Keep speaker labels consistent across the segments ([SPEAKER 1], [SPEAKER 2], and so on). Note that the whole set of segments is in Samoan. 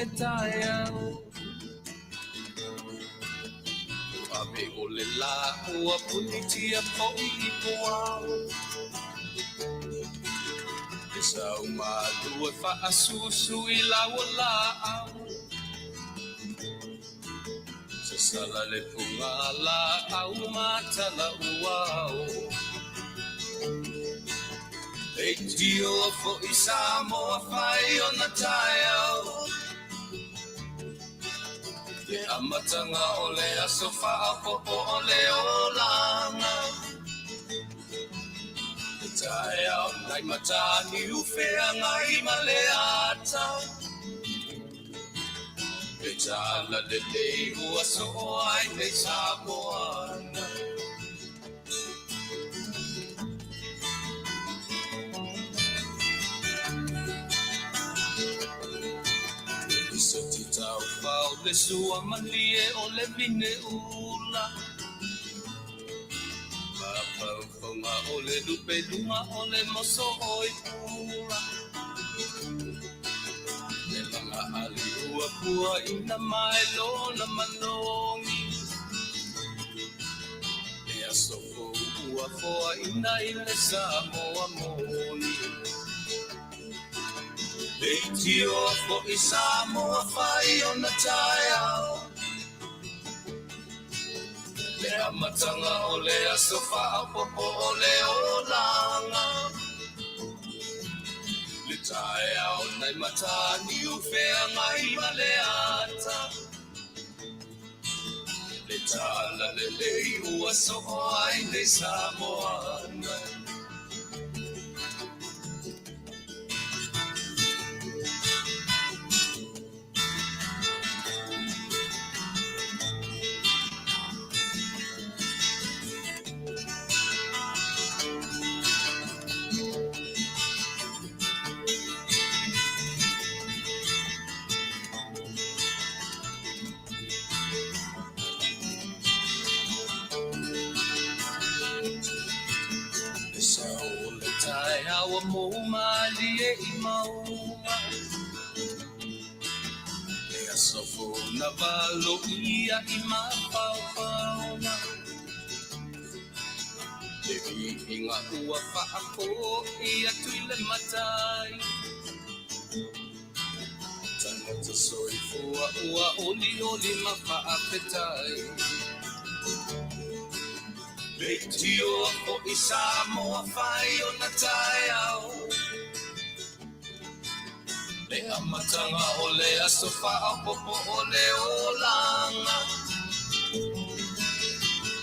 [SPEAKER 1] le taeao. Ave o le lā ua punitia foʻi i puao. E sau malu e faasusu i lau o laau. Sasala le puga laau matala uao. Leitioa foʻi Samoa fai ona taeao. Le amataga o le aso faaopoopo o le olaga. Le taeao nai Mataniu feagai ma le ata. Le tala lelei ua soo ai nei Samoa. Soti taufao le sua malie o le vine ula. Mafaufonga o le lupe luga o le moso o i pula. Le laga ali ua pua ina mai lona manogi. Le aso fou ua foaina i le Samoa moni. Leitioa foʻi Samoa fai ona taeao. Le amataga o le aso faaopoopo o le olaga. Le taeao nai Mataniu feagai ma le ata. Le tala lelei ua soo ai nei Samoa. Le sao o le taeao ua mou malie i mauga. Le aso fou na valoia i mafaufauga. Le viiga ua faafoi atu i le Matai. Tagata soifua ua olioli ma faafetai. Leitioa foʻi Samoa fai ona taeao. Le amataga o le aso faaopoopo o le olaga.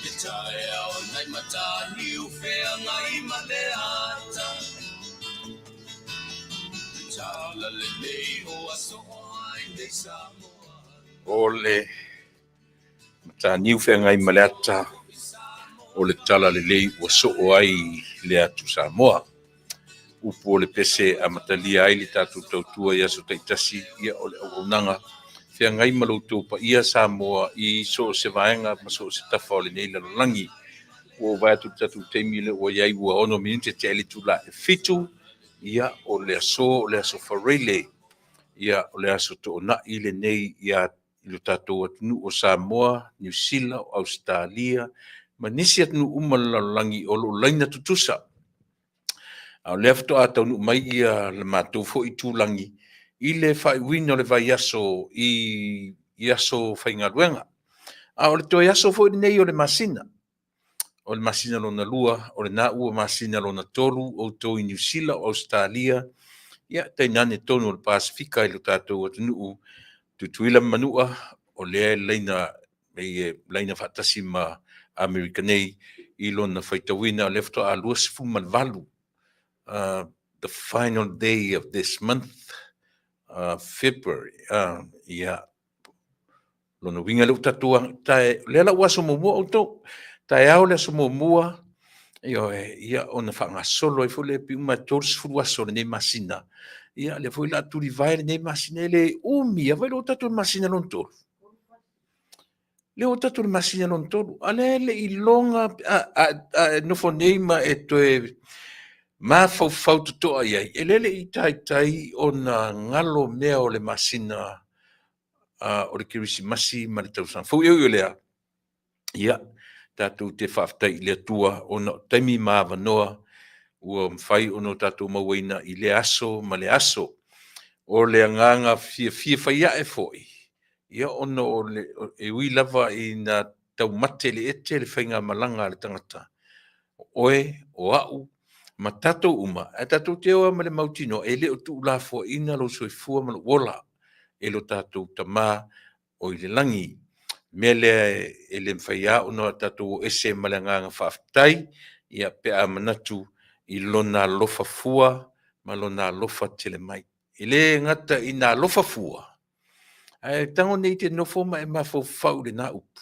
[SPEAKER 1] Le taeao nai Mataniu feagai ma le ata. Le tala lelei ua soo ai nei Samoa.
[SPEAKER 2] O le Mataniu feagai ma le ata o le tala lelei ua soo ai le atu Samoa. Upu o le pese e amatalia ai le tatou tautua i aso taitasi, ia o le auaunaga feagai ma lo outou paia Samoa i so o se vaega ma so o se tafa o lenei lalolagi. Ua ou vaai atu i le tatou taimi lea ua i ai ua 6 minute tea i le itula e 7, ia o le aso o le aso Faraile, ia o le aso toonai lenei ia i lo tatou atunuu o Samoa, Niu Sila, o Ausetalia, ma nisi atunuu uma o le lalolagi o lo o laina tutusa. A o lea faatoa taunuu mai ia le matou foi itulagi i le faaiuina o le vaiaso i aso faigaluega. A o le toe aso foi lenei o le masina, o le masina lona lua, o lena ua masina lona tolu, outou i Niu Sila, o Ausetalia, ia tainane tonu o le Pasefika i lo tatou atunuu, Tutuila ma Manua, o lea e laina, e laina faatasi ma Amerika nei i lona faitauina, o lea faatoa 28, the final day of this month, February, ia, lona uiga lea ua tatou tae, lea la ua aso muamua outou, taeao le aso muamua, ioe, ia ona faagasolo ai foi lea pei uma e 30 aso o lenei masina, ia lea foi la tulivae lenei masina, e le umi lava i lo tatou masina lona tolu. Lea ua tatou i le masina lona tolu, a lea e le i iloga a e nofo nei ma e toe mafaufau totoa i ai, e le le i taitai ona galo mea o le masina o le Kerisimasi ma le tausaga fou. E ui o lea, ia, tatou te faafetai i le Atua ona o taimi ma avanoa ua mafai ona o tatou mauaina i lea aso ma le aso. O le agaga fiafia faiae foi, ia ona o le, e ui lava ina taumate le ete le faigamalaga a le tagata, o oe, o au, ma tatou uma, ae tatou te o lava ma le mautinoa e le o tuulafoaiina lou soifua ma lou ola e lo tatou Tama o i le lagi. O le mea lea e le mafai lava ona tatou o ese ma le agaga faafetai, ia pe a manatu i Lona alofa fua ma Lona alofa tele mai. E le gata ina alofa fua, ae tago nei e te nofo ma e mafaufau i lena upu,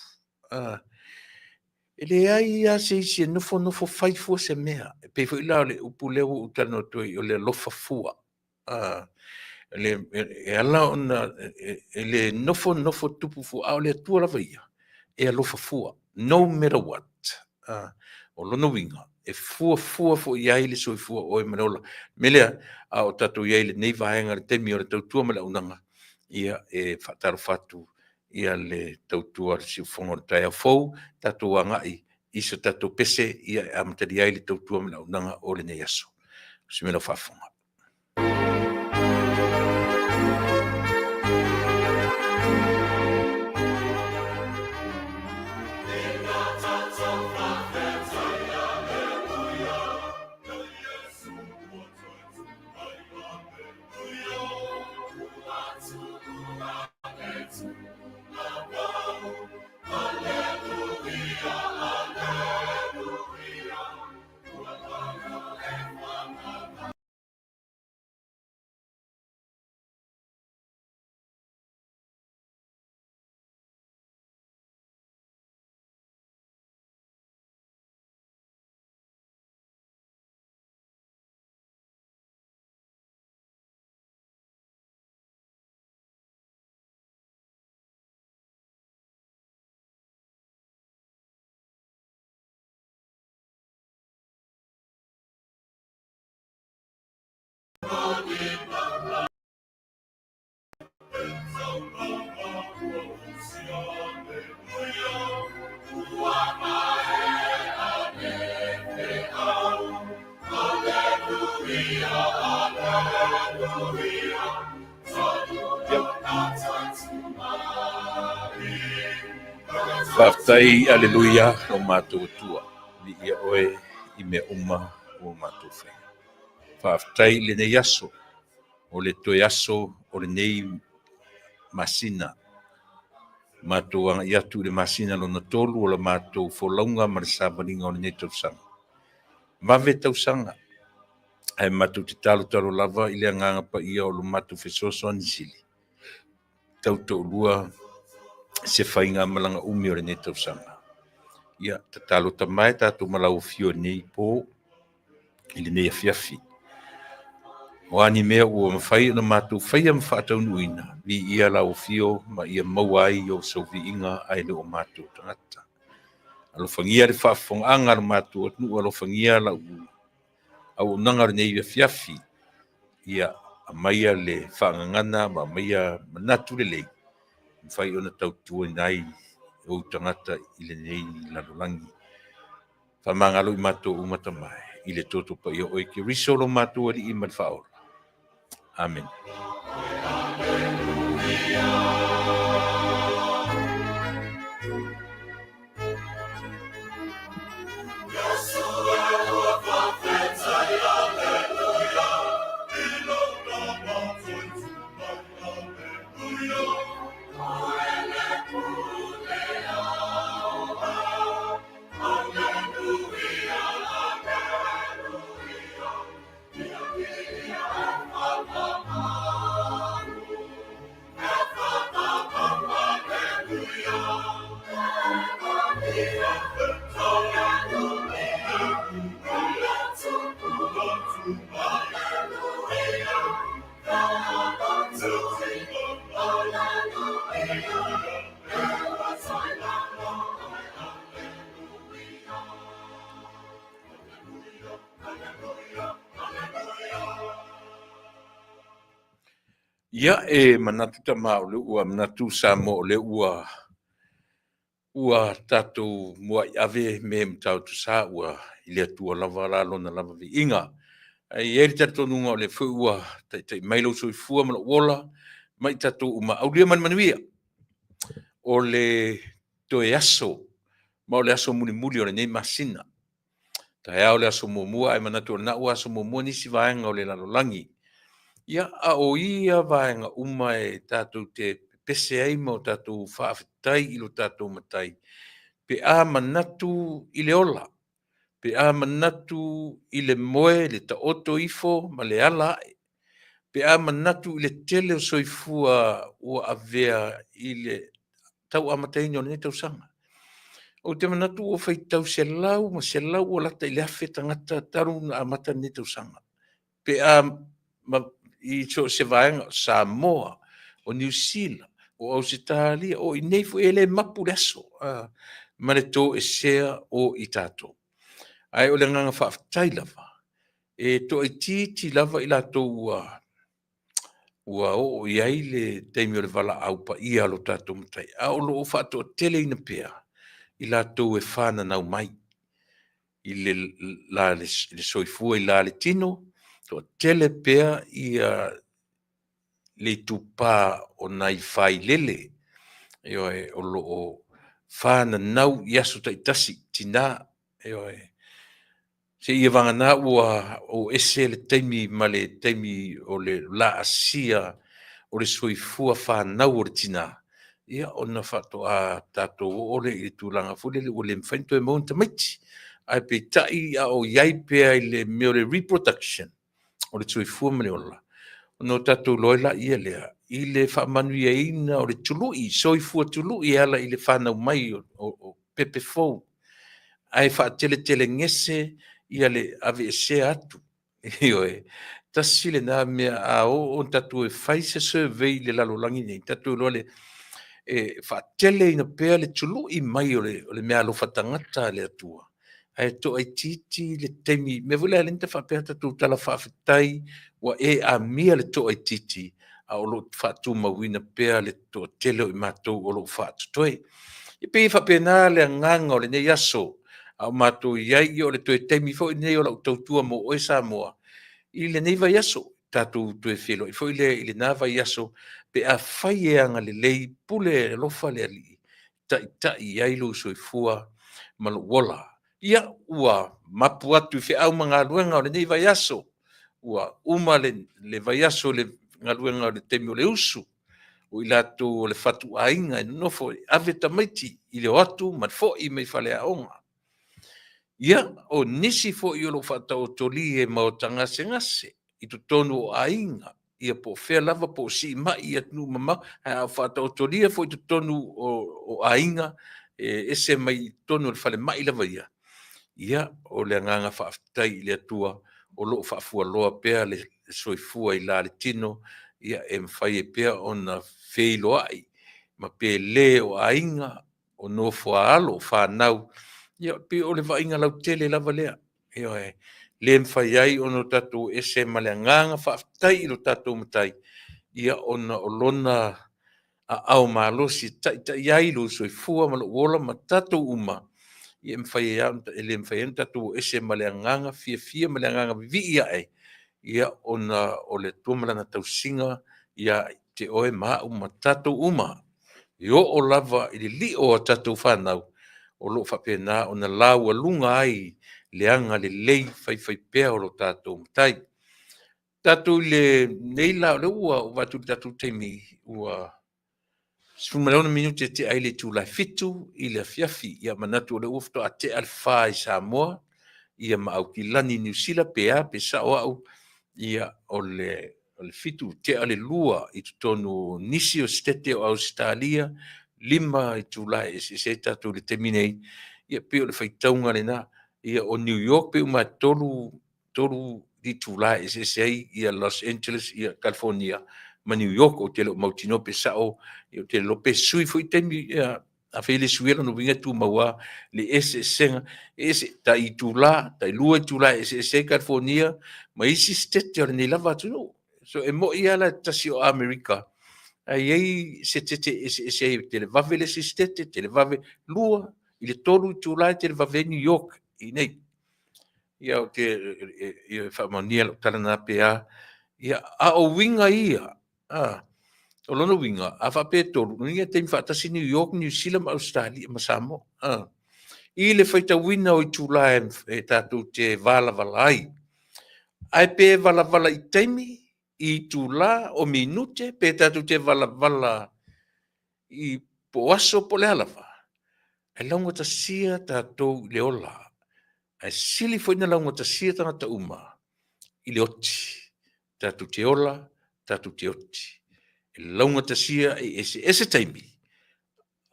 [SPEAKER 2] e leai lava se isi e nofo nofo fai fua se mea. E pei foi la o le upu lea ua ou talanoa atu ai o le alofa fua. E ala ona e le nofo nofo tupu fua, a o le Atua lava ia, e alofa fua, no matter what. O lona uiga, e fuafua foi i ai le soifua o oe ma le ola. O le mea lea, a o tatou i ai i lenei vaega i le taimi o le tautua ma le auaunaga, ia e faatalofa atu ia le tautua a le siufofoga o le taeao fou, tatou agai i se tatou pese e amatalia ai le tautua ma le auaunaga o lenei aso. Manuia lau faafofoga. Faafetai, aleluia, lo matou Atua, viia oe i mea uma ua matou faia. Faafetai i lenei aso, o le toe aso o lenei masina. Matou agai atu i le masina lona 3 o la matou folauga ma le savaliga o lenei tausaga. Vave tausaga, ae matou te talotalo lava i le Agaga Paia o lo matou fesoasoani sili, tau toalua se faigamalaga umi o lenei tausaga. Ia, tatalo tamae tatou ma lau afio i lenei po, i lenei afiafi. O a ni mea ua mafai ona matou faia ma faataunuuina, viia lau afio ma ia maua ai o sou viiga ae le o matou tagata. Alofagia le faafofogaaga a lo matou atunuu, alofagia lau auaunaga o lenei afiafi. Ia aumaia le faagagana ma aumaia manatu lelei, mafai ona tautuaina ai ou tagata i lenei lalolagi. Faamagalo i matou uma tamae, i le toto paia o oe Keriso lo matou Alii ma le Faaola. Amene. Ia, e manatu tama o lea ua manatu Samoa o lea ua ua tatou muai ave me matautu sa ua i le Atua lava la lona lava viiga. Ae i ai le talitonuga o lea foi ua taitai mai lou soifua ma lou ola ma i tatou uma, aulia ma le manuia o le toe aso ma o le aso mulimuli o lenei masina. Taeao le aso muamua ae manatu o lena ua aso muamua nisi vaega o le lalolagi. Ia, a o ia vaega uma e tatou te pepese ai ma o tatou faafetai i lo tatou Matai pe a manatu i le ola, pe a manatu i le moe, le taoto ifo ma le ala ae, pe a manatu i le tele o soifua ua avea i le tau amataina o lenei tausaga. Ou te manatu ua faitau selau ma selau ua lata i le 1,000 tagata talu ona amata lenei tausaga. Pe a i so o se vaega o Samoa, o Niu Sila, o Ausetalia, o i inei foi e le mapu le aso ma le toesea o i tatou. Ae o le agaga faafetai lava, e toaitiiti lava i latou ua ua oo i ai le taimi o le valaau paia a lo tatou Matai, a o lo o faatoateleina pea i latou e fananau mai i le la le soifua i la le tino, toatele pea ia le itupa o nai failele, ioe, o lo o fananau i aso taitasi, tina, ioe. Seia vagana ua o ese le taimi ma le taimi o le laasia o le soifua fanau o le tina, ia ona faatoa tatou oo lea i le tulaga foi lele ua le mafai ona toe maua ni tamaiti. Ae peitai a o i ai pea i le mea o le reproduction, o le soifua ma le ola, ona o tatou iloa ai laia lea i le faamanuiaina o le tului, soifua tului e ala i le fanau mai o pepe fou, ae faateletelegese ia le aveesea atu. Ioe, tasi lena mea a oo ina tatou o e fai se survey i le lalolagi nei, tatou iloa lea e faateleina pea le tului mai o le meaalofa tagata a le Atua, ae toaitiiti le taimi, mea foi lea e ala ai ona faapea a tatou tala faafetai ua e amia le toaitiiti, a o lo o faatumauina pea le toatele o i matou o lo o faatotoe. E pei e faapena le agaga o lenei aso, a o matou i ai, ia o le toe taimi foi lenei o lau tautua mo oe Samoa i lenei vaiaso. Tatou toe feiloai foi lea i lena vaiaso pe afai e agalelei, pule alofa le Alii e taitai i ai lou soifua ma lou ola. Ia, ua mapu atu i feau ma galuega o lenei vaiaso, ua uma le vaiaso i le galuega o le taimi o le usu, o i latou o le fatuaiga e nonofo e ave tamaiti i le o atu ma le foi mai faleaoga. Ia, o nisi foi o lo o faataotolia i maota gasegase i totonu o aiga, ia po o fea lava po o siimai i atunuu mamao, ae a faataotolia foi i totonu o aiga e ese mai i totonu o le falemai lava ia, ia, o le agaga faafetai i le Atua o lo o faafualoa pea le soifua i la le tino, ia e mafai ai pea ona feiloai ma pele o aiga, o nofo a alo, o fanau, ia pei o le vaaiga lautele lava lea. Ioe, le mafai ai ona tatou ese ma le agaga faafetai i lo tatou Matai, ia ona o lona aao malosi e taitai ai lou soifua ma lou ola ma tatou uma, ia e mafai ai e le mafai ai ona tatou o ese ma le agaga fiafia ma le agaga vivii ae, ia ona o le Atua ma Lana tausiga ia te oe ma au ma tatou uma, e oo lava i le lio o a tatou fanau, o lo o faapena ona laualuga ai le agalelei faifaipea o lo tatou Matai. Tatou i lenei la, o lea ua ou vaai atu i le tatou taimi ua 16 minute e tea ai le itula e 7 i le afiafi. Ia manatu o lea ua faatoa tea le 4 i Samoa, ia ma Aukilani i Niu Sila, pe a pe sao au, ia o le 7 tea le 2 i totonu o nisi o Setete o Ausetalia, 5 itula e eseese ai tatou i le taimi nei, ia pei o le faitauga lena. Ia o New York pei uma lava e 3 itula e eseese ai ia Los Angeles, ia California ma New York. Ou te le o mautinoa pe sao, ou te le iloa pe sui foi taimi, ia, afai e le suia, lona uiga e tumau lava le eseesega, e ese, tai itula, tai 2 itula e eseese ai California ma isi Setete o lenei lava atunuu. So e mo'i lava la tasi o Amerika, ae i ai setete e eseese ai, e televave le isi setete, televave 2 i le 3 itula e televave ai New York i inei. Ia ou te e faamaonia lau tala na pe a. Ia, a o uiga ia, a, o lona uiga, a faapea e 3, lona uiga e taimi faatasi New York, Niu Sila ma Ausetalia ma Samoa. A. I le faitauina o itula e tatou te valavala ai. Ae pe valavala i taimi, i itula, o minute, pe tatou te valavala i po o aso po o le a lava, e laugatasia tatou i le ola, ae sili foi ona laugatasia tagata uma i le oti. Tatou te ola, tatou te oti. E laugatasia e eseese taimi,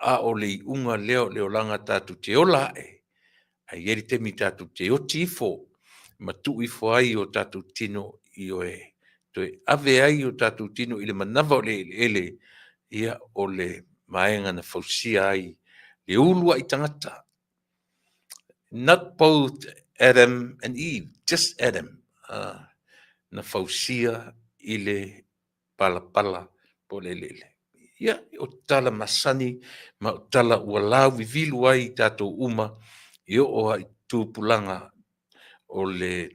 [SPEAKER 2] a o le iuga lea o le olaga tatou te ola ae, ae i ai le taimi tatou te oti ifo ma tuu ifo ai o tatou tino, ioe, toe ave ai o tatou tino i le manava o le eleele, ia, o le vaega na fausia ai le uluai tagata. Not both Adam and Eve, just Adam, na fausia i le palapala po o le eleele. Ia, o tala masani ma o tala ua lauvivilu ai i tatou uma e oo lava i tupulaga o le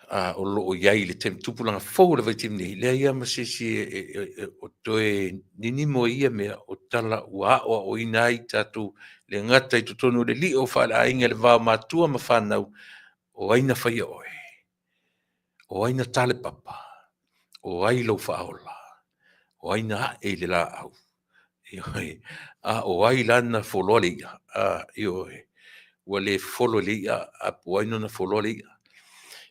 [SPEAKER 2] a, o lo o i ai i le taimi, tupulaga fou o le vaitaimi nei, leai lava ma se isi o toe ninimo i ia mea, o tala ua aoaoina ai tatou, le gata i totonu o le lio faaleaiga i le va o matua ma fanau, o ai na faia oe? O ai na talepapa? O ai lou faaola? O ai na ae i le laau? Ioe. A o ai la na foloa le i'a? A, ioe. Ua le folo e le i'a, a po o ai na foloa le i'a?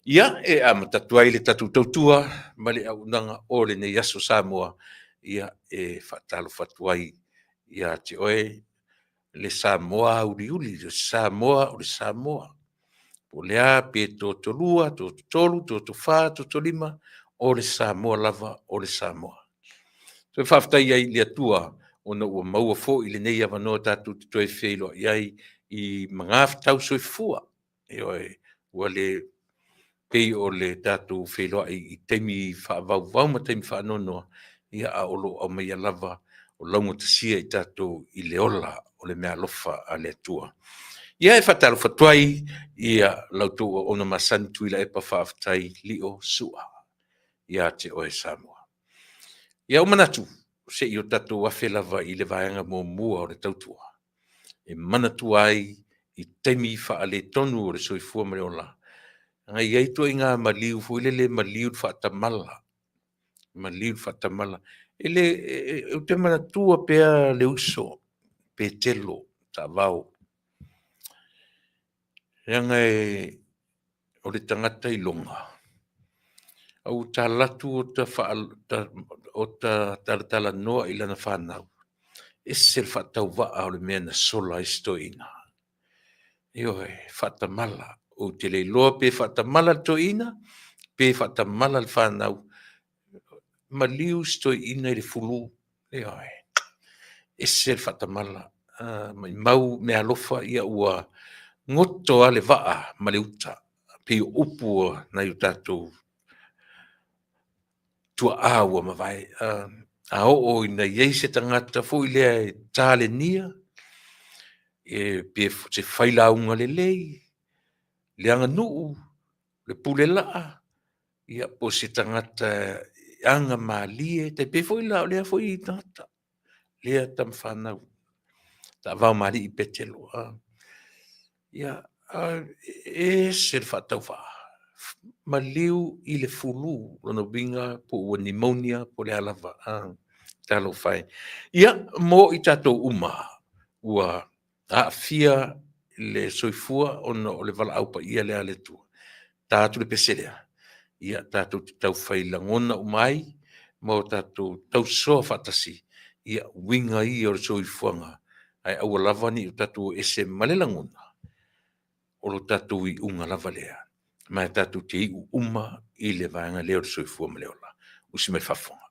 [SPEAKER 2] Ia, e amata atu ai le tatou tautua ma le auaunaga o lenei aso Samoa, ia, e faatalofa atu ai ia te oe le Samoa auliuli, le Samoa o le Samoa. Po o le a pe totolua, totolu, totofa, totolima, o le Samoa lava o le Samoa. Toe faafetai ai i le Atua ona ua maua foi lenei avanoa tatou te toe feiloai ai i magafetau soifua. Ioe, ua le pei o le tatou feiloai i taimi faavauvau ma taimi faanoanoa, ia a o lo o aumaia lava o laugatasia i tatou i le ola o le meaalofa a le Atua. Ia e faatalofa atu ai i la outou auauna masani Tuilaepa Faafetai Lio Sua ia te oe Samoa. Ia ua manatu, se i o tatou afe lava i le vaega muamua o le tautua, e manatua ai i taimi faaletonu o le soifua ma le ola, na i ai ituaiga maliu foi lele, maliu le faatamala, maliu le faatamala. E le, ou te manatua pea le uso, Petelo Taavao, leaga o le tagata iloga, a ua ta alu atu o ta talatalanoa i lana fanau, ese le faatauvaa o le mea na sola ai si toeaina. Ioe, faatamala. Ou te le iloa pe faatamala le toeaina, pe faatamala le fanau. Maliu si toeaina i le fulu. Ioe, ese le faatamala. Maimau meaalofa ia ua goto lava le vaa ma le uta, pei o upu a nai o tatou tuaa ua mavae. A oo ina i ai se tagata foi lea e talenia, e pe se failauga lelei, le aganuu, le pule laa, ia po o se tagata e agamalie, tai pei foi la o lea foi tagata, lea tama fanau, taavao ma alii Petelo. Ia, e ese le faatauvaa, maliu i le fulu, lona uiga po ua pneumonia po o le a lava. Talofa e. Ia, mo i tatou uma ua aafia le soifua ona o le valaau paia lea a le Atua, ta atu le pese lea, ia tatou te taufai lagona uma ai ma o tatou tausoa faatasi, ia uiga ia o le soifuaga, ae aua lava ne i o tatou o ese ma le lagona, o lo tatou iuga lava lea, ma e tatou te iu uma i le vaega lea o le soifua ma le ola. Usi mai le faafofoga.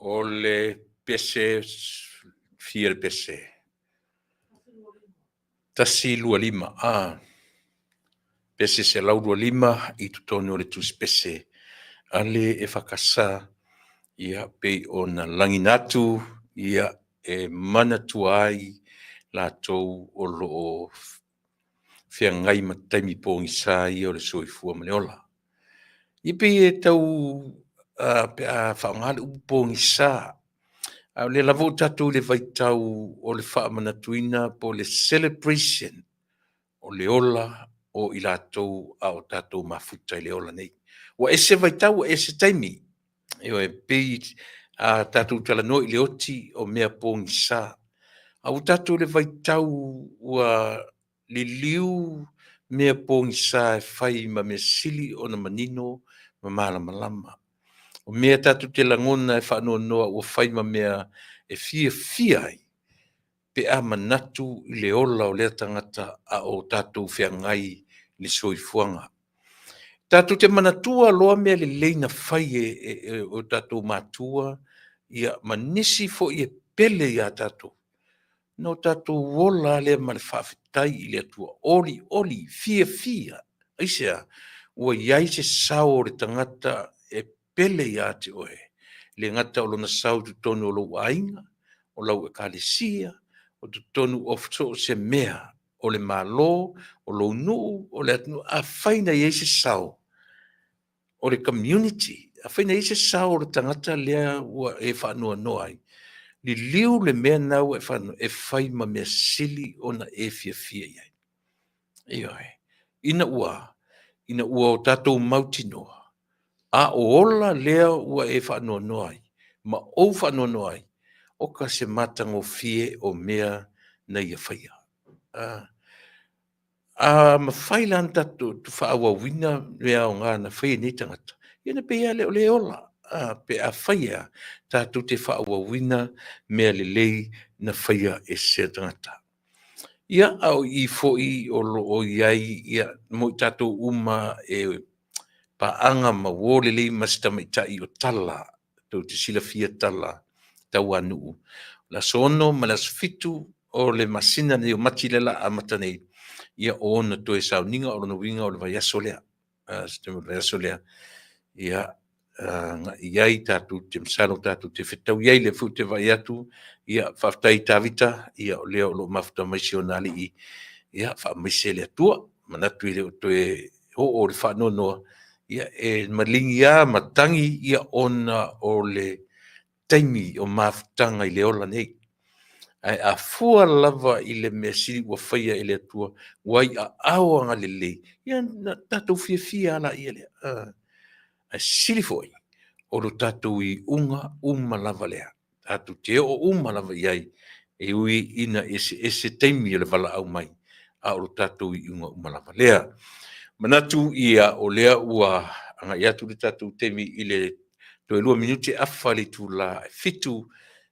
[SPEAKER 2] O le pese fia le pese. 125. A. Pese 125 i totonu o le tusi pese. A le e whakasa ia pei o na langina atu ia e manatua ai latou o lo o feagai ma taimi pogisa ia o le soifua ma le ola. Ia pei e tau pe a faaaoga le upu pogisa, a o lea lava ua tatou i le vaitau o le faamanatuina po o le celebration o le ola o i latou a o tatou mafuta i le ola nei. Ua ese vaitau, ua ese taimi. Ioe, pei a tatou talanoa i le oti o mea pogisa, a ua tatou i le vaitau ua liliu mea pogisa e fai ma mea sili ona manino ma malamalama. O mea tatou te lagona e faanoanoa ua fai ma mea e fiafia ai pe a manatu i le ola o lea tagata a o tatou feagai i le soifuaga. Tatou te manatua loa mea lelei na fai e o tatou matua ia ma nisi foi e pele ia tatou. Na o tatou ola lea ma le faafetai i le Atua, oli oli, fiafia. Aisea? Ua i ai se sao o le tagata e pele ia te oe, le gata o lona sao i totonu o lou aiga, o lau ekalesia, o totonu o so o se mea, o le Malo, o lou nuu, o le atunuu. Afai na i ai se sao o le community, afai na i ai se sao o le tagata lea ua e faanoanoa ai, liliu le mea lena ua e faanoanoa e fai ma mea sili ona e fiafia i ai. Ioe. Ina ua, ina ua o tatou mautinoa, a o ola lea ua e faanoanoa ai, ma ou faanoanoa ai, oka se matagofie o mea na ia faia. A mafai la ona tatou faaauauina mea aoga na faia e nei tagata, ia ona pei lava lea o lea e ola. Pe afai e a tatou te faaauauina mea lelei na faia e se tagata. Ia, a o i foi o lo o i ai ia, mo i tatou uma e paaga ma uo lelei ma se tamaitai o Tala, tou te silafia Tala Tauanuu. O le aso 6 ma le aso 7 o le masina nei o Mati lea o le a amata nei, ia o ona toe sauniga, o lona uiga o le vaiaso lea. Se taimi o le vaiaso lea, ia, agai i ai tatou te masalo tatou te fetaui ai, lea foi ou te vaai atu, ia faafetai Tavita, ia o lea o lo o mafuta mai si ona alii, ia faamaise le Atua. Manatu e le o toe oo le faanoanoa, ia e maligi lava matagi ia ona o le taimi o mafutaga i le ola nei. Ae a fua lava i le mea sili ua faia e le Atua, ua i aao agalelei, ia ona tatou fiafia lava lea. Ae sili foi, o lo tatou iuga uma lava lea. Tatou te oo uma lava i ai, e ui ina eseese taimi o le valaau mai, a o lo tatou iuga uma lava lea. Manatu ia o lea ua agai atu le tatou taimi i le toe 2 minute afa le itula e 7,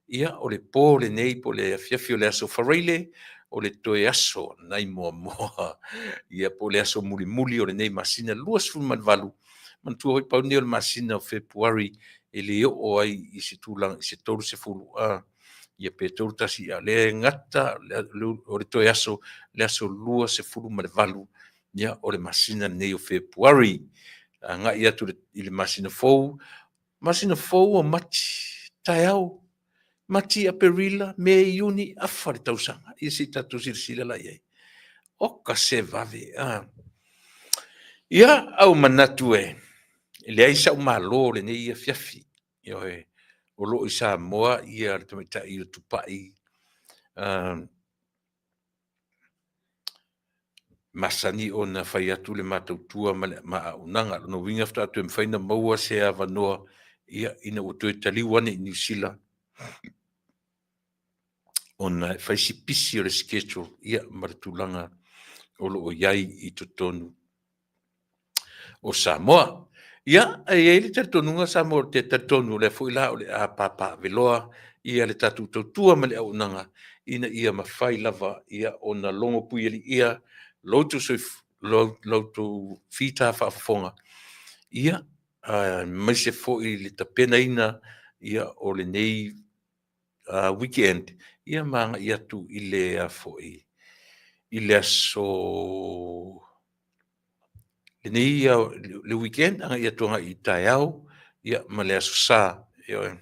[SPEAKER 2] ia o le po lenei po o le afiafi o le aso Faraile, o le toe aso nai Moamoa, ia po o le aso mulimuli o lenei masina 28, manatua foi pau lenei o le masina o Fepuari e le oo ai i se tulaga i se 30, ia pe 31, a o lea e gata o le toe aso, le aso 28, ia, o le masina lenei o Fepuari. Agai atu i le masina fou, masina fou o Mati, taeao, Mati, Aperila, Me, Iuni, afa le tausaga. Ia se i tatou silasila la i ai. Oka se vave. Ia, a ua manatu e leai sau malo i lenei afiafi. Ioe, o lo o i Samoa le tamaitai o Tupai, masani ona fai atu le ma tautua ma le ma auaunaga. O lona uiga faatoa toe mafai ona maua se avanoa ia ina ua toe taliu ane i Niu Sila, ona e fai si pisi o le schedule ia ma le tulaga o lo o i ai i totonu o Samoa. Ia, e i ai le talitonuga Samoa, ou te talitonu o lea foi la o le a papaaveloa ia le tatou tautua ma le auaunaga ina ia mafai lava ia ona logo puialiia lo outou fita faafofoga, ia, aemaise foi le tapenaina ia o lenei weekend, ia ma agai atu i le foi i le aso lenei le weekend agai atu agai i taeao ia ma le aso Sa. Ioe.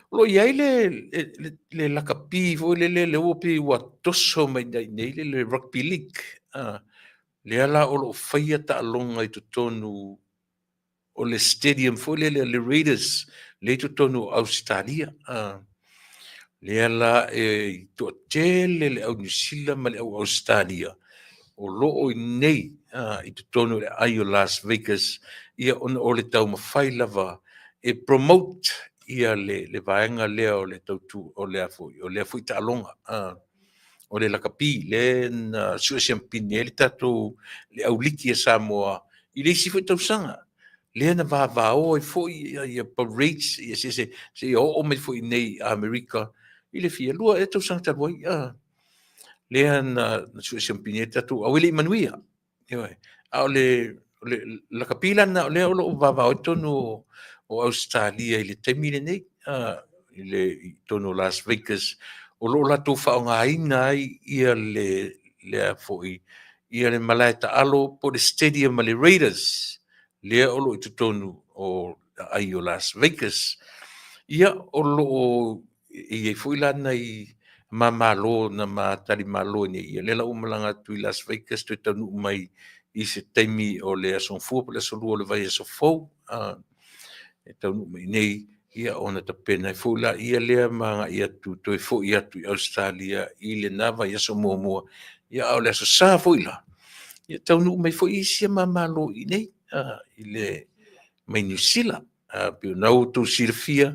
[SPEAKER 2] O lo o i ai le lakapi foi lele lea ua pei ua toso mai i inei le Rugby League, lea la o lo o faia taaloga i totonu o le stadium foi lele le Raiders lea i totonu o Ausetalia. Lea la e toatele le au Niu Sila ma le au Ausetalia o lo o i inei i totonu o le aai o Las Vegas, ia ona o le taumafai lava e promote ia le vaega lea o le tautu o lea foi o lea foi taaloga o le lakapi lea na sue siampini ai le tatou le auliki a Samoa i le isi foi tausaga lea na vavao ai foi ia parades ia se seia oo mai foi nei i Amerika i le fia lua ea tausaga talu ai lea na sue siampini ai tatou au e le i manuia. Ioe. A o le lakapi la lena o lea o lo o vavao ai totonu o Ausetalia i le taimi lenei, i le totonu o Las Vegas, o lo o latou faaaogaina ai ia le foi ia le malae taalo po o le stadium a le Raiders lea o lo o i totonu o aai o Las Vegas. Ia o lo o i ai foi la nai mamalo na ma talimalo nei, ia lea la ua malaga atu i Las Vegas toe taunuu mai i se taimi o le aso Gafua po o le aso Lua o le vaiaso fou, e taunuu mai nei, ia ona tapena ai foi laia lea ma agai atu toe foi atu i Ausetalia i lena vaiaso muamua. Ia a o le aso Sa foi la, ia taunuu mai foi isi mamalo i inei i le mai Niu Sila. Pei ona outou silafia,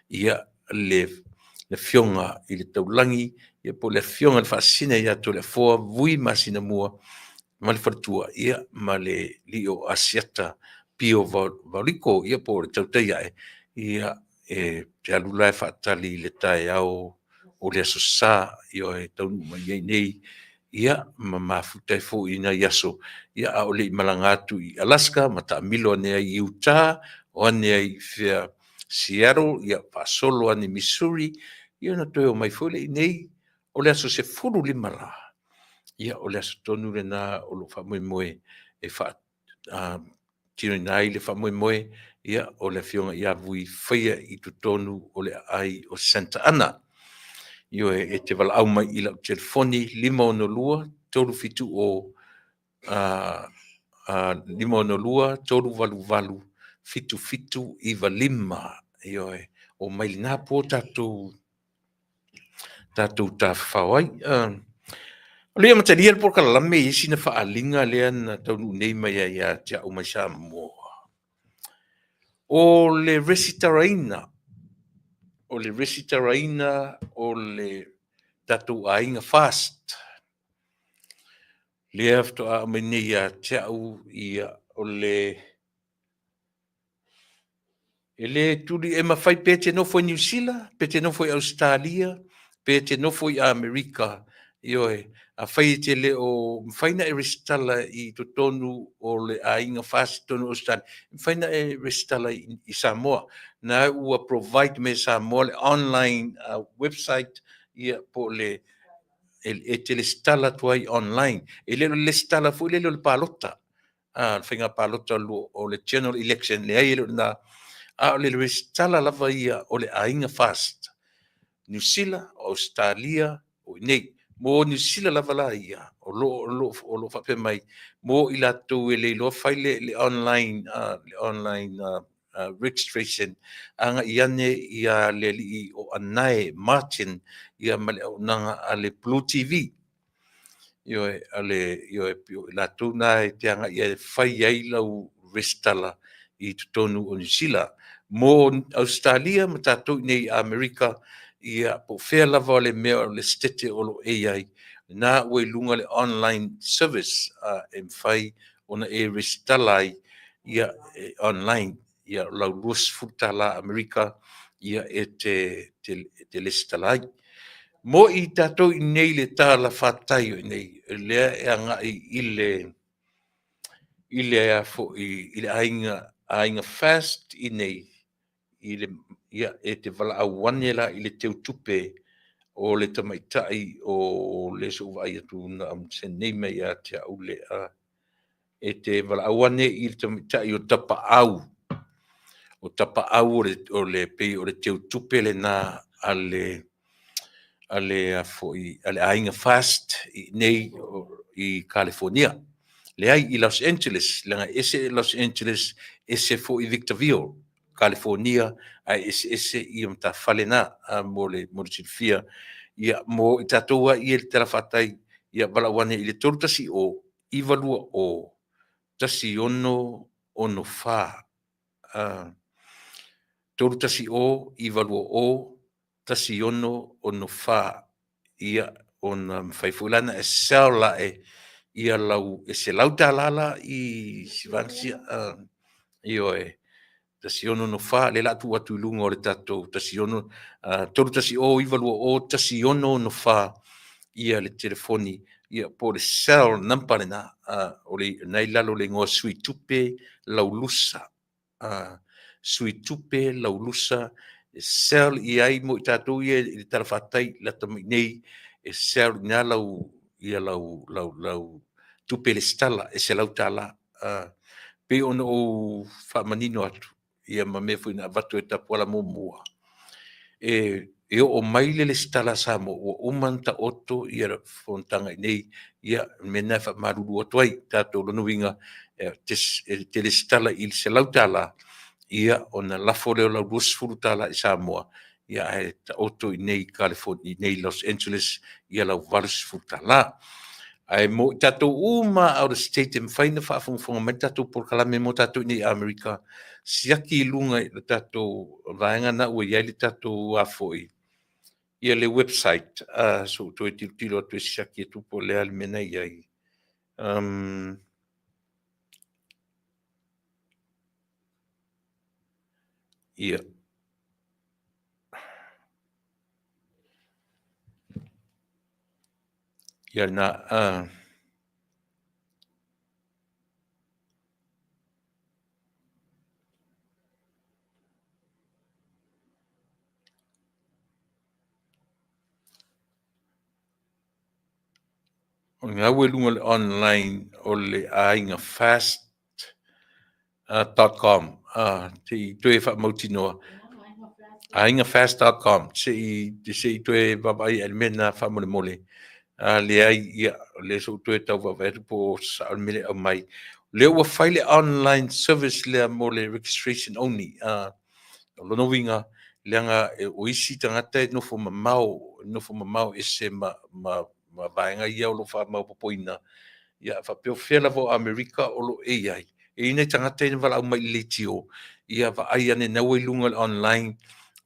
[SPEAKER 2] ia le afioga i le Taulagi, ia po o le afioga i le Faasisina ia Toleafoa Vui Masinamua ma le faletua, ia ma le alii o Asiata. Pio Vaoliko, ia po o le tautai ae, ia e te alu la e faatali i le taeao o le Aso Sa, ioe, e taunuu mai ai nei, ia ma mafuta ai foi i nai aso, ia a o le i malaga atu i Alaska ma taamilo ane ai i Utah, o ane ai i fea Seattle, ia faasolo ane i Missouri, ia ona toe omai foi lea i inei. O le aso 15 la, ia o le aso tonu lena o lo o faamoemoe e faatinoina ai le faamoemoe, ia, o le Afioga ia Vui faia i totonu o le aai o Santa Ana. Ioe, e te valaau mai i lau telefoni 562 370 562 388 7795. Ioe, omai lena po tatou tafafao ai. O lea amatalia le polokalame i sina faaaliga lea na taunuu nei mai ia ia te au mai Samoa. O le resitalaina, o le resitalaina o le tatou aiga FAST, lea faatoa aumai nei ia te au, ia, o le e le tuli, e mafai pe te nofo i Niu Sila, pe te nofo i Ausetalia, pe te nofo i Amerika, ioe, afai e te le o mafai ona e resitala i totonu o le aiga FAST i totonu o Ausetalia, e mafai ona e resitala i Samoa. Na ua provide mai e Samoa le online website, ia po o le e te resitala atu ai online. E le o le resitala foi lele o le palota, le faiga palota o le general election, leai e le o lena, a o le resitala lava ia o le aiga FAST, Niu Sila, o Ausetalia, o i inei. Mo Niu Sila lava la ia, o lo o faapea mai, mo i latou e le iloa fai le online, le online registration, agai ane ia le alii o Anae Martin, ia ma le auaunaga a le Blue TV. Ioe, ioe, o i latou na e te agai e fai ai lau resitala i totonu o Niu Sila. Mo Ausetalia ma tatou i inei i Amerika, ia po o fea lava le mea o le setete o lo o e i ai, na ua i luga le online service e mafai ona e resitala ai, ia, online, ia lau $20 Amerika, ia e te resitala ai. Mo i tatou i inei i le talafatai o i inei, lea e agai i le foi i le aiga FAST i inei, i le, ia, e te valaau ane la i le teutupe o le tamaitai o le se i ou vaai atu na send nei mai ia te au le e te valaau ane i le tamaitai o Tapaau. O Tapaau o le pei o le teutupe lena a le foi a le aiga FAST i inei i Kalifonia. Leai, i Los Angeles, leaga e ese Los Angeles, ese foi Victorville, Kalifonia, ae eseese ia matafale na mo le silafia. Ia, mo i tatou lava ia i le talafatai, ia valaau ane i le 310 920 1664. 310 920 1664. Ia, ona mafai foi la ona e sell ae ia lau, e $100 la i Sivaga, ioe, 1664, lea o le a tuu atu i luga o le tatou 310 920 1664 ia le telefoni, ia po o le cell number lena, o lena e i lalo o le igoa Sui Tupe Laulusa. Sui Tupe Laulusa, e sell i ai mo i tatou ia i le talafatai lata mai nei, e sell i ina lau, ia lau, lau, lau tupe resitala e $100. Pei ona ou faamanino atu, ia ma mea foi na avatu e Tapuala muamua, e oo mai le resitala a Samoa ua uma ona taoto ia le fonotaga i inei, ia o le mea lena e faamalulu atu ai. Tatou lona uiga, e te resitala i le $100, ia ona lafo lea o lau $20 i Samoa, ia ae taoto i inei i Kalifonia, i inei i Los Angeles ia lau $80. Ae mo i tatou uma out of state e mafai ona faafogafoga mai le tatou polokalame mo tatou i inei i Amerika, siaki i luga i le tatou vaega lena ua i ai le tatou foi, ia le website, se i ou toe tilotilo atu e siaki atu po o le a le mea na i ai. Ia. Ia lena. O le gau i luga o le online o le aiga fast dot com se i toe faamautinoa aigafast.com se i toe vaavaai i le mea lena faamolemole. A leai, ia, o lea se i ou toe tau vaavaai atu po o sao le mea lea e aumai. O lea ua fai le online service lea mo le registration only. O lona uiga, leaga o isi tagata e nofo mamao, nofo mamao ese ma vaega ia o lo o faamaopoopoina. Ia faapea o fea lava o Amerika o lo o e i ai, e i ai nai tagata ia na valaau mai i le leitio, ia vaai ane na ua i luga o le online,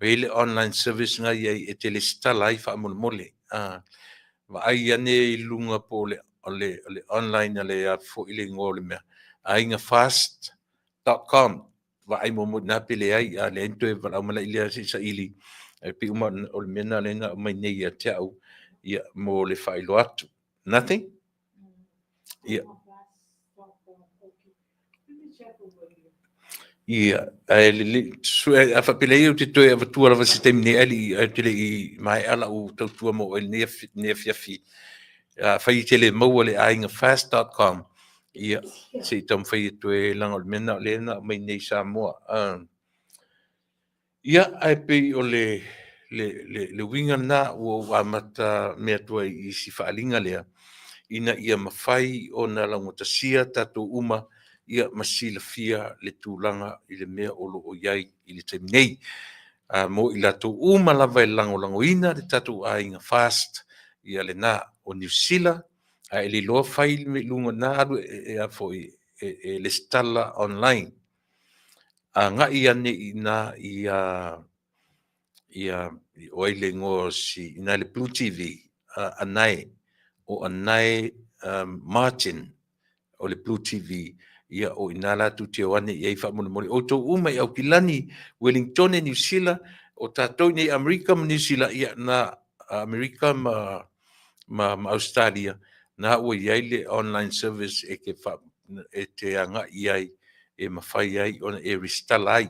[SPEAKER 2] e i ai le online service na i ai e te resitala ai faamolemole. Vaai ane i luga po o le online a le a foi le igoa o le mea, aigafast.com. Vaai muamua i ina pe leai, a leai ona toe valaau mai lea se i saili, ae pei uma o le mea lena lea na aumai nei ia te au, ia, mo le faailoa atu. Nothing? Ia. Ia, ae lelei, a faapea leai ou te toe avatua lava i se taimi nei ae le i, ae ou te le i maea lau tautua mo oe i lenei afiafi. Afai e te le maua le aigafast.com, ia, se i taumafai e toe, leaga o le mea lena o lea na aumai nei i Samoa. Ia, ae pei o le uiga lena ua ou amata mea atu ai i si faaaliga lea, ina ia mafai ona laugatasia tatou uma ia ma silafia le tulaga i le mea o lo o i ai i le taimi nei. Mo i latou uma lava e lagolagoina le tatou Aiga FAST, ia lena, o Niu Sila, a e le iloa fai le mea i luga na alu e a foi e lesitala online. Agai ane i ina ia ia o ai le igoa o si ina le Blue TV, Anae, o Anae Martin o le Blue TV, ia o ina latou te o ane i ai faamolemole. Outou uma i Aukilani, Welingtone, Niu Sila, o tatou i nei Amerika ma Niu Sila, ia na Amerika ma Ausetalia, na ua i ai le online service e te e te agai i ai e mafai ai ona e resitala ai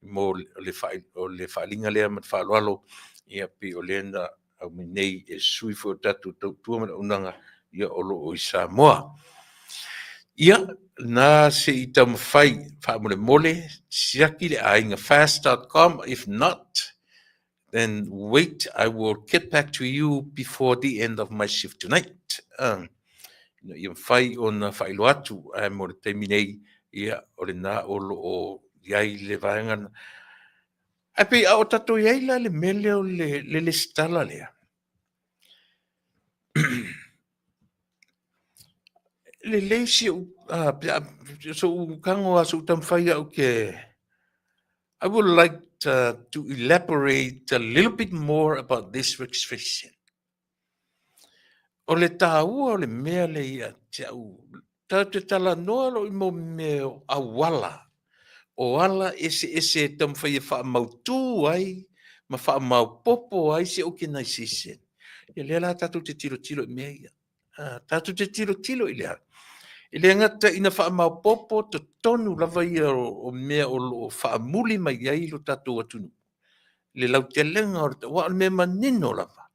[SPEAKER 2] mo le faaaliga lea ma le faaaloalo, ia pei o lea na aumai nei e sui foi o tatou tautua ma le auaunaga ia o lo o i Samoa. Ia, na se i taumafai faamolemole, siaki le aigafast.com, if not, then wait, I will get back to you before the end of my shift tonight. Ina ia mafai ona faailoa atu, ae mo le taimi nei, ia, o lena o lo o i ai le vaega lena. Ae pei a o tatou i ai la le mea lea o le lesitala lea, lelei si ou, so'u tago lava, so'u taumafai au ke, I would like to elaborate a little bit more about this registration. O le taua o le mea lea ia te au, tatou te talanoa loa i mea o auala, o ala eseese e taumafai e faamautu ai ma faamaopoopo ai se organization. Ia lea la tatou te tilotilo i mea ia. Tatou te tilotilo i le a? E le gata ina faamaopoopo totonu lava ia o mea o lo o faamuli mai ai lo tatou atunuu, le lautelega o le, aua o le mea manino lava,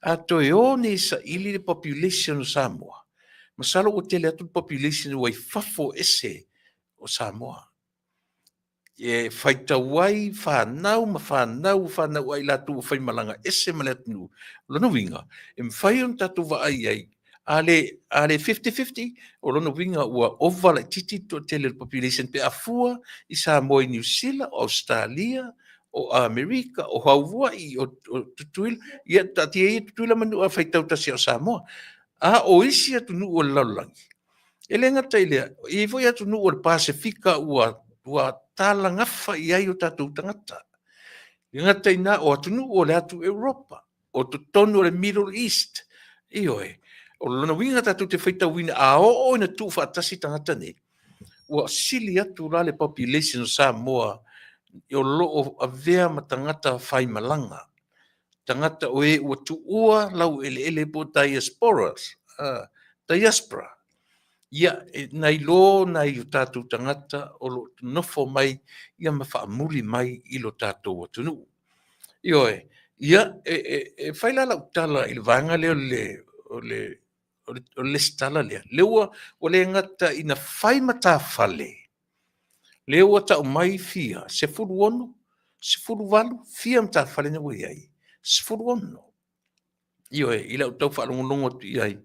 [SPEAKER 2] a toe o nei e saili le population o Samoa, masalo ua tele atu le population ua i fafo ese o Samoa. E faitau ai fanau ma fanau ua fanau ai latou ua faimalaga ese ma le atunuu. O lona uiga, e mafai ona tatou vaai i ai, a le 50-50, o lona uiga ua ova laitiiti le toatele o le population pe a fua i Samoa i Niu Sila, o Ausetalia, o Amerika, o Hawaii, o Tutuila, ia taatia ia Tutuila ma Manua faitau tasi o Samoa. A o isi atunuu o le lalolagi, e le gata i lea, e i ai foi atunuu o le Pasefika ua talagafa i ai o tatou tagata. E le gata i lena, o atunuu o le atu Europa, o totonu o le Middle East. Ioe, o lona uiga tatou te faitauina a oo ina tuufaatasi tagata nei, ua sili atu la le population o Samoa. o lo o avea ma tagata faimalaga, tagata o e ua tuua laueleele po o diasporas, diaspora. Ia, nai lo nai o tatou tagata o lo o nofo mai ia ma faamuli mai i lo tatou atunuu. Ioe, ia, e fai la lau tala i le vaega lea o le lesitala lea, lea ua le gata ina fai matafale, lea ua tau mai fia, 16, 18, fia matafale na ua i ai? 16. Ioe, i lau tau faalogologo atu i ai,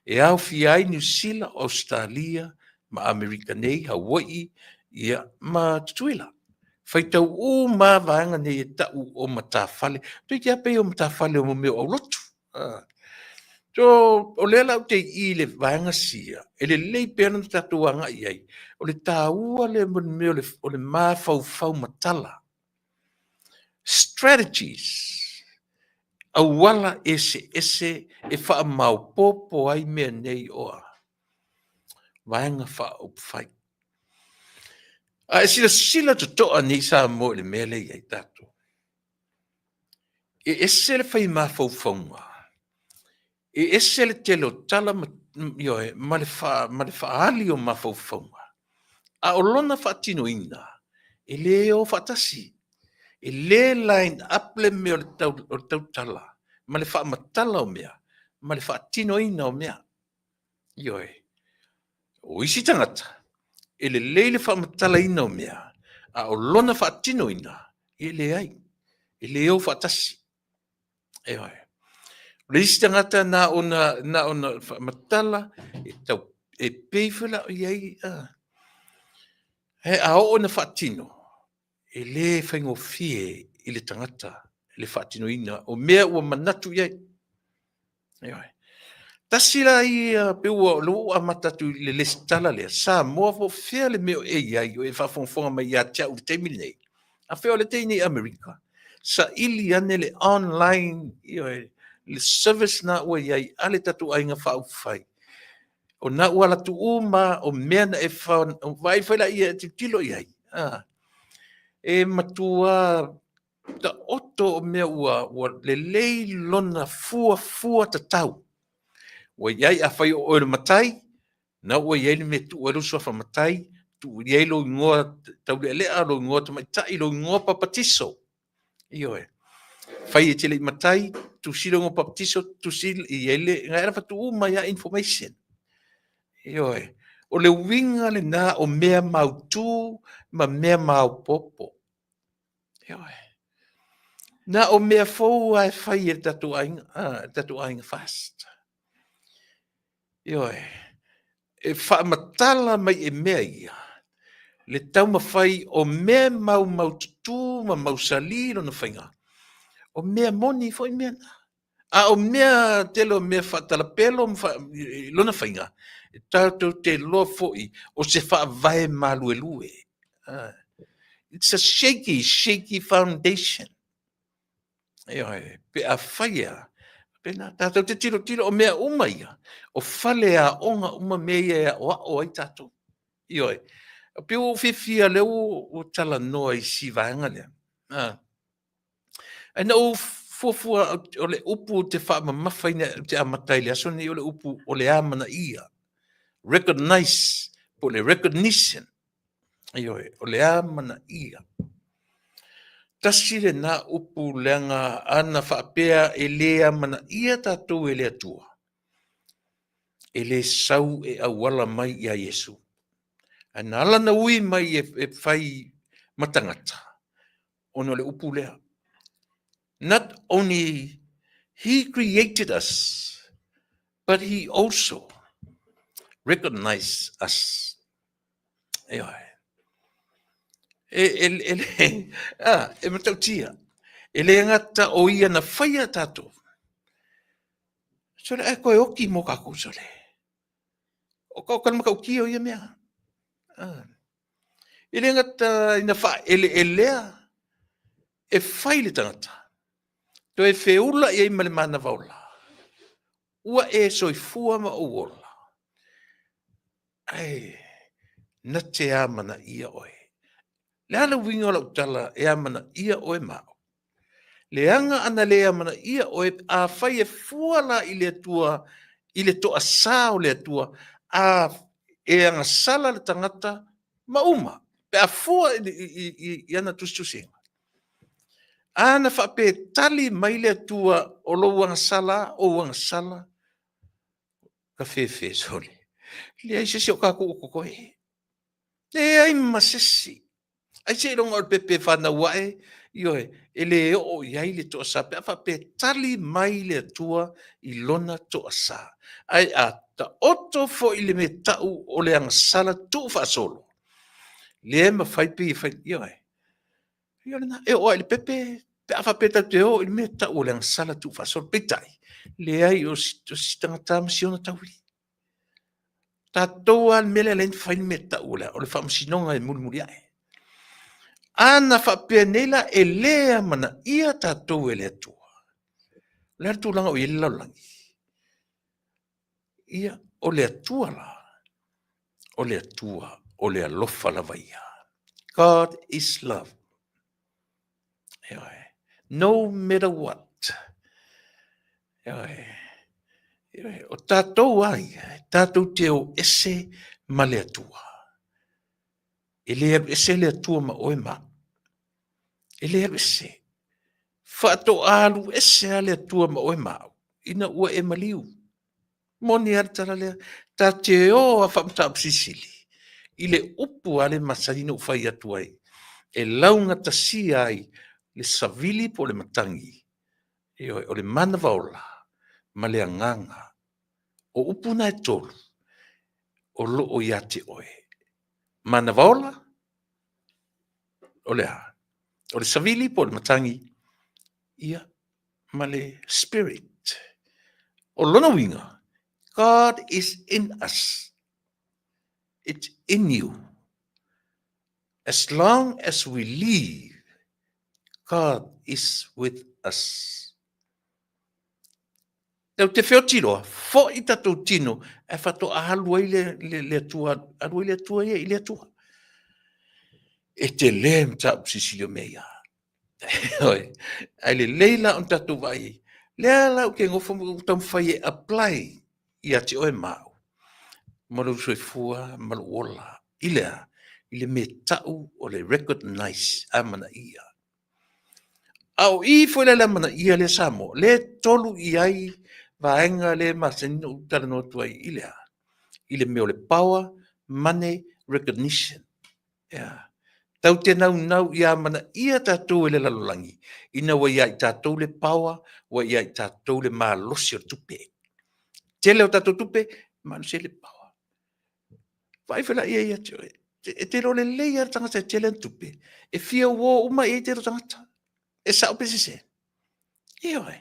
[SPEAKER 2] e aofia ai Niu Sila, Ausetalia ma Amerika nei, Hawaii, ia, ma Tutuila. Faitau uma lava vaega nei e tau o matafale. Toeitiiti lava pei o matafale o mea o aulotu. So, o lea la ou te i i le vaega sia, e lelei pea ona tatou agai i ai, o le taua lea o le mea o le mafaufau matala. Strategies, auala eseese e faamaopoopo ai mea nei o vaega faaupufai. A e silasila totoa nei Samoa i le mea lea e i ai tatou, e ese le fai mafaufauga, e ese le tele o tala ma, ioe, ma le faaali o mafaufauga, a o lona faatinoina, e le o faatasi. E le line up le mea o le tautala ma le faamatala o mea ma le faatinoina o mea. Ioe. O isi tagata, e lelei le faamatalaina o mea, a o lona faatinoina, e leai, e le o faatasi. Ioe. O le isi tagata na ona faamatala, e tau e pei foi la o i ai, a oo ina faatino, e le faigofie i le tagata le faatinoina o mea ua manatu i ai. Ioe. Tasi la ia, pei ua o lea ua ou amata atu i le lesitala lea, Samoa po o fea le mea o e i ai, o e faafogafoga mai ia te au i le taimi lenei, afai o lea e te i nei i Amerika, saili ane le online, ioe, le service na ua i ai a le tatou Aiga Faaupufai, o na ua alu atu uma o mea na e vaai foi lea e tilotilo i ai, e matua taoto o mea ua lelei lona fuafua tatau. Ua i ai, afai o oe o le matai, na ua i ai le mea e tuu ai lou suafa matai, tuu i ai lou igoa taulealea, lou igoa tamaitai, lou igoa papatiso. Ioe. Fai e te le i matai, tusi lou igoa papatiso, tusi i ai le, na e avatu uma ai lava information. Ioe. O le uiga lena o mea mautu ma mea maopoopo. Ioe. Na o mea fou lava e fai e le tatou aiga, le tatou aiga FAST. Ioe. E faamatala mai e mea ia le taumafai o mea maumaututu ma mausali lona faiga, o mea moni foi mea na. A o mea tele o mea faatalapelo ma lona faiga, e tatou te iloa foi o se faavae maluelue. It's a shaky, shaky foundation. Ioe, pe afai a, pena tatou te tilotilo o mea uma ia, o faleaoga uma mea ia e aoao ai tatou. Ioe, pei ua ou fiafia lea ua talanoa i si vaega lea. Ae na ou fuafua o le upu ou te faamamafaina ou te amata ai i le aso lenei o le upu o le amanaia. Recognize, po o le recognition. Ioe, o le amanaia. Tasi lena upu leaga ana faapea e le amanaia tatou e le Atua, e le sau e auala mai ia Iesu. Ae na ala ona ui mai e fai ma tagata, ona o le upu lea. Not only he created us, but he also recognized us. Ioe. E matautia. E le gata o ia na faia tatou. Sole, ae toe oki mo tatou, sole. O ka matautia o ia mea. E le gata ina faaeleelea e fai le tagata, toe feula i ai ma le manava ola, ua e soifua ma ou ola, ae na te amanaia oe. Le a le uiga o lau tala e amanaia oe ma au? Leaga ana le amanaia oe, afai e fua la i le Atua, i le toasā o le Atua, a e agasala le tagata ma uma, pe a fua i ana tusitusiga. A na faapea e tali mai le Atua o lou agasala, ou agasala, ka fefe sole. Leai se isi o tatou o totoe. Leai ma se isi. Ai seiloga o le pepe e fanau ae, ioe, e le oo i ai le toasa pe a faapea e tali mai le Atua i lona toasa. Ae a taoto foi le mea tau o le agasala tuufaasolo, lea e mafai pei e fai, ioe, ia o lena, e oo lava i le pepe pe a faapea tatou te o i le mea e tau o le agasala tuufaasolo. Peitai, leai o si tagata lava ma si ona taui. Tatou lava le mea lea e ala ai ona fai le mea e tau o le faamasinoga e mulimuli ae. A na faapea nei la e le amanaia tatou e le Atua, o le a le tulaga o i ai le lalolagi? Ia, o le Atua la, o le Atua o le alofa lava ia. God is love. Ioe. No matter what. Ioe. Ioe. O tatou lava ia, tatou te o ese ma le Atua. E le alu ese le Atua ma oe ma au. E le alu ese. Faatoa alu ese lava le Atua ma oe ma au, ina ua e maliu. Moni lava le tala lea. Ta te o a faamataupu silisili i le upu a le masani na ou fai atu ai, e laugatasia ai le savili po o le matagi, ioe, o le manava ola ma le agaga. O upu na e tolu o lo o ia te oe. Manava ola, o le a? O le savili po o le matagi, ia, ma le spirit. O lona uiga, God is in us. It's in you. As long as we live, God is with us. Tau te feoti loa, foi tatou tino, ae faatoa alu ai le, le, le Atua, alu ai le Atua ia i le Atua. E tele mataupu silisili o mea ia. Ae lelei la ona tatou vaai ai. Lea la ou te nofo ma ou taumafai e apply ia te oe ma au, ma lou soifua ma lou ola, i le a? I le mea tau o le recognize, amanaia. A o i foi la i le amanaia lea Samoa, lea e tolu i ai vaega lea e masani ona ou talanoa atu ai i le a? I le mea o le power, money, recognition. Yeah. Tau te naunau ia amanaia tatou e le lalolagi, ina ua ia i tatou le power, ua ia i tatou le malosi o le tupe. Tele o tatou tupe, malosi ai le power. Vaai foi la i ai ia te oe. E te iloa lelei lava le tagata e tele ana tupe, e fia uo uma i ai tele o tagata. E sao pe sese? Ioe.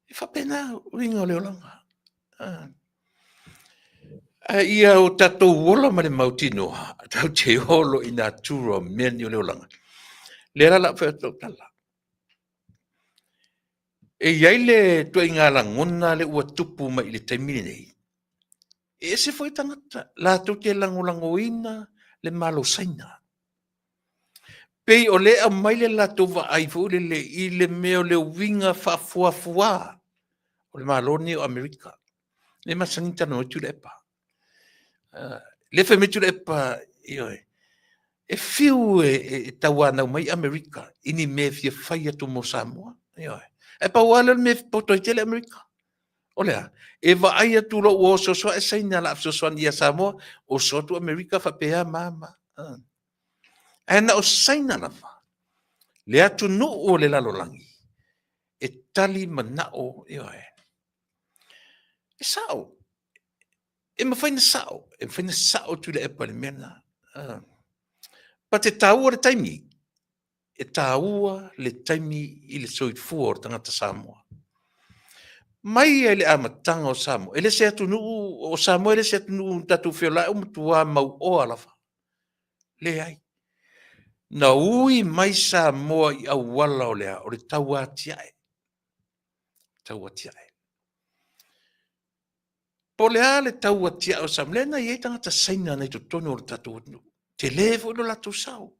[SPEAKER 2] E faapena uiga o le olaga. Ae ia o tatou ola ma le mautinoa, tatou te olo i natura o mea nei o le olaga. Lea la o le a ou fai atu lau tala. E i ai le ituaiga lagona lea ua tupu mai i le taimi lenei, e ese foi tagata latou te lagolagoina le Malo o Saina. Pei o lea e aumai le latou vaai foi lele i le mea o le uiga faafuafua o le Malo lenei o Amerika. Lea e masani ona talanoa ai Tuilaepa. Lea e fai mai Tuilaepa, ioe, e fiu e tauanau mai Amerika i ni mea e fia fai atu mo Samoa. Ioe. Ae pau lava lea o le mea e poto ai tele Amerika. O le a? E vaai atu loa ua ososo ae Saina o le a fesoasoani ia Samoa, oso atu Amerika faapea ma ma. Ae na o Saina lava, le atunuu o le lalolagi, e tali manao, ioe. E sao, e mafai ona sao, e mafai ona sao Tuilaepa i le mea lena. But e taua le taimi, e taua le taimi i le soifua o le tagata Samoa. Mai lava i le amataga o Samoa, e le se atunuu, o Samoa e le se atunuu na tatou feolai ua matua mauoa lava. Leai. Na ui mai Samoa i auala o le a? O le tauatiae. Tauatiae. Po o le a le tauatiae o Samoa, lea na i ai tagata Saina na i totonu o le tatou atunuu. Tele foi lo latou sao.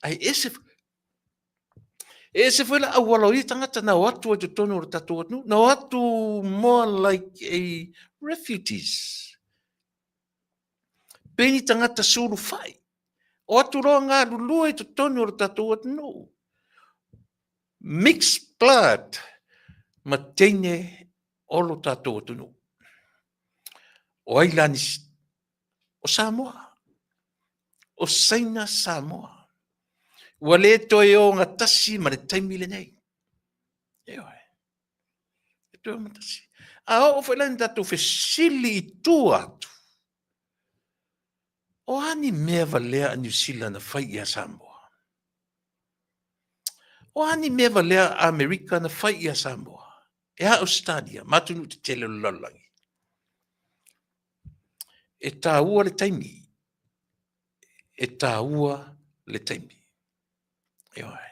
[SPEAKER 2] Ae ese E ese foi le auala o ia tagata na o atu ai totonu o le tatou atunuu, na o atu more like a refugees. Pei ni tagata sulufai, o atu loa galulue i totonu o le tatou atunuu. Mixed blood ma teine o lo tatou atunuu. O ai la nisi? O Samoa. O Saina Samoa. Ua le toe ogatasi ma le taimi lenei. Ioe. E toe ogatasi. A oo foi la ina tatou fesili i tua atu, o a ni mea valea a Niu Sila na fai ia Samoa? O a ni mea valea a Amerika na fai ia Samoa? E a Ausetalia ma atunuu tetele o le lalolagi? E taua le taimi. E taua le taimi. Ioe.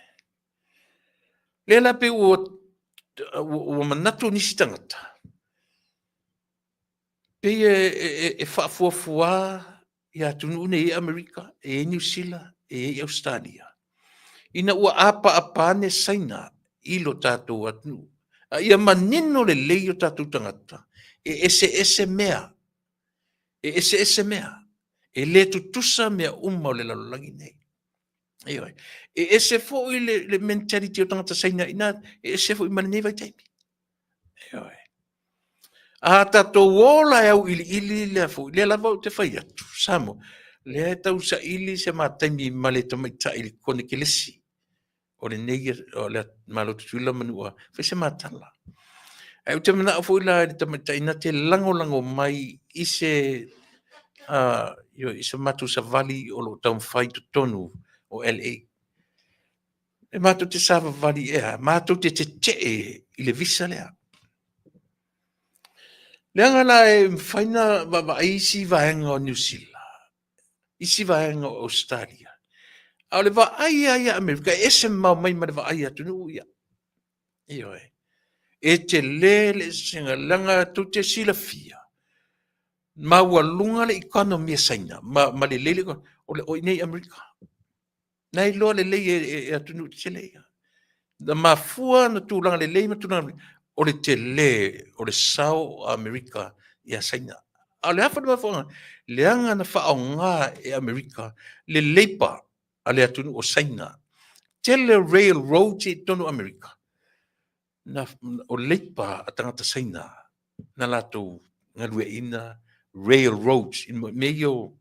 [SPEAKER 2] Lea la pei ua, ua manatu nisi tagata, pei e, e, e faafuafua ia atunuu nei e i ai Amerika, e i ai Niu Sila, e i ai Ausetalia, ina ua apaapa ane Saina i lo tatou atunuu, a ia manino lelei o tatou tagata, e eseese mea, e eseese mea, e le tutusa mea uma o le lalolagi nei. Ioe. E ese foi le, le mentality o tagata Saina ina, e ese foi ma lenei vaitaimi. Ioe. A tatou ola e auiliili lea foi, lea lava ou te fai atu, Samoa, lea e tau saili se ma taimi ma le tamaitai le konekelesi o lenei o le Malo Tutuila ma Manua, fai se ma tala. Ae ou te manao foi la i le tamaitai na te lagolago mai i se i se matou savali o lo o taumafai i totonu o LA. E matou te savavali ea, matou te tetee i le visa lea. Leaga la e mafai ona vaavaai isi vaega o Niu Sila, isi vaega o Ausetalia, a o le vaai lava ia a Amerika, e ese mamao mai ma le vaai a atunuu ia. Ioe. E tele le eseesega, leaga tou te silafia, maualuga le economy a Saina ma, ma lelei le, o, le, o i inei i Amerika. Na iloa lelei e, e, e atunuu tetele ia. Na mafua na tulaga lelei ma tulaga o le tele o le sao o Amerika ia Saina. A o le a foi le mafuaaga? Leaga na faaaoga e Amerika le leipa a le atunuu o Saina. Tele railroads i totonu o Amerika, na, o leipa a tagata Saina na latou galueaiina railroads, mea ia o,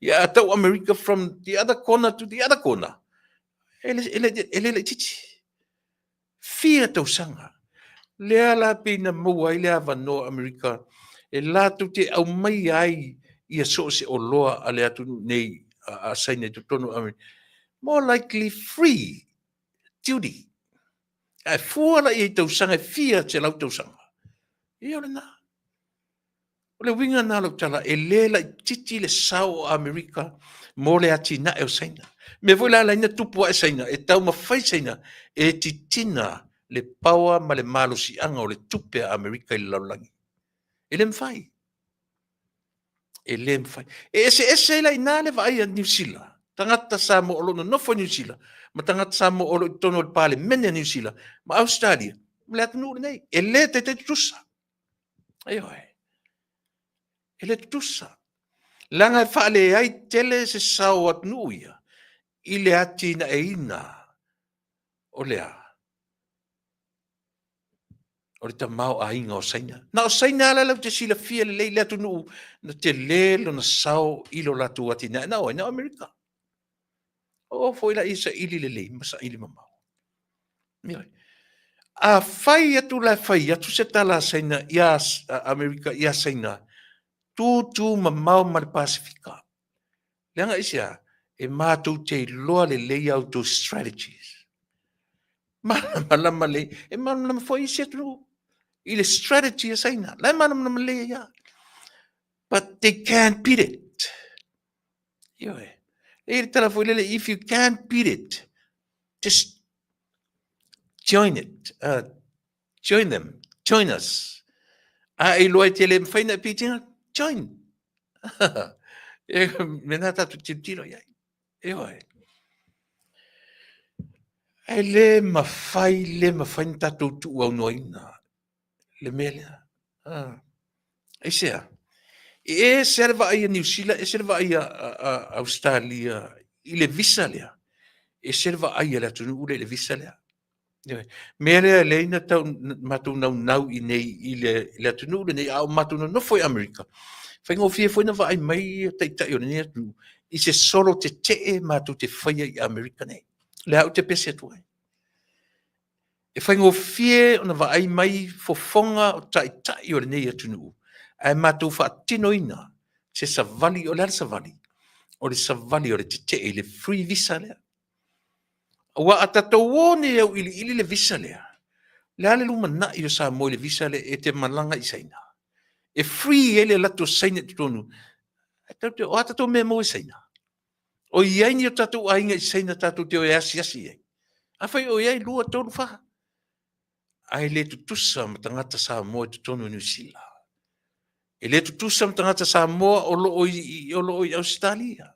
[SPEAKER 2] ia a tau Amerika from the other corner to the other corner, e le, e le, e le laitiiti. Fia tausaga. Lea la pei na maua ai le avanoa Amerika e latou te aumaia ai ia so o se oloa a le atunuu nei a Saina i totonu o Amerika. More likely free duty. Ae fua la i ai tausaga e fia selau tausaga. Ia o lena. O le uiga lena o lau tala, e le laitiiti le sao o Amerika mo le atinae o Saina. Mea foi la ala ai ona tupu ae Saina, e taumafai Saina e titina le power ma le malosiaga o le tupe a Amerika i le lalolagi. E le mafai. E le mafai. E eseese ai la i ina le vaai a Niu Sila, tagata Samoa o lo o nonofo i Niu Sila, ma tagata Samoa o lo o i totonu o le Palemene a Niu Sila, ma Ausetalia, ma le atunuu lenei. E le taitai tutusa. Ioe. E le tutusa. Leaga e faaleai tele se sao o atunuu ia i le atinaeina o le a? O le tamaoaiga o Saina. Na o Saina lava la te silafia lelei le atunuu na tele lona sao i lo latou atinae. Na o ai? Na o Amerika. O foi la ia saili lelei ma saili mamao. Ioe. A fai atu la e fai atu se tala a Saina ia Amerika ia Saina, tūtū mamao ma le Pasefika. Leaga aisea? E matou te iloa lelei a outou strategies. Malamalama lelei, e malamalama foi isi atunuu i le strategy a Saina. La e malamalama lelei ai lava. But they can't beat it. Ioe. E i le tala foi lele, if you can't beat it, just join it. Join them. Join us. A e iloa e te le mawhai na e pitinga, join. E mea na tatou tilotilo i ai. Ioe. E le mafai, le mafai ona tatou tuuaunoaina le mea lea. Ah. Aisea? E ese le vaai a Niu Sila, ese le vaai a Ausetalia i le visa lea, ese le vaai a le atunuu lea i le visa lea. Mea lea e leai na tau matou naunau i nei i le atunuu lenei, a o matou nonofo i Amerika, faigofie foi na vaai mai taitai o lenei atunuu i se solo tetee matou te faia i Amerika nei. Lea ou te pese atu ai. E faigofie ona vaai mai fofoga o taitai o lenei atunuu, ae matou faatinoina se savali. O le a le savali? O le savali o le tetee i le free visa lea. Aua a tatou o nei e auiliili le visa lea, le a le lumanai o Samoa i le visa lea e te malaga i Saina? E free ai le alu atu o Saina i totonu. O a tatou mea e maua i Saina? O i ai ni o tatou aiga i Saina tatou te o e asiasi i ai? Afai o i ai, 2, 3, 4. Ae le tutusa ma tagata Samoa i totonu o Niu Sila. E le tutusa ma tagata Samoa o lo o i Ausetalia.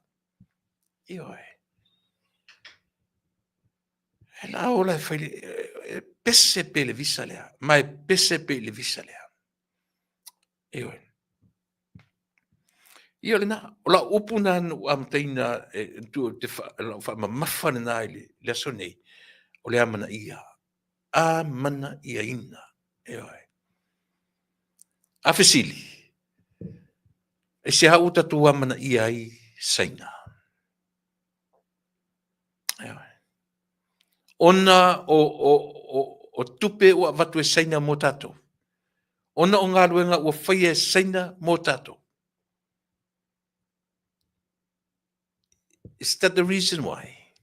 [SPEAKER 2] Ioe. E la ola e fai e pese pe le visa lea, ma e pese pe i le visa lea. Ioe. Ia o lena, o lau upu na na ou amataina e tu te wha, lau whaamamafa lena i le aso nei, o le amanaia. Amanaiaina. Ioe. A fesili, aisea ua tatou amanaia ai Saina? Ioe. Ona o tupe ua avatu e Saina mo tatou. Ona o galuega ua faia e Saina mo tatou. Is that the reason why?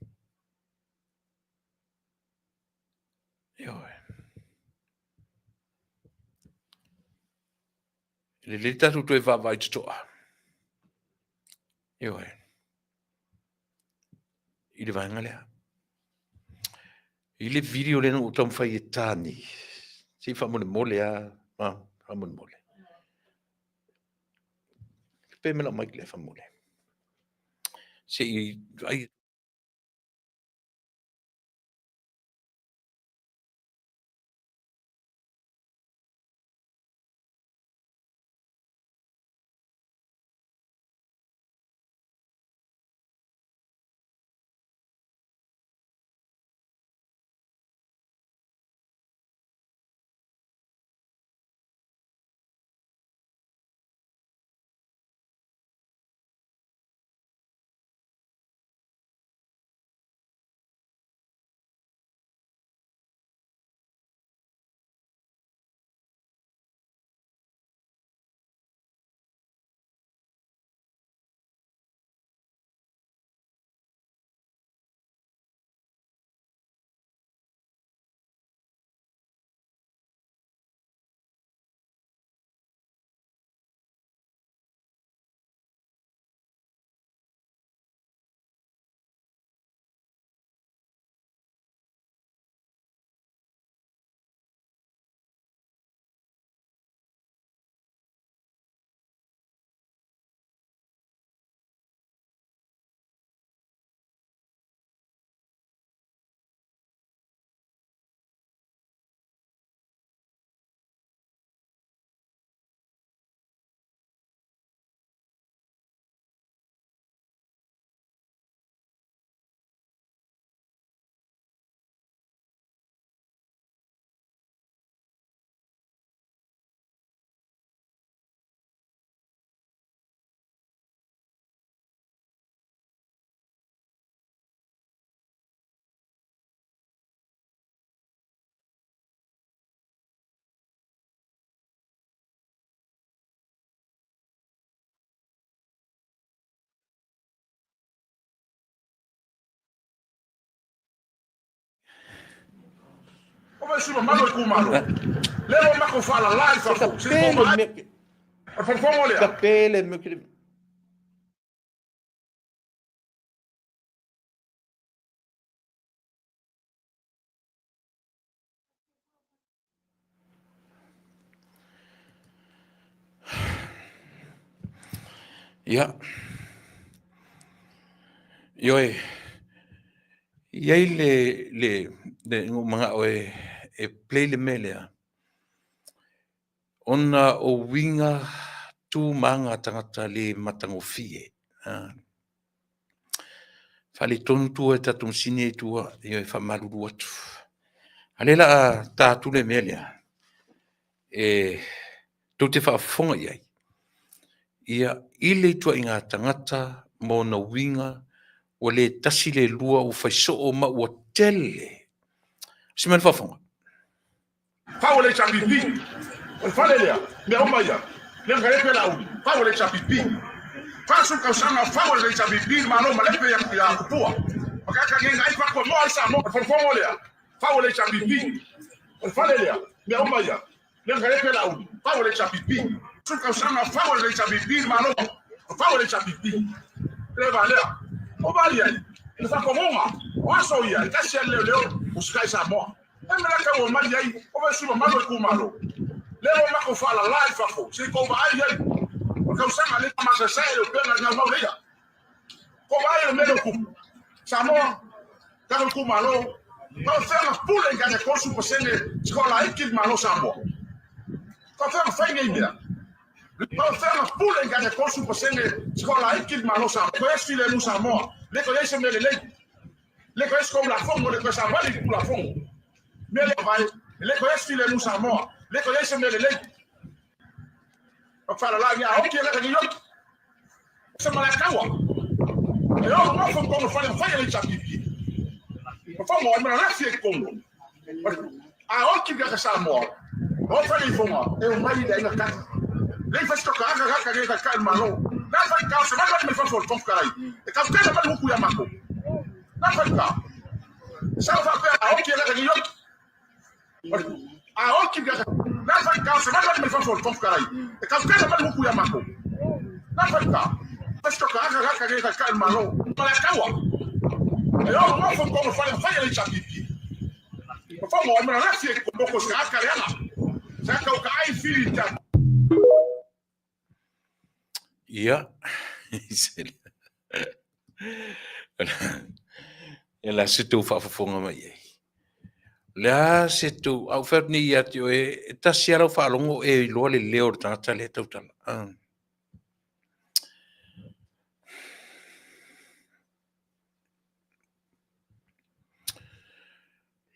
[SPEAKER 2] Ioe. E lelei tatou toe vaavaai totoa. Ioe. I le vaega lea. I le video lea na ou taumafai e ta nei. Se i faamolemole lava. Faamolemole. Pe me lau mic lea faamolemole. Se i vaai. Pele mea ke Ia. Ioe, e i ai le, le, le manao e, e play le mea lea, ona o uiga tu ma aga a tagata le matagofie. Faaletonu tua i tatou masini ia i tua, ioe, e faamalulu atu. A o lea o le a ta atu le mea lea e tou te faafofoga i ai, ia, i le ituaiga tagata ma ona uiga ua le tasi le lua ua fai soo ma ua tele. Se mea na faafofoga.
[SPEAKER 3] Fau o le HRPP. O le fale lea, mea uma ia, lea na lepe Laauli, fau o le HRPP. 40 tausaga o fau o le HRPP, le Malo malepe ia, ia Tupua. Ma kaka nge ngai fakua moa ai Samoa. O le fonofono lea, fau o le HRPP. O le fale lea, mea uma ia, lea na lepe Laauli, fau o le HRPP. 40 tausaga o fau o le HRPP, le Malo, fau o le HRPP. Le va lea. O vali ai, le fakomoga, o aso ia, e tasi a le leo, o sikai Samoa. E mea la tau omai ai, o vai sui mamalu o itumalo. Lea ua matou faalala i fafo, se i tou vaai ai. O le tausaga lea masaesae le upega i naunau leia. Tou vaai i le mea lea ua tupu. Samoa, tatou itumalo, faafefea ona pule i tai 30% sikoa laiti le Malo Samoa? Faafefea ona fai nei mea? Faafefea ona pule i tai 30% sikoa laiti le Malo Samoa? Toe esi filemu Samoa, le toe i ai se mea lelei. Le toe esi Tulafono, le toe savali i le Tulafono. Mea lea vae, le toe esi filemu Samoa, le toe i ai se mea lelei. O faalala i a oti e laka ni oti. Se malakaua. E o nofo tonu fale fai e le HRPP. O fongo ai mana lafi e tonu. A oti ka Samoa. O fale i fonga e o mai le ina ka. Le fai stoka aka ka ka ka ka malo. Na fai ka se mama me fafo fo kai. E ka ka ma huku ya mako. Na fai ka. Sa fa pe a oti e laka ni oti. A oti ka na fai ka se mama me fafo fo kai. E ka ka ma huku ya mako. Na fai ka. Fai stoka aka ka ka ka ka malo. Malakaua. E o nofo tonu fale fai e le HRPP. O fongo ai mana lafi e koboko sa aka le ala. Sa ka ka ai fili ta.
[SPEAKER 2] Ia, e la se tou faafofoga mai ai. O le a se tou, a ou fai atu nei ia te oe, e tasi lava lau faalogo e iloa le leo o le tagata lea e tautala. Ah.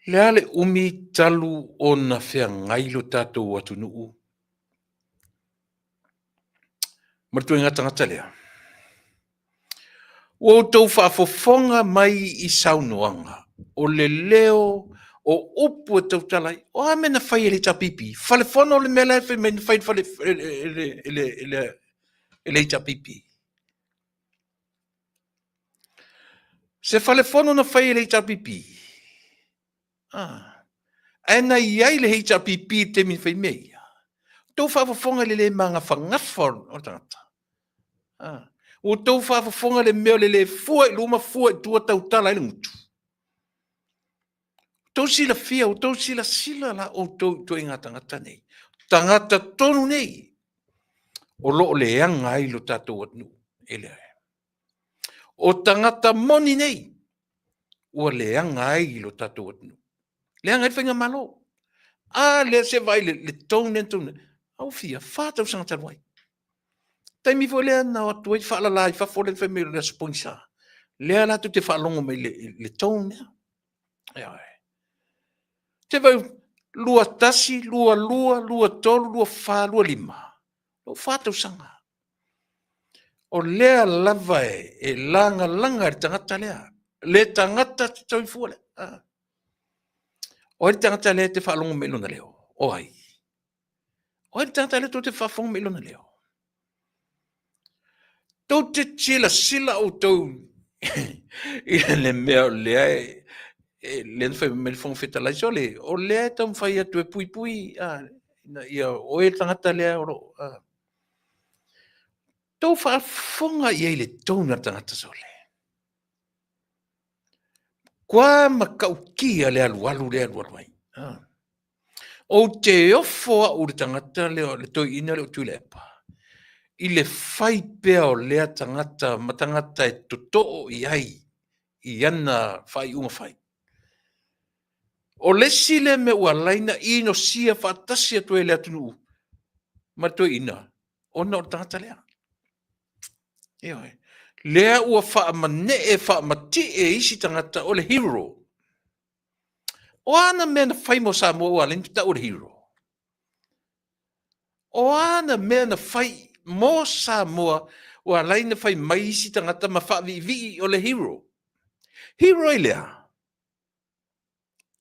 [SPEAKER 2] Le a le umi talu ona feagai lo tatou atunuu ma le ituaiga tagata lea? Ua outou faafofoga mai i saunoaga o le leo o upu e tautala ai. O a mea na fai e le HRPP? Falefono le mea la e fai mai na fai e le HRPP. Se falefono na fai e le HRPP. Ah. Ae na i ai le HRPP i le taimi na fai mea ia. Tou faafofoga i le le magafagafa o le tagata. Ah. Ua tou faafofoga le mea o le le fua i luma fua i tua tautala ai le gutu. Tou silafia, ua tou silasila la outou i ituaiga tagata nei. Tagata tonu nei o lo o leaga ai lo tatou atunuu. E leai. O tagata moni nei ua leaga ai lo tatou atunuu. Leaga ai le faigamalo. A lea se vaai le, le tone lea na tone. A ua fia, 4 tausaga talu ai. Taimi foi lea na o atu ai faalala i fafo lea na fai mai o le Aso Pogisa. Lea latou te faalogo mai le, le tone lea. Ioe. Te vai 21, 22, 23, 24, 25. Lou 4 tausaga. O lea lava e, e lagalaga e le tagata lea. Le tagata te soifua lea. Ah. O ai le tagata lea e te faalogo mai i lona leo? O ai? O ai le tagata lea tou te faafofoga mai i lona leo? Tou te silasila outou i le mea o lea e, e lea na fai mai le Fofoga Fetalai, sole, o lea e taumafai atu e puipui a, ina ia oe le tagata lea o lo o, a. Tou faafofoga i ai i le tone a le tagata sole. Kua matautia le alualu lea e alualu ai. Ah. Ou te ofo au i le tagata lea, le toeaina lea o Tuilaepa, i le fai pea o lea tagata ma tagata e totoo i ai. i ana faaiuga fai. O le isi lea mea ua ala ai ona inosia faatasi atu ai le atunuu ma le toeaina, ona o le tagata lea. Ioe. Lea ua faamanee faamatie isi tagata o le hero. O a ana mea na fai mo Samoa ua ala ai ona tau o le hero? O a ana mea na fai mo Samoa ua ala ai ona fai mai isi tagata ma faaviivii o le hero? Hero i le a?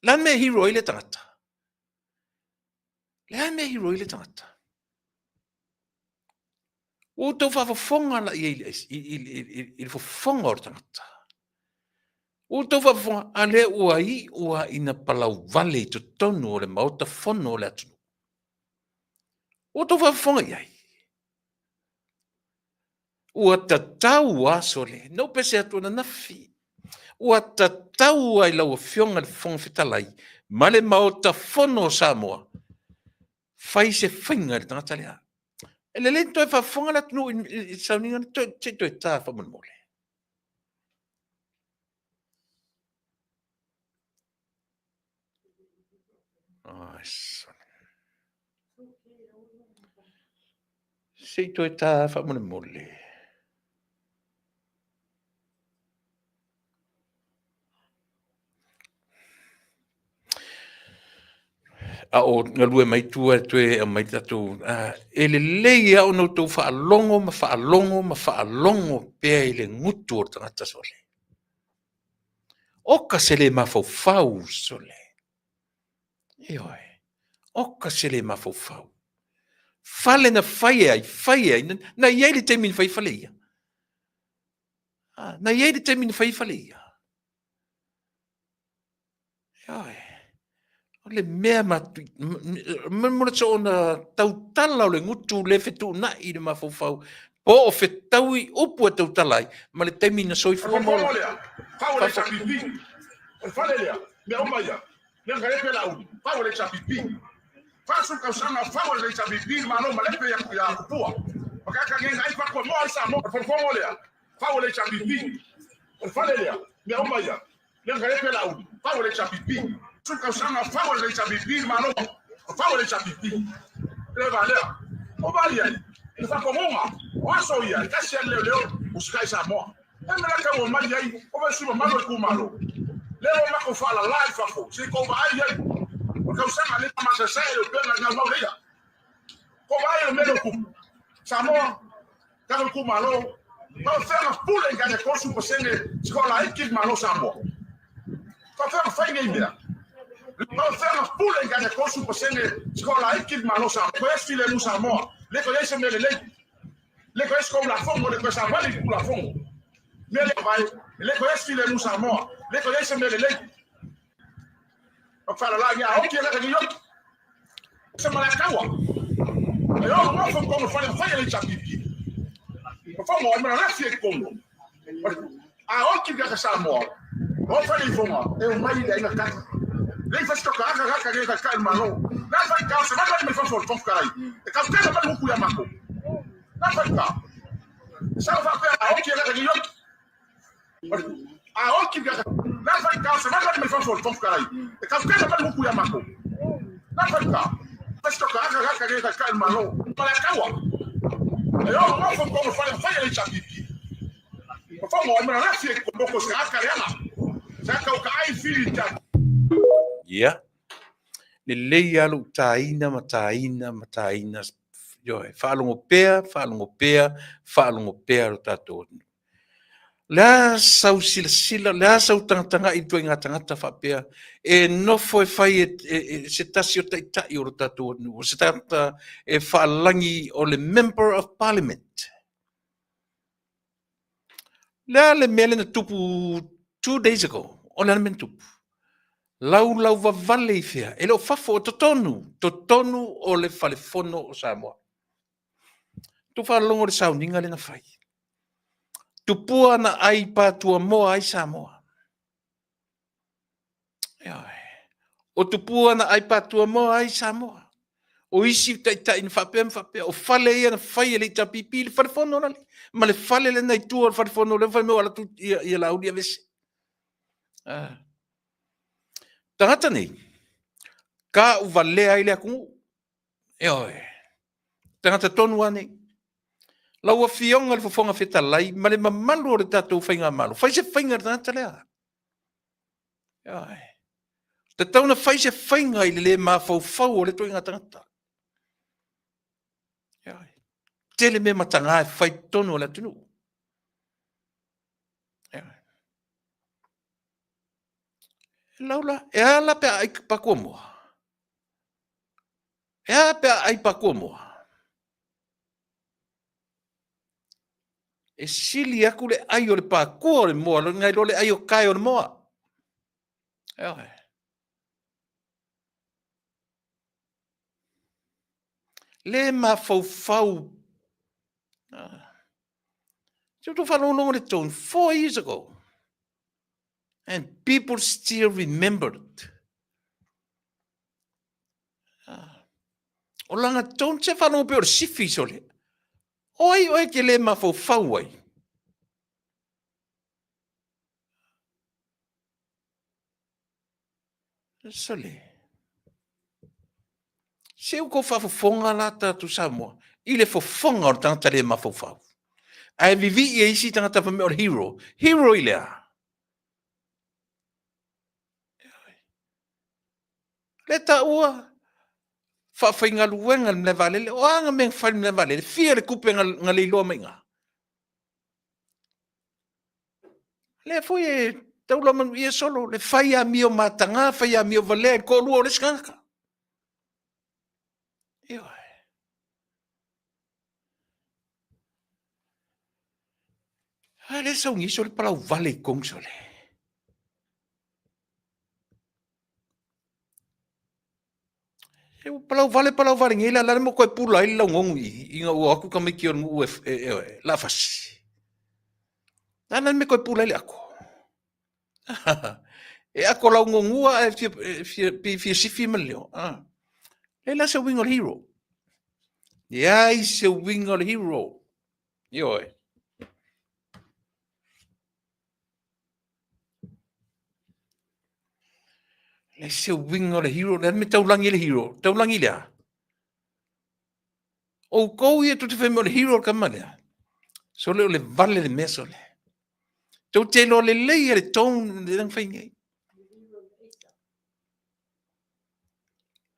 [SPEAKER 2] Le a le mea e hero ai le tagata? Le a le mea e hero ai le tagata? Ua outou faafofoga la i ai i le fofoga o le tagata. Ua outou faafofoga, a lea ua iu lava ina palauvale i totonu o le Maota Fono o le atunuu. Ua outou faafofoga i ai? Ua tatau lava sole, na ou pese atu ananafi, ua tatau lava i lau Afioga i le Fofoga Fetalai ma le Maota Fono o Samoa, fai se faiga i le tagata lea. E lelei ona toe faafofoga le atunuu i le sauniga, se i toe ta faamolemole. Se i toe ta faamolemole. A o galue mai tua e toe aumai le tatou... e lelei lava ona outou faalogo ma faalogo ma faalogo pea i le gutu o le tagata sole. Oka se le mafaufau sole. Ioe. Oka se le mafaufau. Fale na fai e ai, fai e ai. Na i ai le taimi na fai ai fale ia. Na i ai le taimi na fai ai fale ia. Ioe. O le mea mo le soona tautala o le gutu le fetuunai i le mafaufau po o fetaui upu e tautala ai ma le taimi na soifua ma ola.
[SPEAKER 3] Lea, fau le HPP. O le fale lea, mea uma ia. Lea ka lepe lauli, fau le HPP. 40 tausaga fau le HPP, le Malo malepe ia Tupua. O ka ka ngenga ai fakua moa ai Samoa. O le fofogo lea, fau le HPP. O le fale lea, mea uma ia. Lea ka lepe lauli, fau le HPP. 10 tausaga fau le HPP, le Malo fau le HPP. Le va lea. O vali ai, le fakomoga, o aso ia, e tasi a leo leo, o sikai Samoa. E mea ka ua mai ai, o vai sui mamalu e kumalo. Le o mako whaalala i fafo, se ko vaai ai. O tausaga le masasai o pena ngau mau leia. Ko vaai o mea o kupu. Samoa, kako kumalo, ka whenga pule nga te kosu pasene, sikola iki malo Samoa. Ka whenga whai nei mea. Ka whenga pule nga te kosu pasene, sikola iki malo Samoa. Ko esi le mu Samoa, le ko esi mele le. Le ko esi ko la fongo, le ko esi wali ku la fongo. Mele vai, le ko esi le mu Samoa, le ko esi mele le. O whala la ia, oki e laka ni yoki. Se mala kaua. E o mo fo kongo whale whai le chapipi. O fongo, e mala rafi e kongo. A oki ka Samoa. O whale i fonga, e o mai le ina kaka. Le whasitoka aka raka re ka kai malo. Na whai ka se mai mai fafo fo kai. E ka tena mai huku ya mako. Na whai ka. Sa fa pe a oki e laka ni yoki. A oki ka na whai ka se mai mai fafo fo kai. E ka tena mai huku ya mako. Na whai ka. Whasitoka aka raka re ka kai malo. Mala kaua. E o mo fo kongo whale whai le chapipi. O fongo e mala rafi e koboko se aka le ana. Sa ka ka ai fili ta.
[SPEAKER 2] Ia. Lelei lava lou taina ma taina ma taina. Ioe, faalogo pea, faalogo pea, faalogo pea lo tatou atunuu. O le a sau silasila, o le a sau tagatagai i ituaiga tagata faapea e nofo e fai e se tasi o taitai o lo tatou atunuu, o se tagata e faalagi o le Member of Parliament. O le a le mea lea na tupu 2 days ago? O le a le mea na tupu? Laulau vavale i fea? E le o fafo, o totonu, totonu o le falefono o Samoa. Tou faalogo i le sauniga lea na fai. Tupua na ai patuamoa ai Samoa. Ioe. O tupua na ai patuamoa ai Samoa. O isi taitai na faapea ma faapea, o fale ia na fai e le HRPP, le falefono lale, ma le fale lena i tua o le falefono, lea fai mai o ala tu ia Laauli aveese. Ah. Tagata nei, ka u valea ai le atunuu. Ioe. Tagata tonu lava nei. Lau Afioga i le Fofoga Fetalai ma le mamalu o le tatou faigamalo, fai se faiga i le tagata lea. Ioe. Tatau ona fai se faiga i le le mafaufau o le ituaiga tagata. Ioe. Tele mea mataga e fai i totonu o le atunuu. Ioe. Laula, e a la pe a ai pakuamoa? E a pe a ai pakuamoa? E sili atu le ai o le pakua o le moa nai lo le ai o kae o le moa. Ioe. Le mafaufau. Ah. Se tou faalogologo le tone 4 years ago and people still remember it. Ah. O lana tone se faalogo pei o le sifi sole. O ai oe ke le mafaufau ai? Sole. Se ua tou faafofoga la tatou Samoa i le fofoga o le tagata le mafaufau. Ae vivii e isi tagata fai mai o le hero. Hero i le a? Le taua faafaigaluega i le malae vaalele. O a na mea na fai i le malae vaalele? Fia le tupe na leiloa mai i ina? Lea foi e taula manuia solo le fai amio mataga, fai amio valea i le toalua o le isi tagata. Ioe. A lea sauni sole palau vale i tonu sole. E ua palau vale palau vale nei la la mo koe pula ai le laugogu i ina ua o atu tamaiti o le nuu e, e, e, la fasi. La la me koe pula ai le ako. E ako laugogua ae fia, fia, fia, fia sifi ma le leo. Ah. Le la se uiga o le hero. Leai se uiga o le hero. Ioe. Leai se uiga o le hero. Le me taulagi le hero. Taulagi lea. Outou ia tou te fai mai o le hero le tama lea. Sole o le vale le mea sole. Tou te iloa lelei e le tone le na fai nei.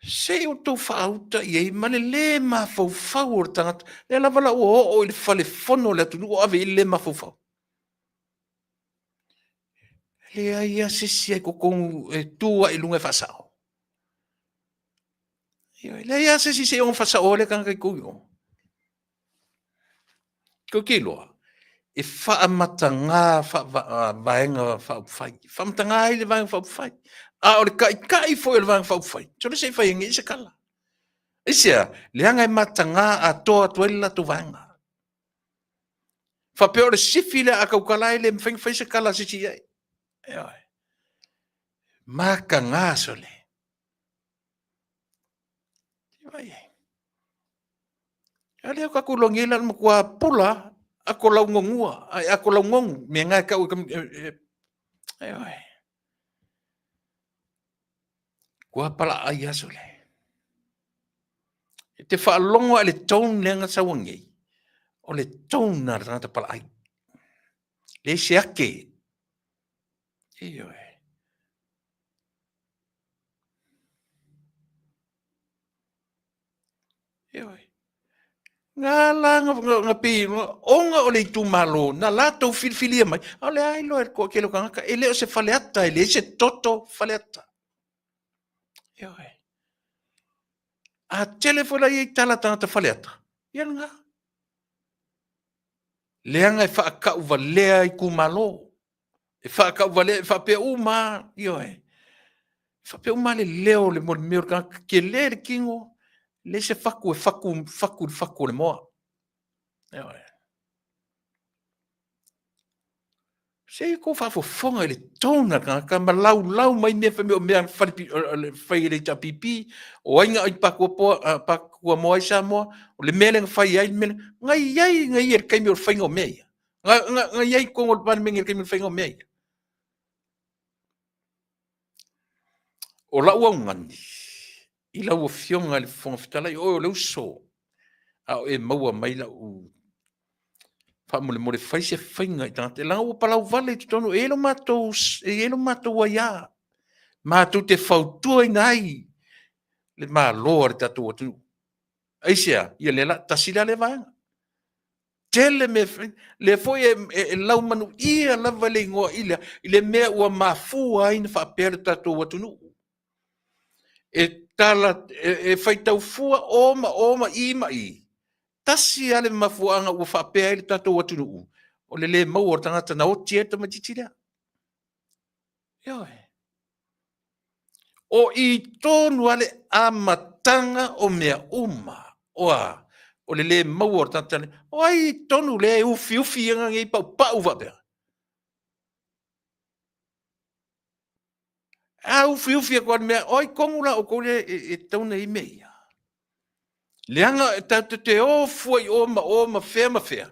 [SPEAKER 2] Se i outou faauta i ai ma le lē mafaufau o le tagata. Lea lava la ua oo i le fale fono o le atunuu o ave i ai le lē mafaufau. E leai lava se isi i totonu e tu ae i luga e faasao. E leai lava se isi seiloga faasaoa lea tagata i tou i o. Tou te iloa, e faamatagā vaega faaupufai. E faamatagā ai le Vaega Faaupufai. A o le taitai foi o le Vaega Faaupufai, sole se i fai ai se tala. Aisea? Leaga e matagā atoa atu ai le latou vaega. Faapea o le sifi lea a tautala e le mafai ona fai se tala a se isi i ai. Ioe. Matagā sole. A lea tatou iloa nei la le matua pula ato laugogua ai ato laugogu mea na e tau e ioe. Kua palaai aso le. E te faalogo a le tone lea na sau nei. O le tone a le tagata palaai. Le se ake. Ioe. Ioe. Nga la nga, nga, nga pi, ona o le itumalo, na latou filifilia mai, a o le a iloa e le toatele o tagata, e le o se Faleata, e leai se toto Faleata. Ioe. A tele foi la ia i tala tagata Faleata, ia lena. Leaga e faatauvalea itumalo. E faatauvalea, e faapea uma, ioe. E faapea uma le leo o le mo le mea o le tagata, tele le tino, leai se fatu e fatu, fatu i le fatu o le moa. Ioe. Se i tou faafofoga i le tone a le tagata ma laulau mai mea fai mai o mea fai e le HRPP, o ai na pakuamoa ai Samoa, o le mea lea na fai ai le mea lea. Na i ai na ia i le taimi o le faiga o mea ia. Na i ai i totonu o le Palemene i le taimi o le faiga o mea ia. O lau augani i lau Afioga i le Fofoga Fetalai, o oe o le uso, a o e maua mai lau faamolemole fai se faiga i tagata, leaga ua palau vale i totonu, e i ai lo matou, e i ai lo matou aia, matou te fautuaina ai le Malo a le tatou atunuu. Aisea? Ia lea la, tasi la lea vaega. Tele mea e lea foi e laumanuia lava le igoa i le, i le mea ua mafua ai ona faapea le tatou atunuu. E tala, e faitau fua o ma o ma i ma i, tasi lava le mafuaaga ua faapea ai le tatou atunuu, o le le maua o le tagata na oti ai le tamaitiiti lea. Ioe. O i tonu lava le amataga o mea uma. O a? O le le maua o le tagata lea. O ai tonu lea e ufiufi ana nei paupau faapea? A ufiufi atu lava i le mea, o ai tonu la outou lea e tatau ona i ai mea ia? Leaga e tatou te o fua i o ma o ma fea ma fea,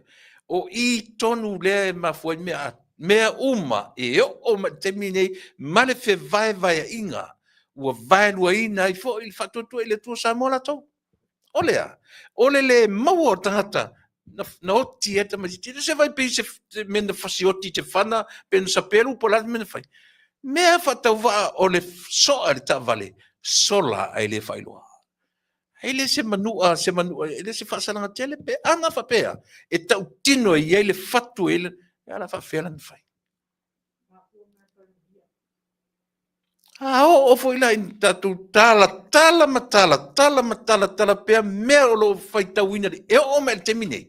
[SPEAKER 2] o i tonu lea e mafua ai mea, mea uma e oo mai i le taimi lenei ma le fevaevaeaiga ua vaeluaina ai foi le Faatuatua i le Atua Samoa latou. O le a? O le le maua o le tagata na oti ai le tamaitiiti. Se i vaai pei se mea na fasioti i se fana pe na sapelu po o le a le mea na fai. Mea faatauvaa o le soa i le taavale, sola ae le faailoa. E le se manua, se manua, e le se faasalaga tele pe ana faapea e tautino e i ai le fatu e i ai le... a o le a faapefea la ona fai? A oo foi la ina tatou talatala ma talatala ma talatala pea mea o lo o faitauina e oo mai i le taimi nei,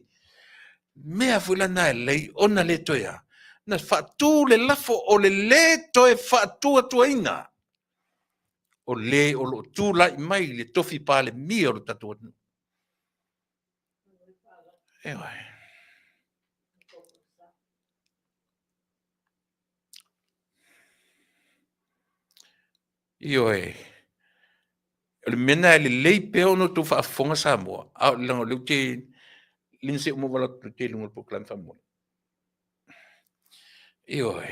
[SPEAKER 2] mea foi la na e lelei ona le toe a, na faatu le lafo o le lē toe faatuatuaina o le o lo o tulai mai i le tofi Palemia o le tatou atunuu. Ioe. Ioe. O le mea lena e lelei pea ona outou faafofoga Samoa, a o leaga o lea ou te Lina se i ou mova atu i luga o le polokalame faamolemole. Ioe.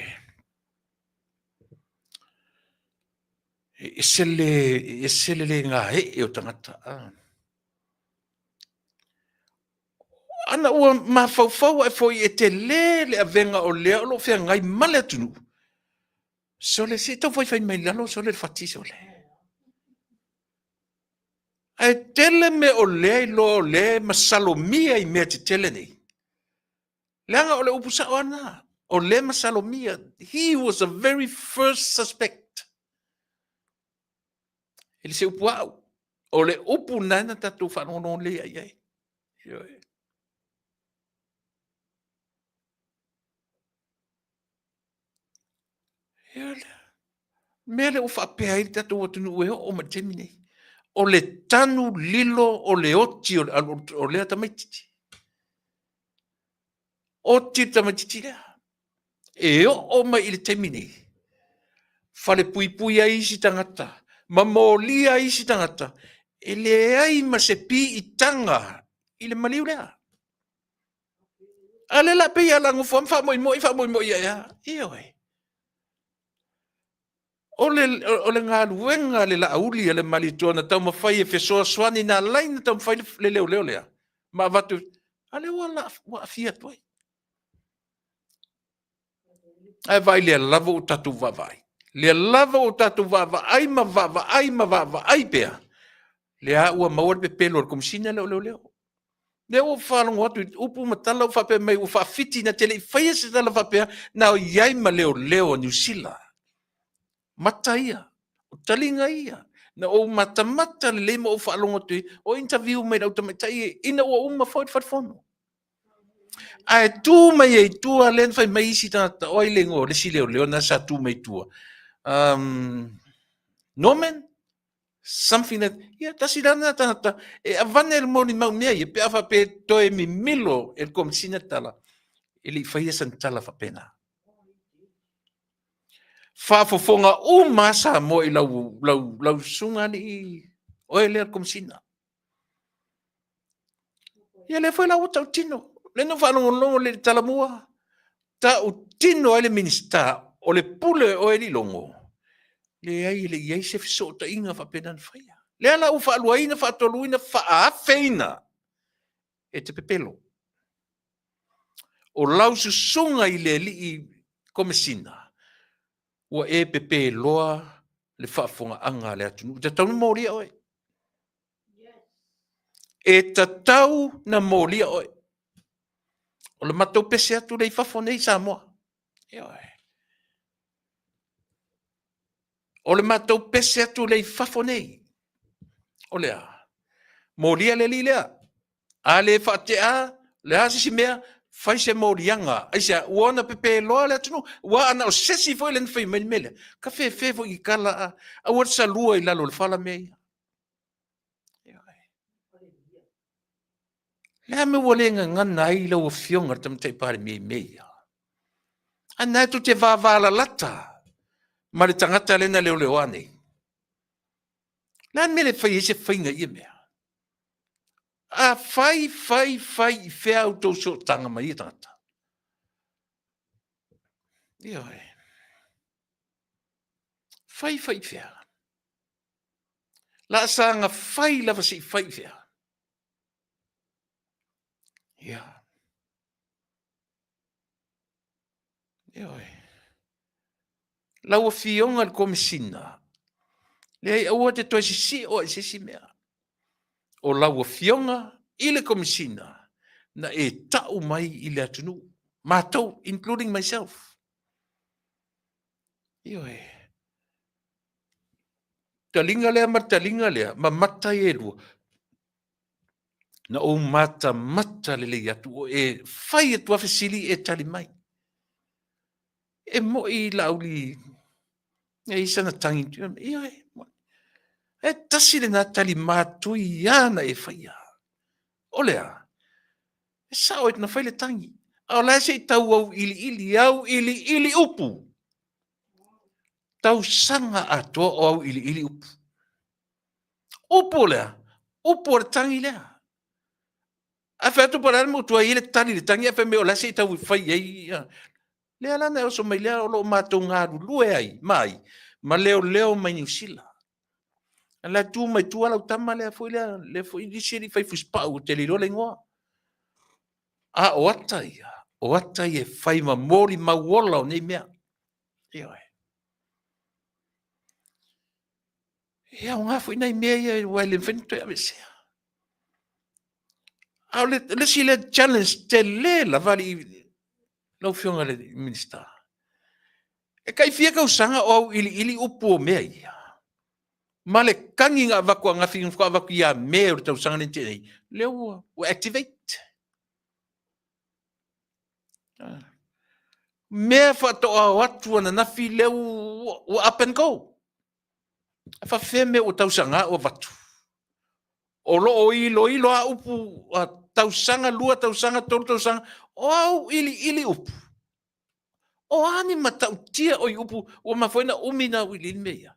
[SPEAKER 2] E ese le, e ese le le gaee o tagata. Ana ua mafaufau ae foi e tele le avega o lea o lo o feagai ma le atunuu, sole, se i tau faifai mai lalo sole le fati sole. Ae tele mea o lea e iloa o lea e masalomia i mea tetele nei. Leaga o le upu sao lava lena, o lea e masalomia. He was the very first suspect. E le se upu a au. O le upu lena na tatou faalogologo lelei ai i ai. Ioe. Ia lea. Mea lea ua faapea ai le tatou atunuu e oo mai i le taimi nei. O le tanu lilo o le oti o lea tamaitiiti. Oti le tamaitiiti lea. E oo mai i le taimi nei, falepuipui ai isi tagata, ma molia ai isi tagata, e leai ma se piitaga i le maliu lea. A lea la pei a la nofo lava ma faamoimoi faamoimoi ai lava. Ioe. O le galuega a le Laauli a le Malietoa na taumafai e fesoasoani, na ala ai ona taumafai le leoleo lea ma avatu, a lea ua aafia atu ai. Ae vaai lea lava ua tatou vaavaai, lea lava ua tatou vaavaai ma vaavaai ma vaavaai pea, lea ua maua le pepelo e le Komesina lea o Leoleo. Lea ua ou faalogo atu i upu ma tala ua faapea mai ua faafiti na te le i faia se tala faapea na i ai ma leoleo a Niu Sila. Mata ia, o taliga ia, na ou matamata lelei ma ou faalogo atu i ai o interview mai i le au tamaitai ina ua uma foi le fale fono. Ae tu mai ai i tua lea na fai mai isi tagata, o ai le igoa o le isi leoleo na sa tu mai i tua? Norman? Something like, ia tasi la lena tagata e avane le molimau mea ia pe a faapea e toe mimilo e le Komesina tala, e le i faia sana tala faapena. Faafofoga uma lava Samoa i lau, lau, lau susuga alii oe lea le Komesina. Ia lea foi la ua tautino. Lea na ou faalogologo lelei i le talamua, tautino ai le Minisita, o le pule o oe alii Logo. Leai, e le i i ai se fesootaiga faapena na faia. Lea la ua faaluaina, faatoluina, faaafeina e te pepelo. O lau susuga i le alii Komesina, ua e pepeloa le faafofogaaga a le atunuu. E tatau ona molia oe. E tatau ona molia oe. O le matou pese atu lea i fafo nei Samoa. Ioe. O le matou pese atu lea i fafo nei. O le a? Molia le alii lea. A le faatea, o le a se isi mea, fai se moliaga. Aisea? Ua ona pepeloa le atunuu. Aua ana o se isi foi lea na fai mai le mea lea, tafefe foi i tala, a, aua le salua i lalo o le fala mea ia. O le a le mea ua le gagana ai lau Afioga i le Tamaitai Palemia i mea ia? A na tou te vavalalata ma le tagata lea na leoleoa nei. O le a le mea e le fai ai se faiga i ia mea? A fai, fai, fai i fea a outou sootaga ma ia tagata? Ioe. Fai, fai i fea? Laasaga fai lava se i fai i fea? Ia. Ioe. Lau Afioga i le Komesina, leai, aua te toe sisio i se isi mea. O lau Afioga i le Komesina, na e tau mai i le atunuu, matou, including myself. Ioe. Taliga lea ma le taliga lea, ma mata ia e lua, na ou matamata lelei atu o e fai atu lava fesili e tali mai. E moi Laauli e i ai sana tagi, ioe, e tasi lena tali matuia na e faia. O le a? E sao na fai le tagi, a o la e se i tau auiliili, auiliili upu. Tausaga atoa o auiliili upu. Upu o le a? Upu o le tagi lea. Ae fai atu po o le a le mea ua tuai ai le tali i le tagi ae fai mai o la e se i tau fai i ai. Lea la na e oso mai lea o lo o matou galulue ai ma ai? Ma leoleo mai Niu Sila. A la e tu mai tua lau tama lea foi lea, lea foi isi alii fai fusipau ou te le iloa le igoa. A o ata ia, o ata ia e fai ma molimau ola o nei mea. Ioe. E aoga foi nai mea ia aua e le mafai ona toe aveesea. A o le isi lea challenge tele lava alii lau Afioga i le Minisita, e tai fia tausaga o auiliili upu o mea ia, ma le tagi na avatu ananafi na faatoa avatu ia Me o le tausaga lea na tea nei, lea ua activate. Mea faatoa o atu ananafi lea ua up and go. E faapefea mea ua tausaga ua avatu? O lo o iloilo lava upu a tausaga, 2 tausaga, 3 tausaga, o auiliili upu. O a ni matautia o i upu ua mafua ai ona umi ona auiliili mea ia?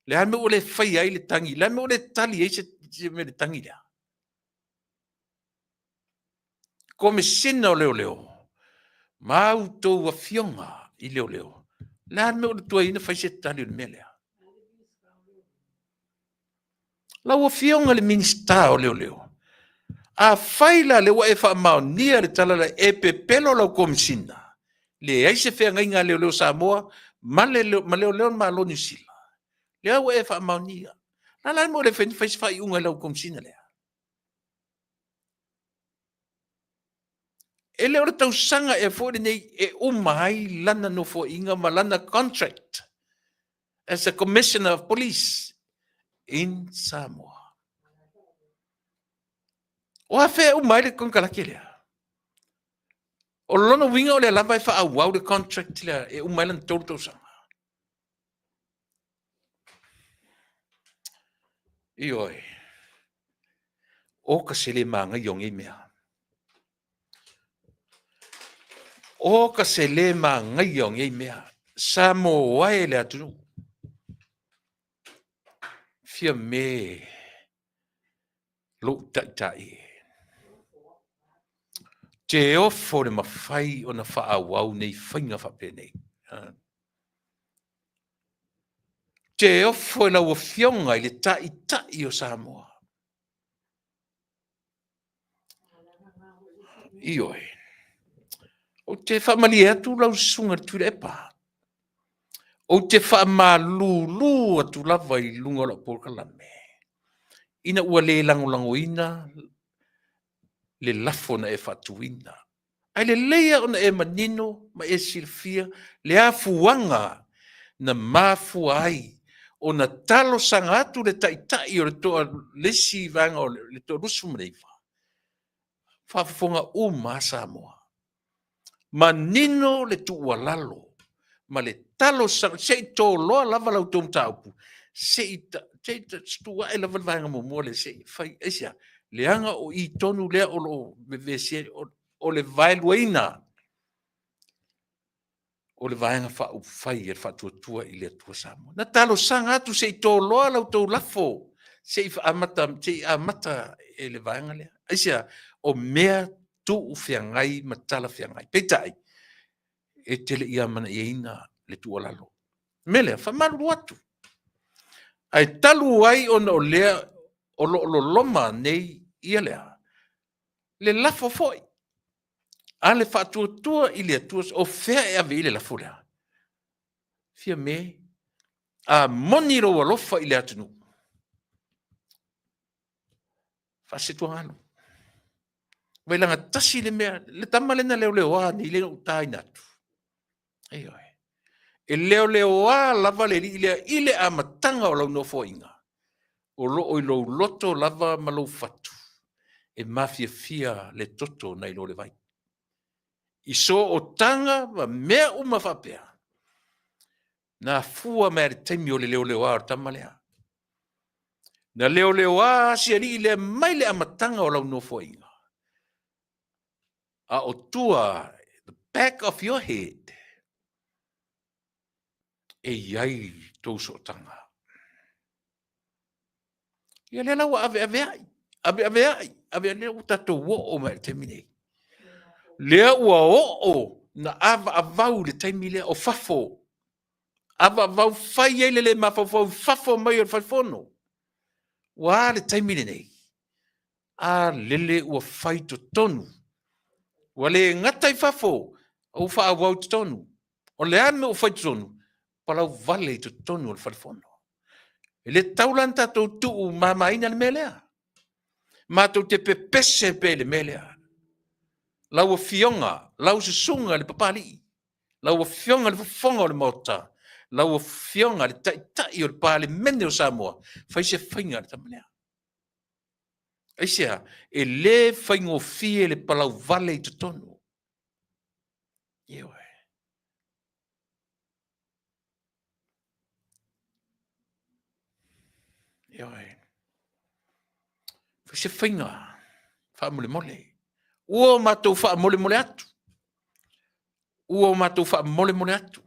[SPEAKER 2] Le a le mea ua le faia ai le tagi? Le a le mea ua le tali ai se mea i le tagi lea? Komesina o Leoleo ma a outou afioga i leoleo, le a le mea ua tuai ai ona fai se tali o le mea lea? Lau Afioga i le Minisita o Leoleo, afai la lea ua e faamaonia le tala lea e pepelo lau Komesina, leai se feagaiga a leoleo Samoa ma leoleo o le Malo o Niu Sila, lea ua e faamaonia. O le a la le mea ua le mafai ai ona fai se faaiuga i lau Komesina lea? E le o le tausaga ea foi lenei e uma ai lana nofoaiga ma lana contract as a Commissioner of Police in Samoa. O afea e uma ai le konekarate lea? O lona uiga o lea lava e faaauau le contract lea e uma ai lana 3 tausaga. Ioe. O ka se le magaia o nei mea. O ka se le magaia o nei mea. Samoa e le atunuu. Fia me lou taitai e. Te ofo le mafai ona faaauau nei faiga faapenei. te ofo i lau Afioga i le Taitai o Samoa. Ioe. Ou te faamalie atu lau susuga i le Tuilaepa, ou te faamalulu atu lava i luga o lau polokalame, ina ua le lagolagoina le lafo na e faatuina. Ae lelei lava ona e manino ma e silafia le afuaga na mafua ai ona talosaga atu le Taitai o le toa, le isi vaega o le toa 29, faafofoga uma lava Samoa. Manino le tuualalo ma le talosaga, se i toloa lava la outou mataupu, se i tuu ae lava le vaega muamua lea se i fai. Aisea? Leaga o i tonu lea o lo o vevesi ai, o le vaeluaina o le Vaega Faaupufai a le Faatuatua i le Atua Samoa. Na talosaga atu se i toloa la outou lafo, se i amata, se i amata e le vaega lea. Aisea? O mea tuufeagai ma talafeagai. Peitai, e te le i amanaiaina le tuualalo. O le mea lea, faamalulu atu. Ae talu ai ona o lea o lo o loloma nei ia le a? Le lafo foi a le Faatuatua i le Atua, o fea e ave i ai le lafo lea? Fiame, a moni lou alofa i le atunuu, faasetoga. Vai leaga tasi le mea, le tama lea na leoleoa nei lea na ou taina atu. Ioe. E leoleoa lava le alii lea i le amataga o lau nofoaiga, o lo o i lou loto lava ma lou fatu e mafiafia le toto nai lo le vai. I sootaga ma mea uma faapea, na afua mai lava i le taimi o le leoleoa o le tama lea. Na leoleoa si alii lea mai le amataga o lau nofoaiga, a o tua, the back of your head, e i ai tou sootaga. Ia lea la ua aveaveai, aveaveai, ave lea ua tatou oo mai i le taimi nei. Lea ua oo na avaavau i le taimi lea o fafo, avaavau fai ai le le mafaufau i fafo mai o le falefono. Ua a le taimi lenei? A lele ua fai totonu. Ua le gata i fafo, a ua faaauau i totonu. O le a le mea ua fai i totonu? Palau vale i totonu o le falefono. E le tatau la ona tatou tuumamaina le mea lea. Matou te pepese pea i le mea lea. Lau Afioga, lau Susuga i le Papalii, lau Afioga i le Fofoga o le Maota, lau Afioga i le Taitai o le Palemene o Samoa, fai se faiga i le tama lea. Aisea? E le faigofie le palauvale i totonu. Ioe. Ioe. Fai se faiga faamolemole. Ua o matou faamolemole atu. Ua o matou faamolemole atu.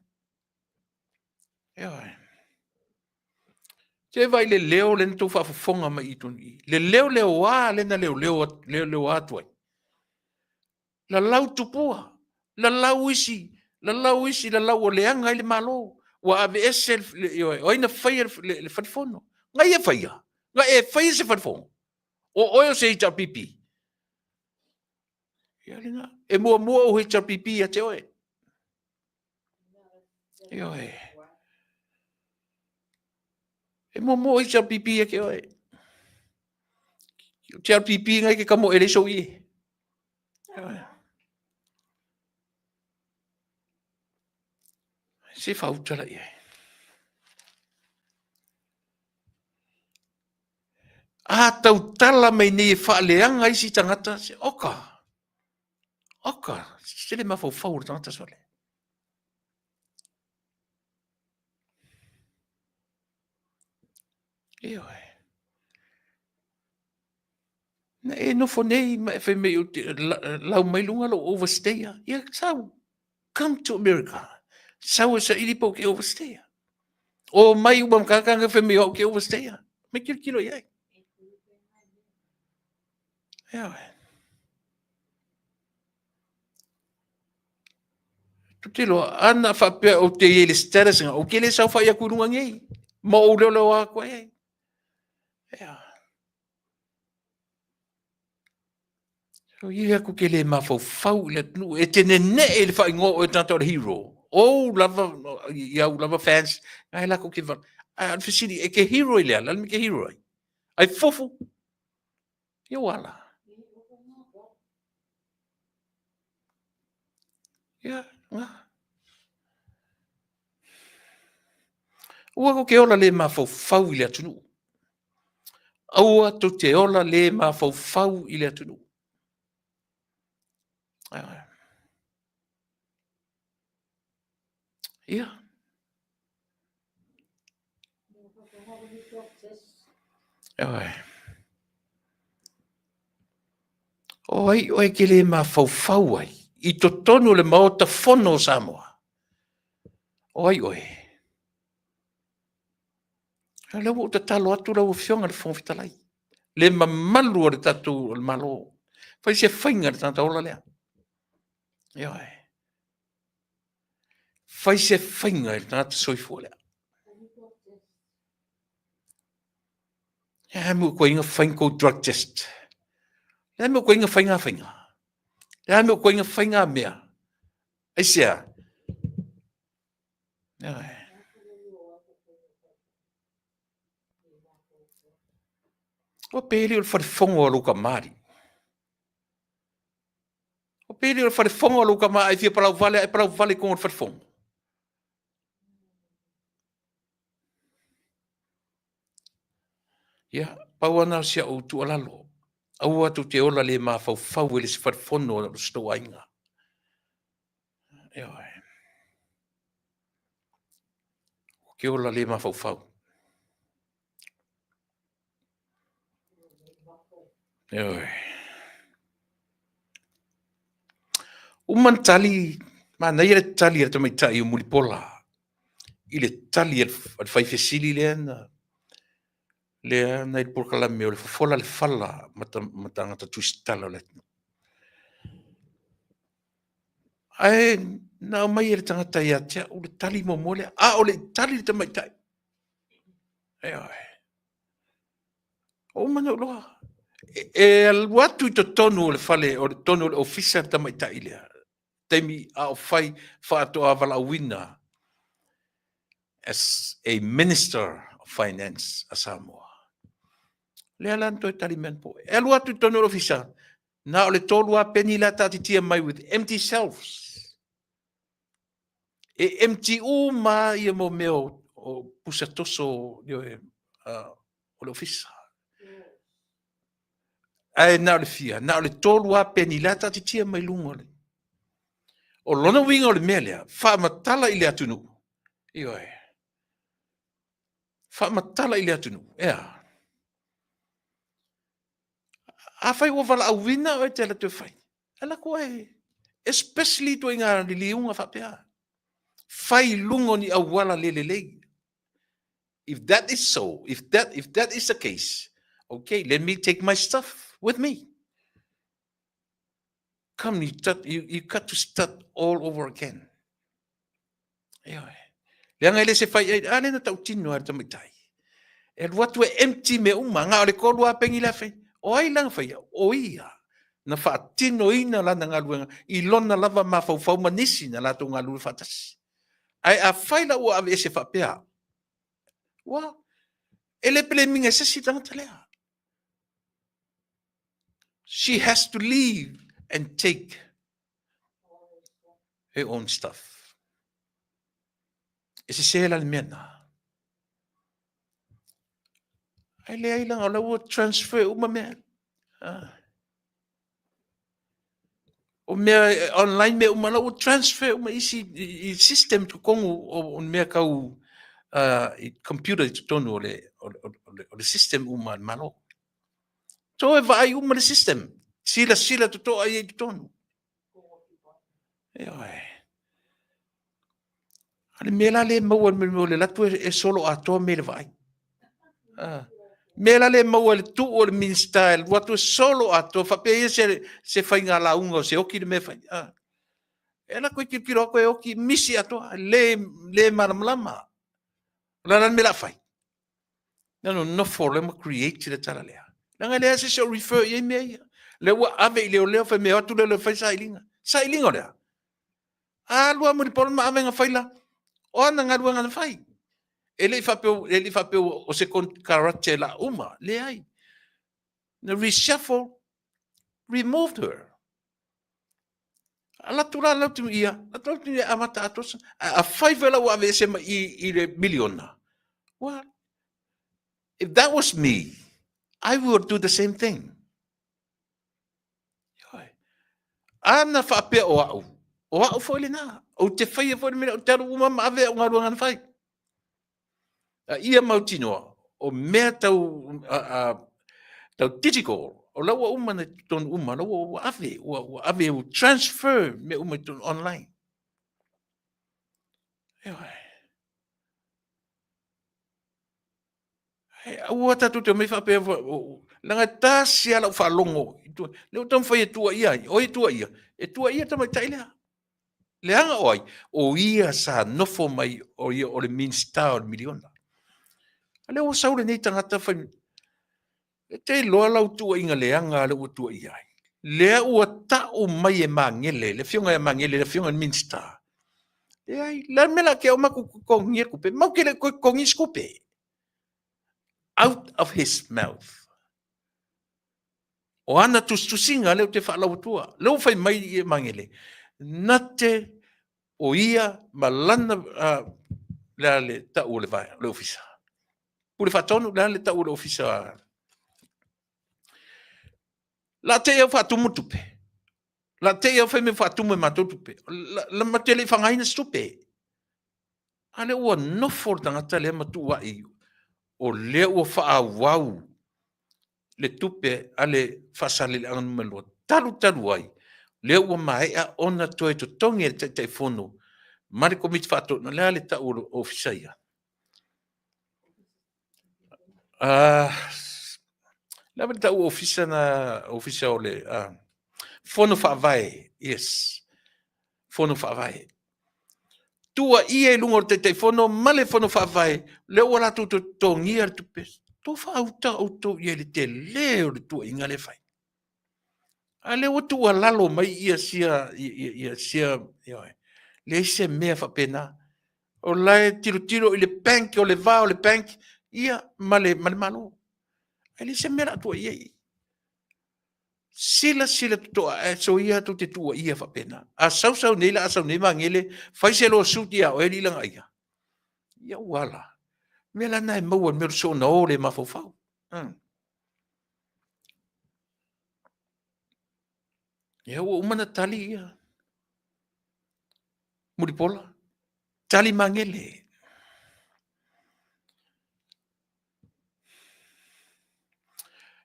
[SPEAKER 2] Ioe. Se vaai le leo lea na tou faafofoga mai i totonu i. Le leo leoa lea na leoleoa atu ai. Lalau tupua, lalau isi, lalau isi, lalau ua leaga ai le Malo, ua aveese, ioe, o ai na faia le falefono? Na ia faia? Na e faia se falefono? O oe o se HRPP? Ia lena. E muamua ou HRPP ia te oe. Ioe. E muamua ou HRPP ia te oe. O HRPP ngai ke kamo ele sou ie. Se fauta la iai. A tautala mai nei e faaleaga isi tagata, se oka, oka, se le mafaufau o le tagata sole. Ioe. Na e nofo nei ma e fai mai ou te lau mai luga lou overstay. Ia sau, come to America. Sau e saili po o ke overstay. O mai uma ma tagata fai mai o au ke overstay. Mai tilotilo i ai. Ioe. Tou te iloa, a na faapea ou te i ai i le status lena, ou te le saofai atu i luga nei. Ma ou leoleoa atu ai ai. Ia. So ia atu ke le mafaufau i le atunuu. E te nene'e i le faaigoa o oe tagata o le hero. Ou lava, i au lava fans, na e latou te vala. Ae o le fesili, e te hero i le a? Le a le mea e te hero ai? Ai fufu? Ia ua ala. Ia, na. Aua tou te ola le mafaufau i le atunuu. Aua tou te ola le mafaufau i le atunuu. Ia. Ioe. O ai oe e te le mafaufau ai i totonu o le Maota Fono o Samoa? O ai oe? O lea ua ou tatalo atu lau Afioga i le Fofoga Fetalai, le mamalu o le tatou o le Malo, fai se faiga i le tagata ola lea. Ioe. Fai se faiga i le tagata soifua lea. E mo koe inga fai kou drug test. Le mo koe inga fai ngā faiga. Le mo koe inga fai ngā mea. Aisea? Ioe. Ua pei o le falefono a lou tamalii. Ua pei o le falefono a lou tama a e fia palauvale lava, e palauvale i totonu o le falefono. Ia, pau lava lena o si au tuualalo, aua tou te ola le mafaufau e le isi falefono o si tou aiga. Ioe. Ou te ola le mafaufau. Ioe. Uma na tali, manaia le tali a le tamaitai o Mulipola i le tali a le faifesili lea na lea na i le polokalame o le Fofola le Fala ma tagata tusitala o le atunuu. Ae na aumai e le tagata ia te au le tali muamua lea, a o le i tali le tamaitai. Ioe. Ua uma ona ou iloa. E alu atu i totonu o le fale, o totonu o le ofisa le tamaitai lea, taimi a o fai faatoa valaauina as a Minister of Finance a Samoa. Lea la na toe tali mai anapo. E alu atu i totonu o le ofisa, na o le 3 lava peni la e taatitia mai with empty shelves. E empty uma lava ia mo mea o pusa toso o le ofisa. Ae na o le fia, na o le 3 lava peni la e taatitia mai luga o le. O lona uiga o le mea lea, faamatala i le atunuu, ioe, faamatala i le atunuu, e a? Afai ua valaauina oe e te alu atu e fai, alu atu oe, especially ituaiga liliuga faapea. Fai i luga o ni auala le lelei. If that is so, if that is the case, okay, let me take my stuff with me. Come, you got to start all over again. Ioe. Leaga e le se fai ai, a le na tautino a le tamaitai. E alu atu e empty mea uma, na o le 3 lava peni la fai. O ai la na faia? O ia na faatinoina lana galuega i lona lava mafaufau ma nisi na latou galulue faatasi. Ae afai la ua aveese faapea, ua e le pelemiga e se isi tagata lea. She has to leave and take her own stuff. E sese la le mea na. Ai leai langa o la ua transfer uma mea. Ah. O mea online mea uma la ua transfer uma isi i system totonu o mea tau i computer i totonu o le system uma a le Malo. So e vaai uma le system. Silasila totoa i ai i totonu. Ioe. A le mea la le maua o le latou e solo atoa mea i le vaai. Ah. Mea la le maua le tuu o le Minista e alu atu e solo atoa faapea ia se faiga lauga o se oki le mea fai. Ah. E ala koe tilotilo atu e oki misi atoa, le, le malamalama. O le a la le mea o le a fai? Na nonofo lea ma create le tala lea. Leaga e leai se isi o refer i ai mea ia. Lea ua ave i leoleo fai mea o atu lea fai sailiga. Sailiga o le a? Alu lava Mulipola ma ave na fai la. O ana galuega na fai. E le i faapea, e le i faapea o se konekarate la uma. Leai. Na reshuffle, removed her. Alu atu la lau ia, atu atu ia amata atoa. A fai foi la ua aveese mai i le miliona. Well, if that was me, I would do the same thing. Ana faapea o au, o au foi lena. Ou te faia foi le mea, ou te alu uma ma ave au galuega na fai. A ia mautinoa, o mea tau, tau digital, o la ua uma na totonu uma, la ua ave, ua ave, ua transfer mea uma i totonu online. Ioe. Aua tatou te omai faapea, leaga e tasi lava lau faalogo, lea ua taumafai e tuuaia ai, o ai e tuuaia? E tuuaia le tamaitai lea. Leaga o ai? O ia sa nofo mai, o ia o le Minisita o le miliona. A lea ua sau lenei tagata fai, e te iloa lau tuuaiga leaga lea ua tuuaia ai. Lea ua tau mai e Magele, le afioga ia Magele, le afioga i le Minisita. Leai, le a le mea o le a te matou totogia tupe? Matou te le toe totogia se tupe. Out of his mouth. O ana tusitusiga lea ou te faalau atua. Lea ua fai mai i Magele, na te o ia ma lana, le a le tau o le vaega, le ofisa. Pule Faatonu, le a le tau o le ofisa. La te i au faatumu le tupe. La te i au fai mea faatumu e matou tupe. La, la ma te le i faaaogaina se tupe. A lea ua nofo le tagata lea ma tuuai o lea ua faaauau le tupe a le Faasaleleaga Nu.2 talu talu ai, lea ua maea ona toe totogi e le Taitaifono ma le Komiti Faatonu. O le a le tau o le ofisa ia? Le a le tau ofisa na, ofisa o le Fono Faavae, yes, Fono Faavae. Tuuaia i luga o le Taitaifono ma le Fono Faavae, lea ua latou totogia le tupe. Tou faauta outou i ai i le tele o le tuuaiga lea e fai. A lea ua tuualalo mai ia sia, ia, ia, sia, ia, leai se mea faapena. O la e tilotilo i le bank, o le va o le bank, ia, ma le Malo. E leai se mea o le a tuuaia i i. Silasila totoa, ae soia tou te tuuaia faapena. A sau sau nei la a sau nei Magele, fai se lawsuit ia oe alii lagaia. Ia ua ala. Mea la na e maua i le mea o le soona o le mafaufau. Ia ua uma na tali ia. Mulipola. Tali Magele.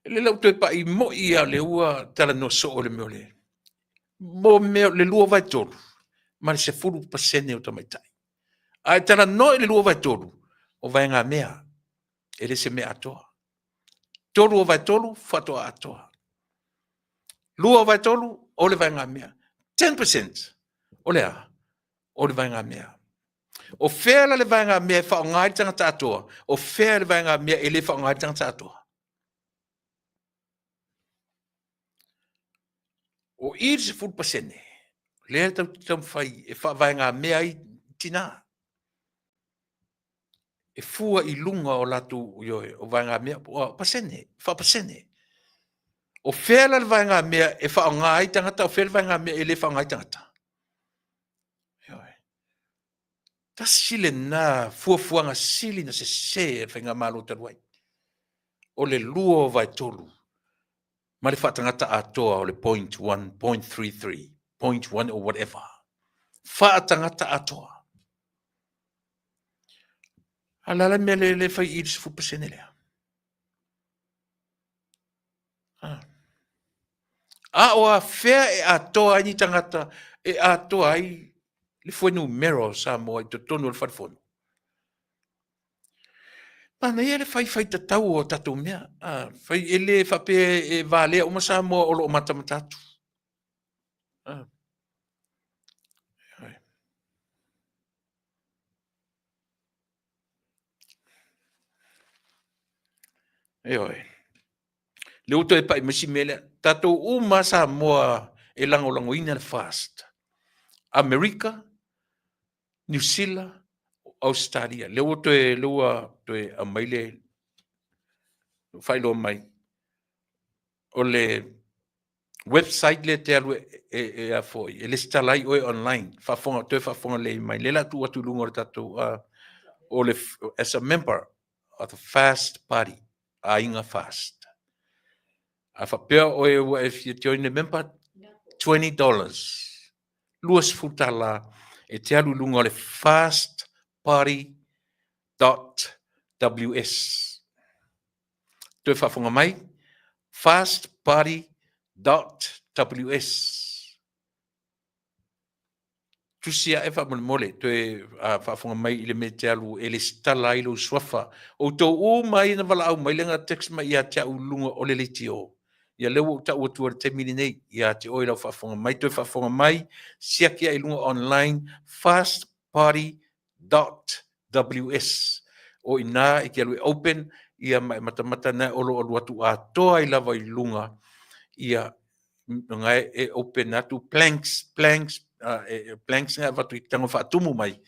[SPEAKER 2] E le lau toe pai moi a le ua talanoa soo le mea o le mo mea le 2/3 ma le 10% o tamaitai. A e talanoa i le 2/3 o vaega mea, e le se mea atoa. 3/3 faatoa atoa. 2/3 o le vaega mea. 10% o le a? O le vaega mea. O fea la le vaega mea e faaaoga ai le tagata atoa? O fea le vaega mea e le faaaoga ai le tagata atoa? O i le 10% lea tatou te taumafai e faavaegamea ai tina e fua i luga o latou, ioe, o vaegamea, o pasene, faapasene. O fea la le vaegamea e faaaoga ai tagata, o fea le vaegamea e le faaaoga ai tagata? Ioe. Tasi lena fuafuaga sili na sese e le Faigamalo talu ai, o le 2/3 ma le faatagata atoa o le 0.1, 0.33, 0.1 or whatever. Faatagata atoa. A le a le mea le fai i le 10% lea? A o afea e atoa ai ni tagata, e atoa ai le fuainumera o Samoa i totonu o le Fale Fono? Manaia le fai fai tatau o tatou mea. A, fai e le faapea e valea uma Samoa o lo o matamata atu. A. Ioe. Le ua toe pai mai si mea lea. Tatou uma Samoa e lagolagoina le FAST. Amerika, Niu Sila, Ausetalia. Lea ua toe, lea ua toe aumai le faailoa mai. O le website lea te alu e, e, e a foi, e lesitala ai oe online, faafofoga, toe faafofoga lelei mai. Lea la tuu atu i luga o le tatou, o le, as a member of the Fast Party, Aiga Fast. A faapea oe ua e fia join le member, $20, $20 e te alu i luga o le fastparty.ws. Toe faafofoga mai, fastparty.ws. Tusi ae faamolemole, toe faafofoga mai i le mea e te alu e lesitala ai lou suafa. Outou uma ai na valaau mai lea na text mai ia te au i luga o le leitio. Ia lea ua ou tau atu i le taimi lenei ia te oe lau faafofoga mai, toe faafofoga mai, siaki ai i luga online fastparty.ws. O i ina e te alu e open, ia ma e matamata na o lo o alu atu atoa ai lava i luga, ia nga e open atu planks, planks, planks nga avatu i tango faatumu mai.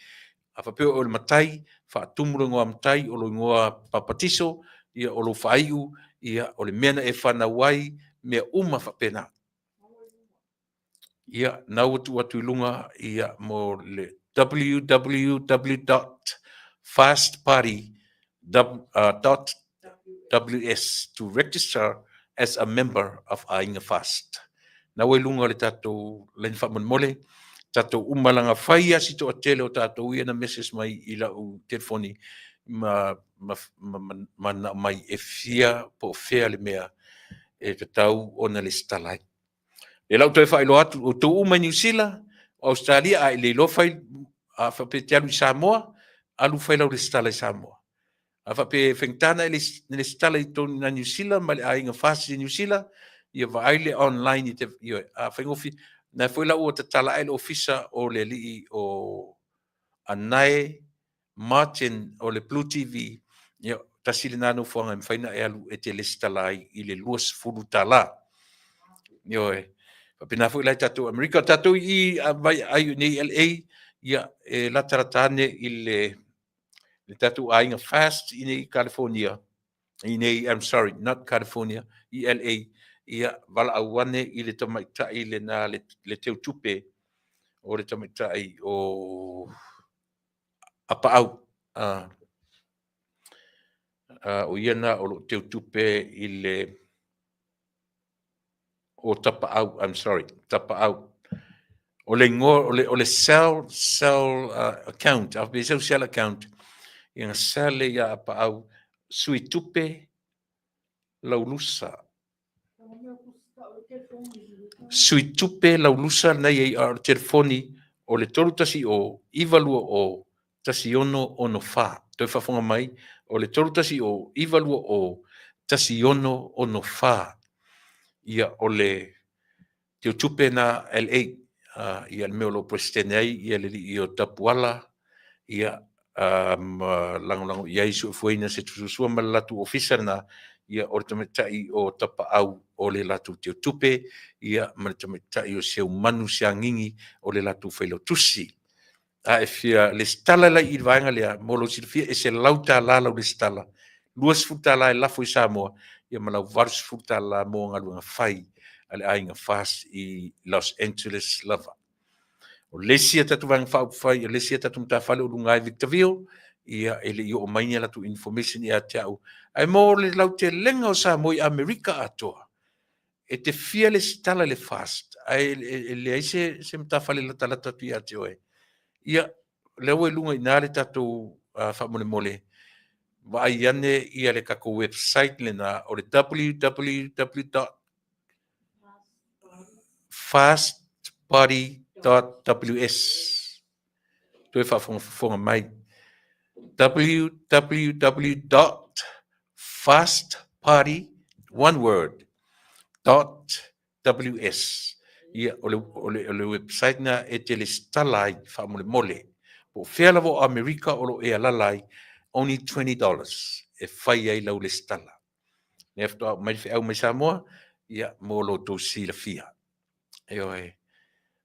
[SPEAKER 2] A faapea o le matai, faatumu lo ingoa matai, o lo ingoa papatiso, ia o lo faaiu, ia o le mea na e whanau ai, mea uma faapena. Ia, na ua tuu atu i luga, ia, mo le www.fastparty.ws to register as a member of Aiga Fast. Na ua i luga o le tatou laina faamolemole, tatou uma langa fai a si toatele o tatou ia na message mai i lau telefoni ma ma ma, ma, ma na mai e fia po o fea le mea e tatau ona lesitala ai. E lau toe faailoa atu, outou uma i Niu Sila, o Australia, a i le iloa fai, a faapea e te alu i Samoa, alu fai lau lesitala i Samoa. A faapea e faigata ona e lesitala i totonu i Niu Sila ma le aiga FAST i Niu Sila, ia vaai le online i te, ioe, a faigofie. Na foi la ua tatala ae le ofisa o le alii o Anae Martin o le Blue TV, ia, tasi lena nofoaga e mafai ona e alu e te lesitala ai i le $20. Ioe. Faapena foi la i tatou Amerika. O tatou i vai ai nei LA, ia, e latalata ane i le tatou aiga FAST i nei California, i nei, I'm sorry, not California, i LA, ia, valaau ane i le tamaitai lena le teutupe o le tamaitai o Apaau. O ia na o lo o teutupe i le o Tapaau, I'm sorry, Tapaau. O le ingoa, o le cell account, a pe seu cell account, ia na sell e ia Apaau, sui tupe laulusa. Sui tupe laulusa nei ei a o le telefoni o le 310 920 1664. Toe faafofoga mai, o le 310 920 1664. Ia o le teutupe na LA, ia le mea o lo o presidente ai ia le alii o Tapuala, ia ma lagolago i ai suefueina se tusuasua ma le latou ofisa lena, ia o le tamaitai o Tapaau o le latou teutupe, ia ma le tamaitai o Seumanu Siagigi o le latou failautusi. A e fia lesitala la i le vaega lea, mo lou silafia e $100 lau lesitala, $20 e lafo i Samoa, ia ma lau $80 mo galuega fai a le aiga FAST i Los Angeles lava. O le isi a tatou vaega faaupufai, o le isi a tatou matafale o luga ai Victorville, ia e le i oo mai ni a latou information ia te au. Ae mo le lautelega o Samoa i Amerika atoa, e te fia lesitala i le FAST, ae e leai se matafale latalata atu ia te oe. Ia, lea ua i luga i ina le tatou faamolemole, vaai ane ia le tatou website lena o le www.fastparty.ws. Toe faafogafoga mai, www.fastparty, one word, .ws. Ia, o le website na e te lesitala ai faamolemole. Po o fea lava o Amerika o lo e alala ai, only $20 e fai ai lau lesitala. Lea faatoa oo mai le feau mai Samoa, ia, mo lo outou silafia. Ioe.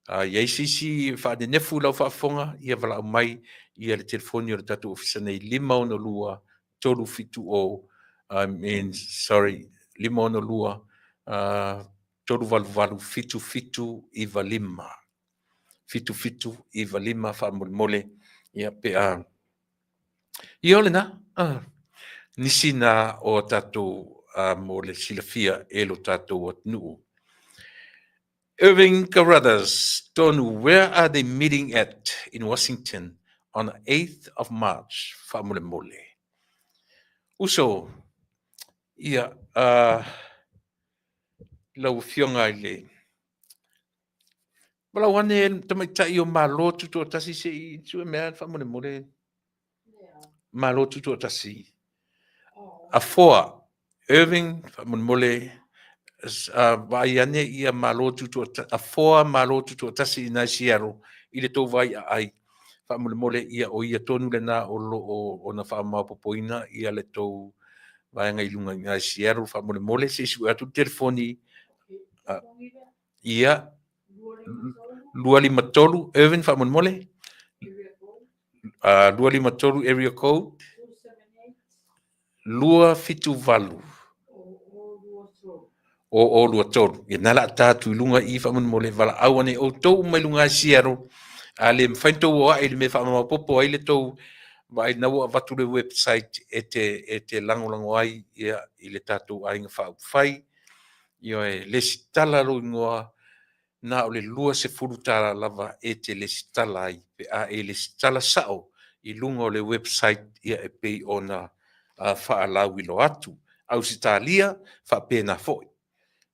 [SPEAKER 2] A i ai se isi e faanenefu i lau faafofoga, ia valaau mai ia le telefoni o le tatou ofisa nei 562 370, I mean, sorry, 562 388 7795. 7795 faamolemole, ia pe a Ia o lena, nisi na o a tatou mo le silafia e lo tatou atunuu. Irving Carruthers, Tonu, where are they meeting at in Washington on the 8th of March? Faamolemole. Uso, ia, lau Afioga i le Valaau ane e le tamaitai o Malo Tutoatasi se i sue mea faamolemole. Malo Tutoatasi. Afoa, Irving, faamolemole, vaai ane ia Malo Tutoatasi, Afoa Malo Tutoatasi i nai Seattle i le tou vaai aai. Faamolemole ia o ia tonu lena o lo o ona faamaopopoina ia le tou vaega i luga i nai Seattle. Faamolemole se i sue atu le telefoni. Ia, 253, Irvin, faamolemole. 253 area code. 278. 0023. Ia na la ta atu i luga i faamolemole valaau ane outou uma i luga i Seattle. A le mafai ona tou o ae i le mea e faamaopopo ai le tou vaai na ua avatu le website e te lagolago ai ia, i le tatou aiga faaupufai. Ioe, lesitala lou igoa, na o le $20 lava e te lesitala ai, pe a e lesitala sao i luga o le website ia e pei ona faalauiloa atu. Ausetalia, faapena foi.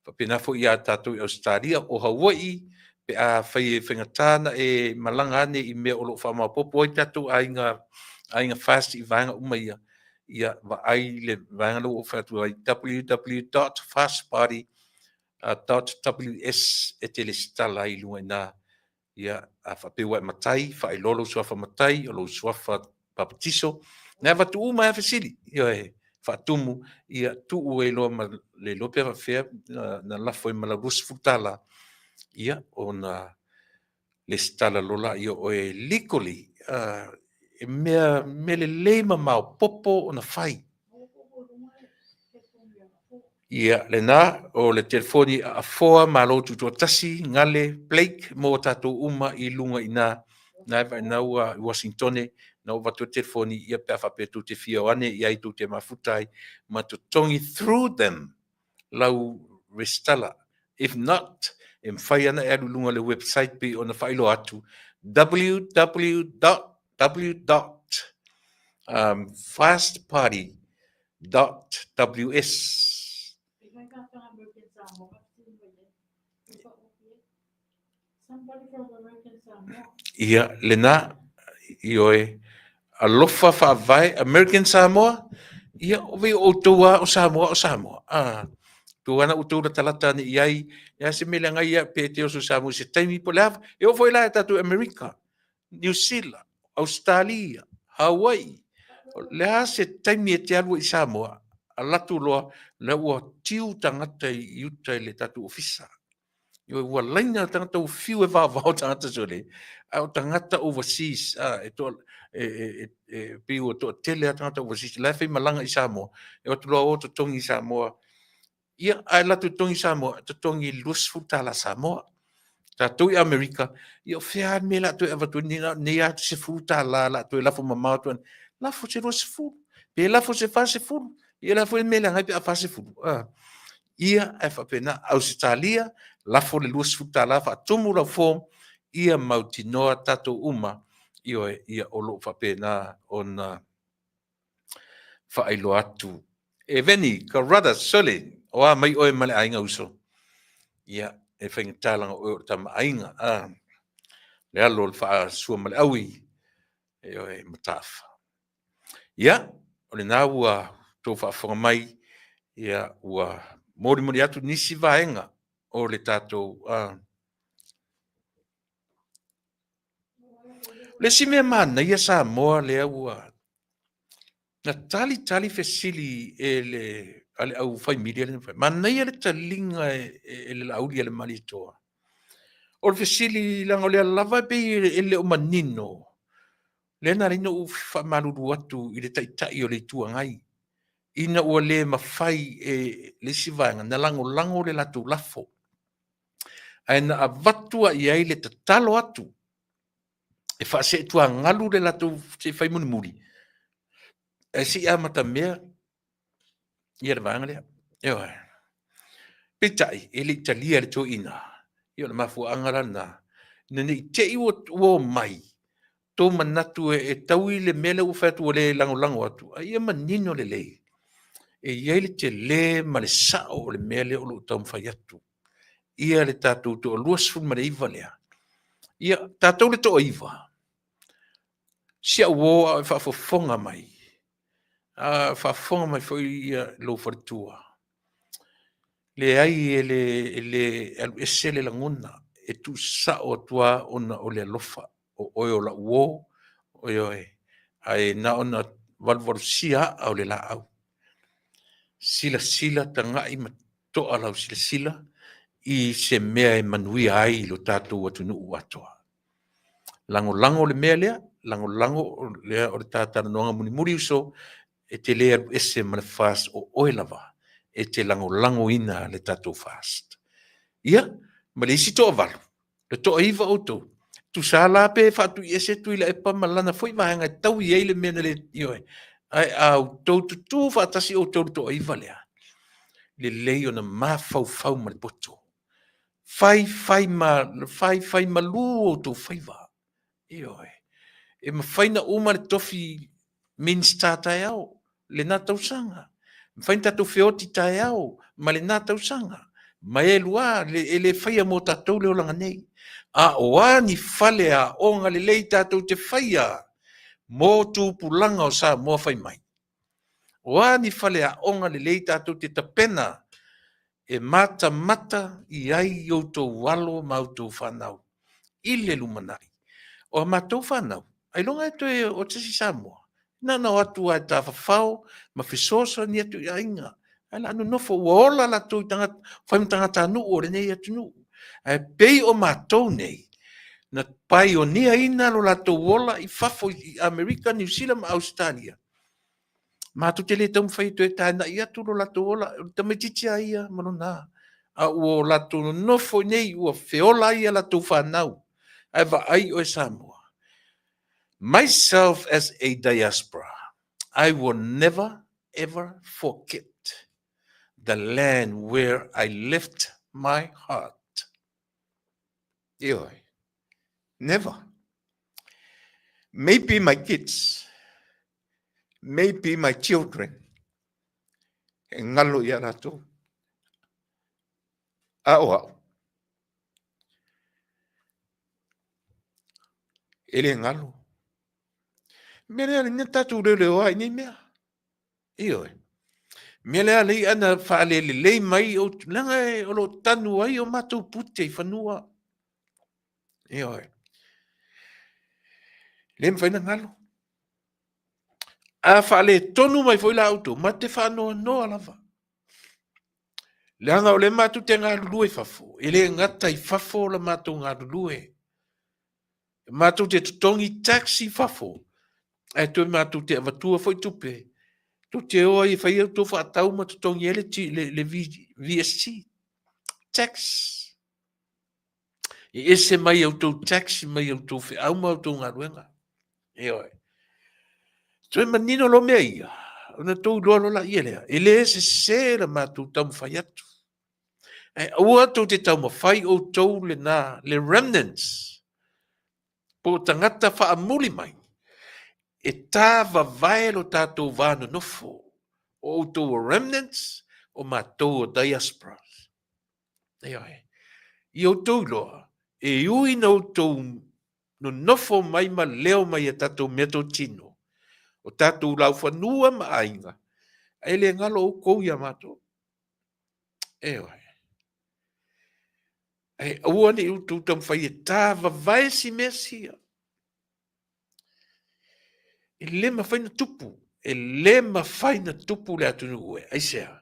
[SPEAKER 2] Faapena foi ia tatou i Ausetalia, o Hawaii, pe a fai e faigata ona e malaga ane i mea o lo o faamaopopo ai tatou aiga, aiga FAST i vaega uma ia, ia vaai le vaega lea ua ou fai atu ai, www.fastparty.ws e te lesitala ai i luga i ina. Ia, a faapea ua e matai, faailoa lou suafa matai, o lou suafa papatiso, na e avatu uma ai lava fesili, ioe, faatumu, ia tuu ai loa ma le iloa pe faapefea na lafo ai ma lau $20, ia, ona lesitala loa lea o oe legally, e mea, mea lelei ma maopoopo ona fai. Ia, lena, o le telefoni a Afoa Malo Tutoatasi, Gale Blake, mo tatou uma i luga i ina, na e vaai na ua i Washingtone, na ua avatu le telefoni, ia pe a faapea tou te fia o ane i ai tou te mafuta ai, ma totogi through them lau resitala. If not, e mafai ana e alu i luga o le website pei ona faailoa atu, www.fastparty.ws. Ia, lena, ioe, alofa faavae American Samoa, ia, o vei o outou lava o Samoa o Samoa. Ah, tou ana outou latalata ane i ai, le a se mea leaga ia pe te oso i Samoa i se taimi po o le a, e oo foi la i tatou Amerika, Niu Sila, Ausetalia, Hawaii, le a se taimi e te alu ai i Samoa, alu atu loa, la ua tiu tagata i uta i le tatou ofisa. Ioe, ua laina tagata ua fiu e vaovao tagata sole, a o tagata overseas, a, e toa, e, e, e, e, pei ua toatele lava tagata overseas, la e faimalaga i Samoa, e o atu loa o totogi i Samoa, ia, ae alu atu totogi i Samoa, totogi i le $20 Samoa. Tatou i Amerika, ia o fea lava le mea o le a toe avatu ai nei, nei lava $10 o le a toe lafo mamao atu ai, lafo se 20, pe lafo se 40, ia o le a foi le mea e leaga ai pe a 40. Ah. Ia, ae faapena, Ausetalia, lafo le $20 faatumu lau form, ia mautinoa tatou uma, ioe, ia o lo o faapena ona faailoa atu. E Veni, Carruthers, sole, o a mai oe ma le aiga uso? Ia, e faigata leaga o oe o le tama aiga, a, le alo o le faasua ma le aui, ioe, mataafa. Ia, o lena ua outou faafofoga mai, ia, ua molimoli atu nisi vaega o le tatou, a, O le isi mea manaia Samoa lea ua na talitali fesili e le a le au fai mili le fai. Manaia le taliga e le Laauli a le Malietoa. O le fesili leaga o lea lava e pei e le o manino, lea na ala ai ona ou faamalulu atu i le Taitai o le Itu Agai, ina ua le mafai e le isi vaega na lagolago le latou lafo, ae na avatu lava i ai le tatalo atu e faaseetuagalu le latou se i fai mulimuli, ae se i amatamea ia le vaega lea. Ioe. Peitai, e le i talia e le toeaina. Ia o le mafuaaga la lena, ina ne i te i ua omai outou manatu e taui le mea lea ua fai atu ua le lagolago atu, a ia manino lelei, e i ai le tele ma le sao o le mea lea o lo o taumafai atu. Ia le tatou toa-29 lea, ia tatou le toa-9, si au uo a o e faafofoga mai, a faafofoga mai foi ia lou faletua, leai e le alu ese le lagona, e tuusao atu lava ona o le alofa, o oe o lau uo, ioe, ae na ona valuvalusia aa o le laau. Silasila tagai ma totoa lau silasila i se mea e manuia ai lo tatou atunuu atoa. Lagolago le mea lea, lagolago lea o le ta talanoaga mulimuli uso, e te le alu ese ma le FAST, o oe lava e te lagolagoina le tatou FAST. Ia, ma le isi toavalu, le toaiva outou, tusa la pe faatuiese Tuilaepa ma lana foi vaega e taui ai le mea na le, ioe, ae a outou tutu faatasi outou le toaiva lea, lelei ona mafaufau ma le poto. Fai fai ma, fai fai malu outou faiva. Ioe. E mafai ona uma le tofi Minisita taeao lena tausaga. E mafai ona tatou feoti taeao ma lena tausaga. Ma e lua, e le faia mo tatou le olaga nei. A o a ni fale aoga lelei tatou te faia mo tupulaga o Samoa fai mai? O a ni fale aoga lelei tatou te tapena e matamata i ai outou alo ma outou fanau i le lumanai? O a matou fanau, ailoga e toe o atu se isi Samoa, na ona o atu lava e tafafao ma fesoasoani atu i aiga, ae o le a nonofo, ua ola latou i tagata, fai ma tagatanuu o lenei atunuu. Ae pei o matou nei, na paioniaina lo latou ola i fafo i Amerika, Niu Sila ma Ausetalia, matou te le taumafai e toe taenai atu lo latou ola, o le tamaitiiti lava ia ma lona a, a ua latou nonofo i inei ua feola ai a latou fanau. Ae vaai oe Samoa, myself as a diaspora, I will never ever forget the land where I left my heart. Ioe. Never. Maybe my kids, maybe my children, e ngalo ia latou. A o au, e le ngalo. Mea lea na tatou leoleoa i nei mea. Ioe. Mea lea alai ana faalelelei mai, leaga o lo o tanu ai o matou pute i fanua. Ioe. Le mafai ona galo. A faaletonu mai foi la outou, ma te faanoanoa lava. Leaga o lea matou te galulue i fafo, e le gata i fafo la matou galulue. Matou te totogi tax i fafo, ae toe matou te avatua foi tupe, tou te o ai e fai a outou faatau ma totogi ai le VST, tax. E ese mai outou tax mai outou feau ma outou galuega. Ioe. Toe manino loa mea ia, ona tou iloa loa laia lea, e le sese la matou taumafai atu. Ae aua tou te taumafai outou lena, le remnants, po o tagata faamuli mai, e tavavae lo tatou va nonofo. O outou o remnants, o matou o diasporas. Ioe. Ia outou iloa, e ui na outou nonofo mai ma leo mai a tatou meatotino, o tatou laufanua ma aiga, ae le galo outou ia matou. Ioe. Ae aua ne i outou taumafai e tavavae si mea sia. E le mafai na tupu, e le mafai na tupu le atunuu e. Aisea?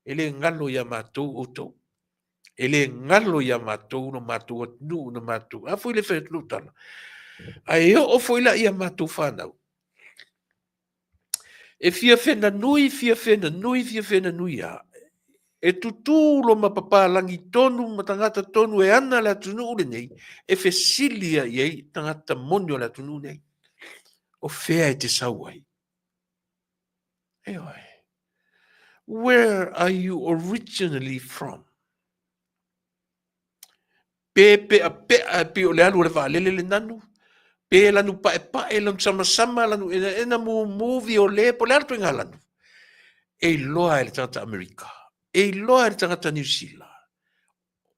[SPEAKER 2] E le galo ia matou outou. E le galo ia matou no matou atunuu no matou. A foi le fai atu lou tala. Ae oo foi la ia matou fanau. E fia fenanui, fia fenanui, fia fenanui a. E tutū lo ma papalagi tonu ma tagata tonu e ana le atunuu lenei, e fesili ai i ai tagata moni o le atunuu nei. O fea e te sau ai? Ioe. Where are you originally from? Pe pe'ape'a e pei o le alu a le vaalele le nanu, pe lanu pa'epa'e, lanu samasama, lanu enaena, mumu, viole, po o le a le ituaiga lanu, e iloa e le tagata Amerika, e iloa e le tagata Niu Sila,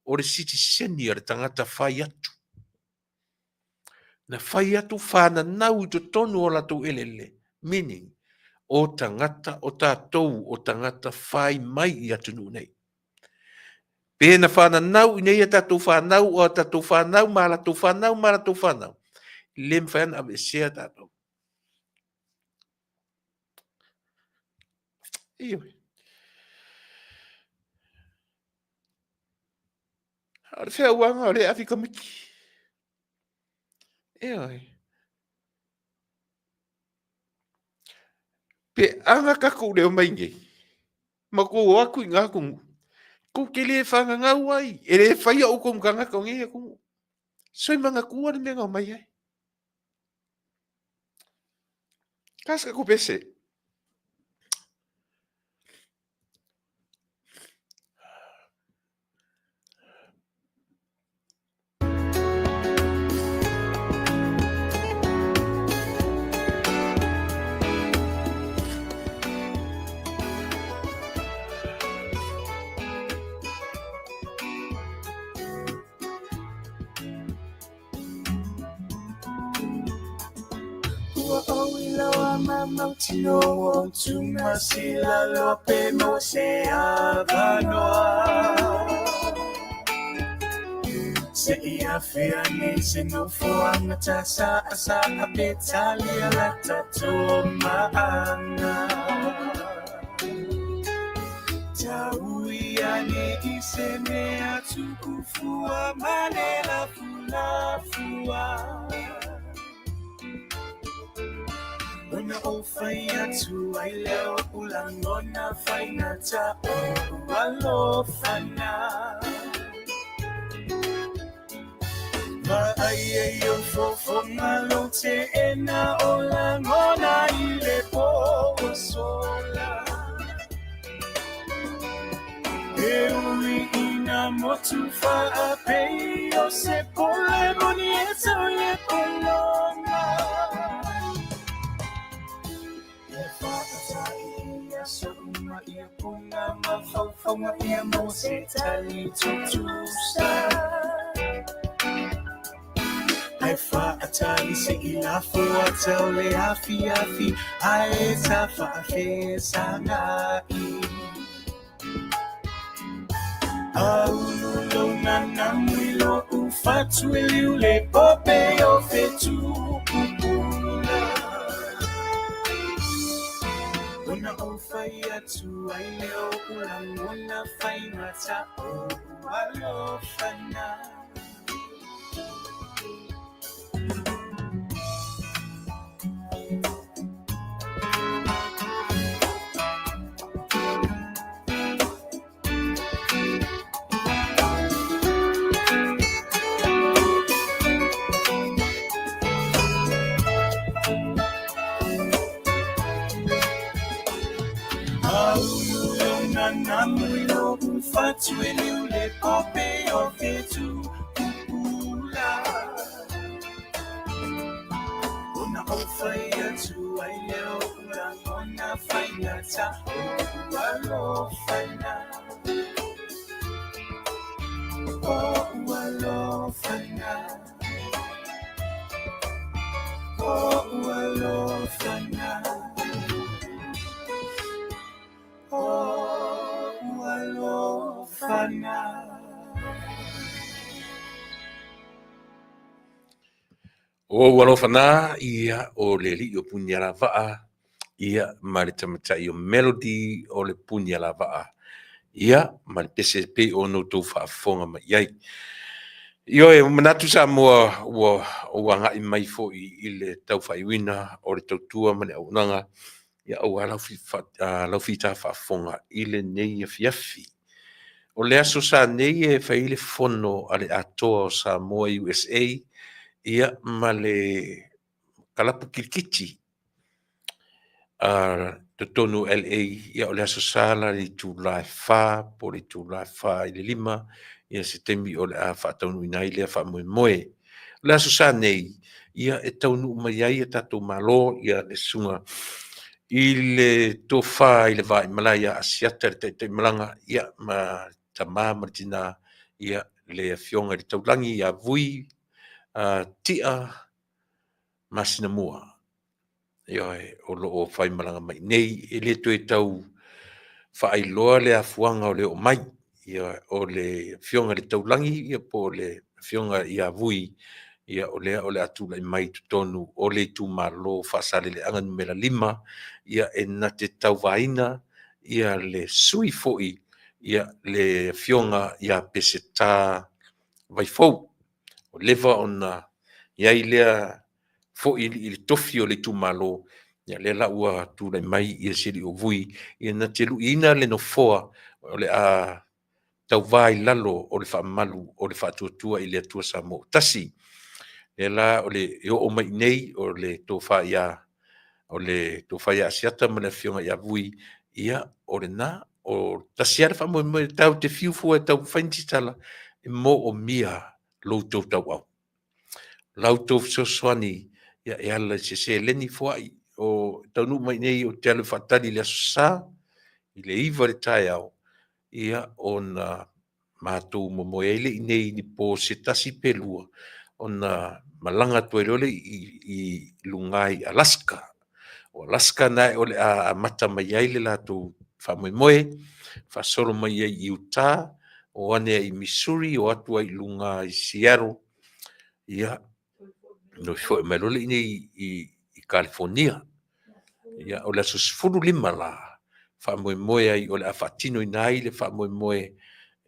[SPEAKER 2] o le sitiseni a le tagata fai atu. Na fai atu fananau i totonu o latou eleele, meaning, o tagata, o tatou o tagata fai mai i atunuu nei. Pe na fananau i nei a tatou fanau, o a tatou fanau, ma latou fanau, ma latou fanau, le mafai ona aveesea tatou. Ioe. A o le feauaga o lea e ave i Kamiti. Ioe. Pe aga tatou leo mai nei, ma tou o atu i na atunuu, tou te le fagagau ai, e le faia outou ma tagata o nei atunuu. Soi manatua le mea na omai ai. Tasi tatou pese.
[SPEAKER 1] Ua ou iloa ma mautinoa o Tumasila loa pe maua se avanoa. Se i afea nei se nofoaga ta saʻasaʻa pe talia la tatou maʻaga. Taui ane i se mea tuku fua ma le lafulafua. Ona ou fai atu ai lea o oʻu lagona faigata o oʻu alofa na. Vaai e i ou fofoga lou teena o lagona i le pō ua sola. E ui i nā motu faaapei o se pole moni e tau i le pologa. E whakatai ia soʻu ia punga mafaufauga ia maua se tali tutusa. Ae whaatali se i lafo ata o le afiafi ae ta whaafesagai. Aulu lou nanamu i loʻu fatu e liu le pope o fetu pupula. Ona ou fai atu ai lea o oʻu lagona faigata o oʻu alofa na. Aulu lou nanamu i loʻu fatu e liu le pope o fetu pupula. Ona ou fai atu ai lea o oʻu lagona faigata o oʻu alofa na. Oʻu alofa na. Oʻu alofa na. Oʻu alofa na.
[SPEAKER 2] Oʻu alofa na, ia o le alii o Punialavaa, ia ma le tamaitai o Melody o le Punialavaa. Ia, ma le pese e pei ona outou faafofoga mai i ai. Ioe, ua manatu Samoa ua ou agai mai foi i le taufaaiuina o le tautua ma le auaunaga, ia aua lau lau fita faafofoga i lenei afiafi. O le aso sa nei e fai ai le fono a le Atoa o Samoa USA, ia ma le kalapu kirikiti a totonu o LA, ia o le Aso Sa la i le itula e 4 po o le itula e 4 i le 5, ia se taimi o le a faataunuuina ai lea faamoemoe. O le Aso Sa nei, ia e taunuu mai ai a tatou Malo, ia le susuga i le Tofa i le Vaimalae ia Asiata le Taitaimalaga, ia ma tama ma le tina, ia le Afioga i le Taulagi ia Vui Tia Masinamua. Ioe, o lo o faimalaga mai nei, e le toe tau faailoa le afuaga o le oo mai. Ioe, o le Afioga i le Taulagi ia po o le Afioga ia Vui, ia o lea o le a tulai mai i totonu o le itumalo Faasaleleaga numera 5, ia e na te tauvaina ia le sui foi, ia le Afioga ia Peseta Vaifou. Ua leva ona i ai lea foi i le tofi o le itumalo, ia lea la ua tulai mai ia si alii o Vui, ia na te luiina le nofoa o le a tauvā i lalo o le faamalu o le Faatuatua i le Atua Samoa ua Tasi. Lea la o le e oo mai nei o le tofa ia o le tofa ia Asiata ma le Afioga ia Vui, ia o lena o tasi lava le faamoemoe tatou te fiu fua e taumafai ni tala e moomia lo outou tauau. La outou fesoasoani ia e ala i se seleni foai o taunuu mai nei ou te alu e faatali i le Aso Sa i le 9 i le taeao, ia ona matou momoe ai le i nei ni po se tasi pe lua, ona malaga atu ai loa lea i luga i Alaska. O Alaska na o le a amata mai ai le latou faamoemoe, faasolo mai ai i Utah, o ane ai i Missouri, o atu ai i luga i Seattle, ia, no foi mai loa lea i nei i California. Ia, o le aso 15 la, faamoemoe ai o le a faatinoina ai le faamoemoe,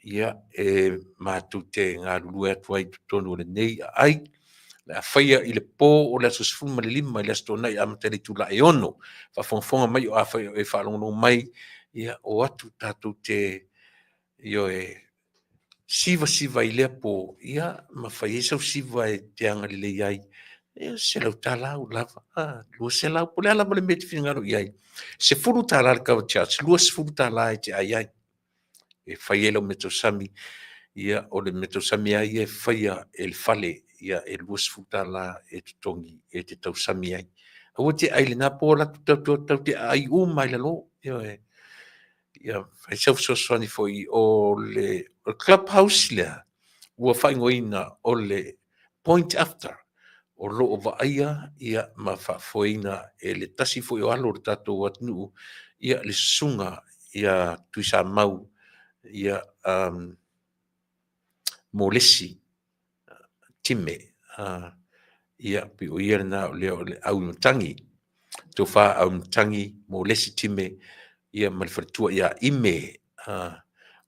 [SPEAKER 2] ia, e matou te galulue atu ai i totonu o lenei aai. O le a faia i le po o le aso 15 i le Aso Toonai amata i le itula e 6. Faafogafoga mai o afai o e faalogologo mai, ia, o atu tatou te, ioe, sivasiva i lea po, ia, ma fai ai sau siva e te agalelei ai, ia, $100 ua lava, $200, po o le a lava le mea e te finagalo i ai. $10 le cover charge, $20 e te ai ai. E fai ai lau mea tausami, ia, o le mea tausami lava ia e faia e le fale, ia, e $20 e totogi e te tausami ai. Aua te ai lena po alu atu tau te aai uma i lalo, ioe. Ia, fai sau fesoasoani foi o le clubhouse lea ua faaigoaina o le Point After, o lo o vaaia ia ma faafoeina e le tasi foi o alo o le tatou atunuu, ia le susuga ia Tuisamau, ia Molesi Time, ia pei o ia lena o lea o le auimatagi, tofa auimatagi Molesi Time, ia ma le faletua ia Ime,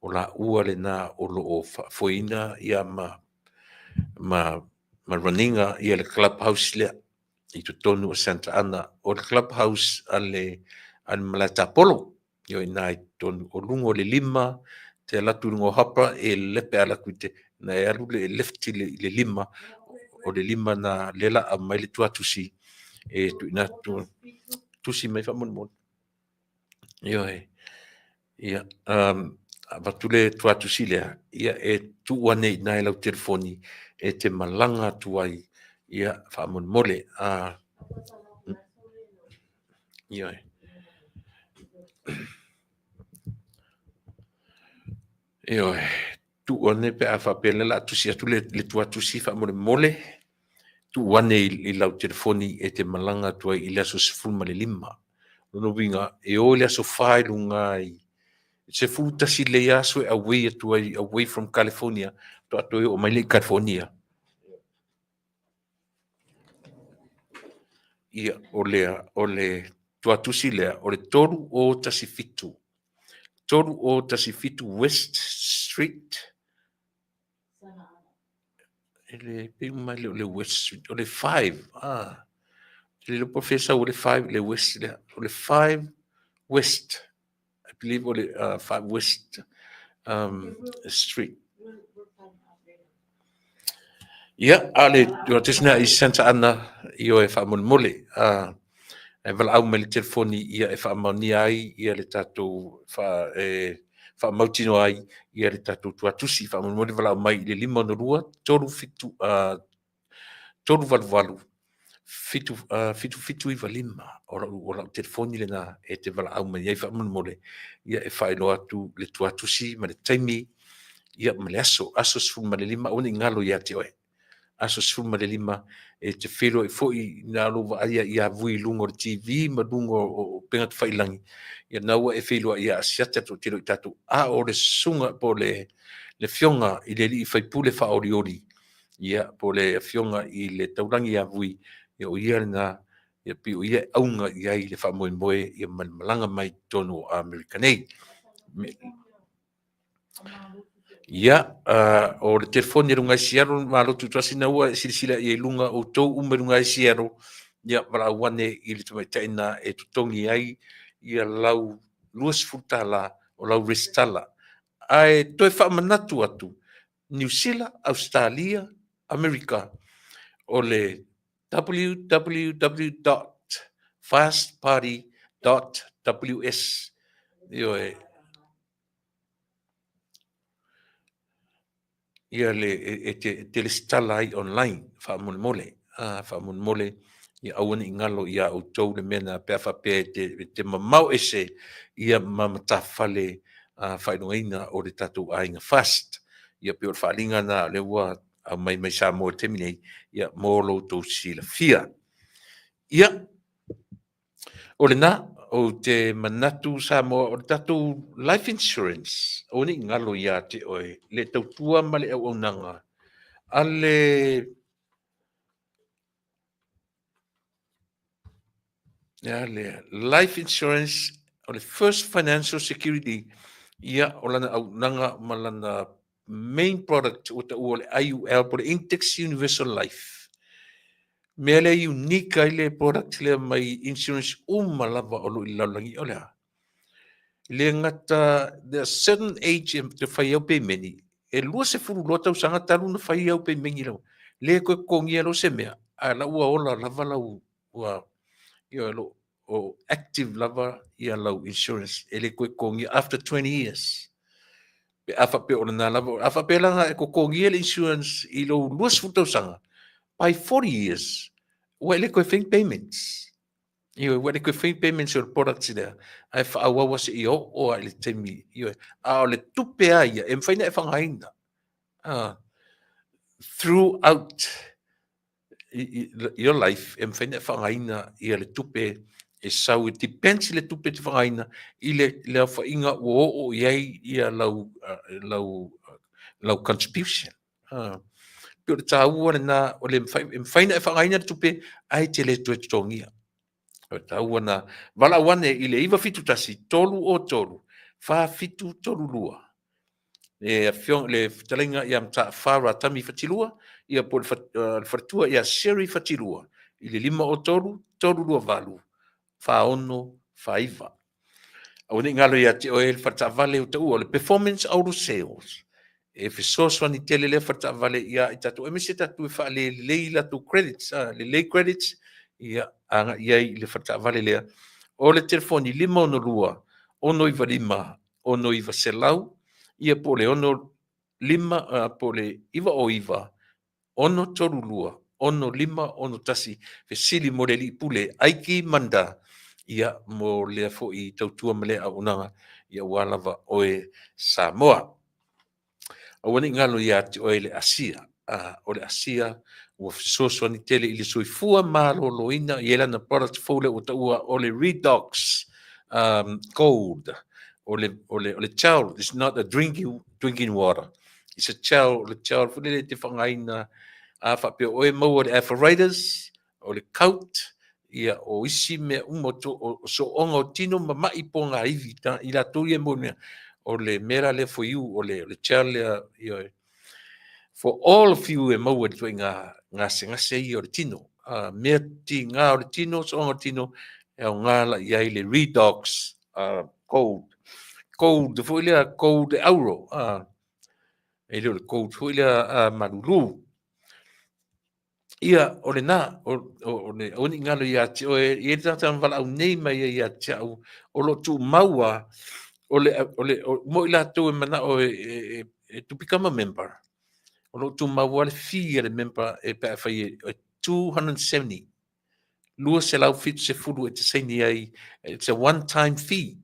[SPEAKER 2] o laua lena o lo o faafoeina ia ma run ina ia le clubhouse lea i totonu o Santa Ana. O le clubhouse a le Malae Tapolo, io ina i totonu o luga o le 5, te alu atu i luga o hapa, e lepe ala atu i te, na e alu le left i le 5, o le 5 na le la aumai le tuatusi, e tuuina atu, tusi mai faamolemole. Ioe, ia, avatu le tuatusi lea, ia e tuu ane i ina i lau telefoni, e te malaga atu ai, ia faamolemole. Ioe. Ioe, tuu ane pe a faapea lea o le a tusi atu le tuatusi faamolemole, tuu ane i lau telefoni e te malaga atu ai i le aso 15. Lona uiga, e o i le aso 4 i luga i 11 lelei aso e away atu ai, away from California, faatoa toe oo mai lea i California. Ia, o lea, o le tuatusi lea, o le 3017. 3017 West Street, e le pei uma le o le West Street, o le 5, ah, le le po fesa o le 5 le West lea, o le 5 West, I believe o le 5 West Street. Ia, a le tesina i Santa Ana i o e faamolemole, e valaau mai le telefoni ia e faamaonia ai ia le tatou e faamautinoa ai ia le tatou tuatusi. Faamolemole valaau mai i le 562 37 388 7795. O lau telefoni lena e te valaau mai ai faamolemole ia e faailoa atu le tuatusi ma le taimi ia ma le aso, aso 15, aua ne i galo ia te oe. Aso 15 e te feiloai foi na lou vaaia ia Vui i luga o le TV ma luga o upega tafailagi, ia na ua e feiloai ia Asiata toatele o i tatou, a o le susuga po o le afioga i le alii faipule faaolioli, ia po o le afioga i le Taulagi ia Vui, ia o ia lena, ia pei o ia e auga i ai le faamoemoe ia ma le malaga mai i totonu o Amerika nei. Ia, o le telefoni e luga i Seattle, malo tutoatasi na ua e silasila i ai i luga, outou uma i luga i Seattle, ia valaau ane i le tamaitai na e totogi ai ia lau $20 o lau resitala. Ae toe faamanatu atu, Niu Sila, Ausetalia, Amerika, o le www.fastparty.ws. Ioe, ia le e te, e te lesitala ai online faamolemole, faamolemole ia aua ne i galo iā outou le mea na pe a faapea e te, e te mamao ese ia ma matafale faailogaina o le tatou aiga FAST. Ia pei o le faaaliga na lea ua aumai mai Samoa i le taimi nei, ia mo lo outou silafia. Ia, O lena, ou te manatu Samoa, o le tatou life insurance, aua ne i galo ia te oe le tautua ma le auaunaga a le le a lea, life insurance o le first financial security, ia o lana auaunaga ma lana main product ua taua o le IUL po o le Index Universal Life. Mea lea unique ai le product lea mai insurance uma lava o lo o i le lalolagi o le a? Le gata there are certain age e te fai au peimeni, e 22 tausaga talu ona fai au peimeni lau, le toe totogia loa se mea, a la ua ola lava lau, ua, ia lo o active lava ia lau insurance, e le toe totogia after 20 years. Pe a faapea o lena lava, a faapea la e totogia le insurance i lou 20 tausaga, by 40 years, ua e le toe fai ni payments. Ioe, ua e le toe fai ni payments o le products lea, ae faaauau lava seia oo lava i le taimi, ioe. A o le tupe lava ia, e mafai ona e faaaogaina throughout your life, e mafai ona e faaaogaina ia le tupe e sau, it depends i le tupe e te faaaogaina i le aofaiga ua oo i ai ia lau, lau, lau contribution. Pei o le taua lena, o le mafai, e mafai ona e faaaogaina le tupe ae te le toe totogia. O le taua lena. Valaau ane i le 971 303 4732. Le afioga, le fetalaiga ia Mataafa Ratami Fatilua, ia po o le faletua ia Sherry Fatilua i le 503 328 4649. Aua ne i galo ia te oe le faletaavale o taua o le Performance Auto Sales. E fesoasoani tele lea faletaavale ia i tatou, aemaise tatou e faalelei latou credits, lelei credits, ia agai i ai i le faletaavale lea. O le telefoni 562 695 6900, ia po o le 65, po o le 909 632 6561, fesili mo le alii pule Aiki Manda, ia mo lea foi tautua ma lea auaunaga, ia aua lava oe Samoa. Aua ne i galo ia te oe le Asia. O le Asia ua fesoasoani tele i le soifua maloloina, e i ai lana product fou lea ua taua o le Redox Gold. O le gel, it's not a drinking water. It's a gel, o le gel foi lele e te faaaogaina a faapea o oe maua le arthritis, o le gout, Ia, o isi mea uma o sooga o tino ma mai pogaivi i latou ia e molimea, o le mea la lea for you, o le gel lea, ioe, for all of you e maua i le ituaiga gasegase ia o le tino. Mea tiga o le tino, sooga o le tino, e aoga la i ai le Redox Gold. Gold foi lea, gold auro. E le o le gold foi lea malulu. Ia, o lena, o le aua ne i galo ia te oe, e i ai le tagata na valaau nei mai ai ia te au, o lo o tuumaua, o le, o le, o, mo i latou e manao e to become a member, o lo o tuumaua le fee a le member e pe a fai e 270, 270 e te saini ai, it's a one time fee.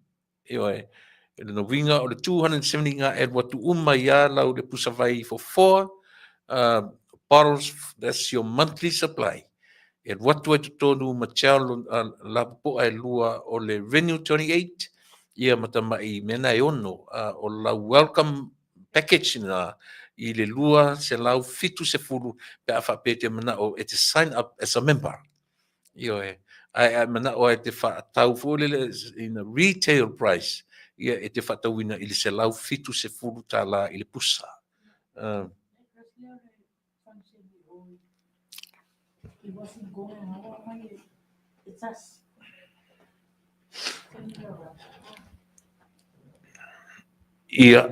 [SPEAKER 2] Ioe, e lona uiga o le 270 ngā e alu atu uma i a lau le pusa vai for four bottles, that's your monthly supply. E alu atu ai totonu ma gel lapopoa e lua o le Renew 28, ia ma tamai mea na e ono, o lau welcome package na i le 270 pe a faapea e te manao e te sign up as a member. Ioe, ae a e manao e te whaatau foi lele in a retail price, ia e te whaatauina i le $170 i le pusa. Ia,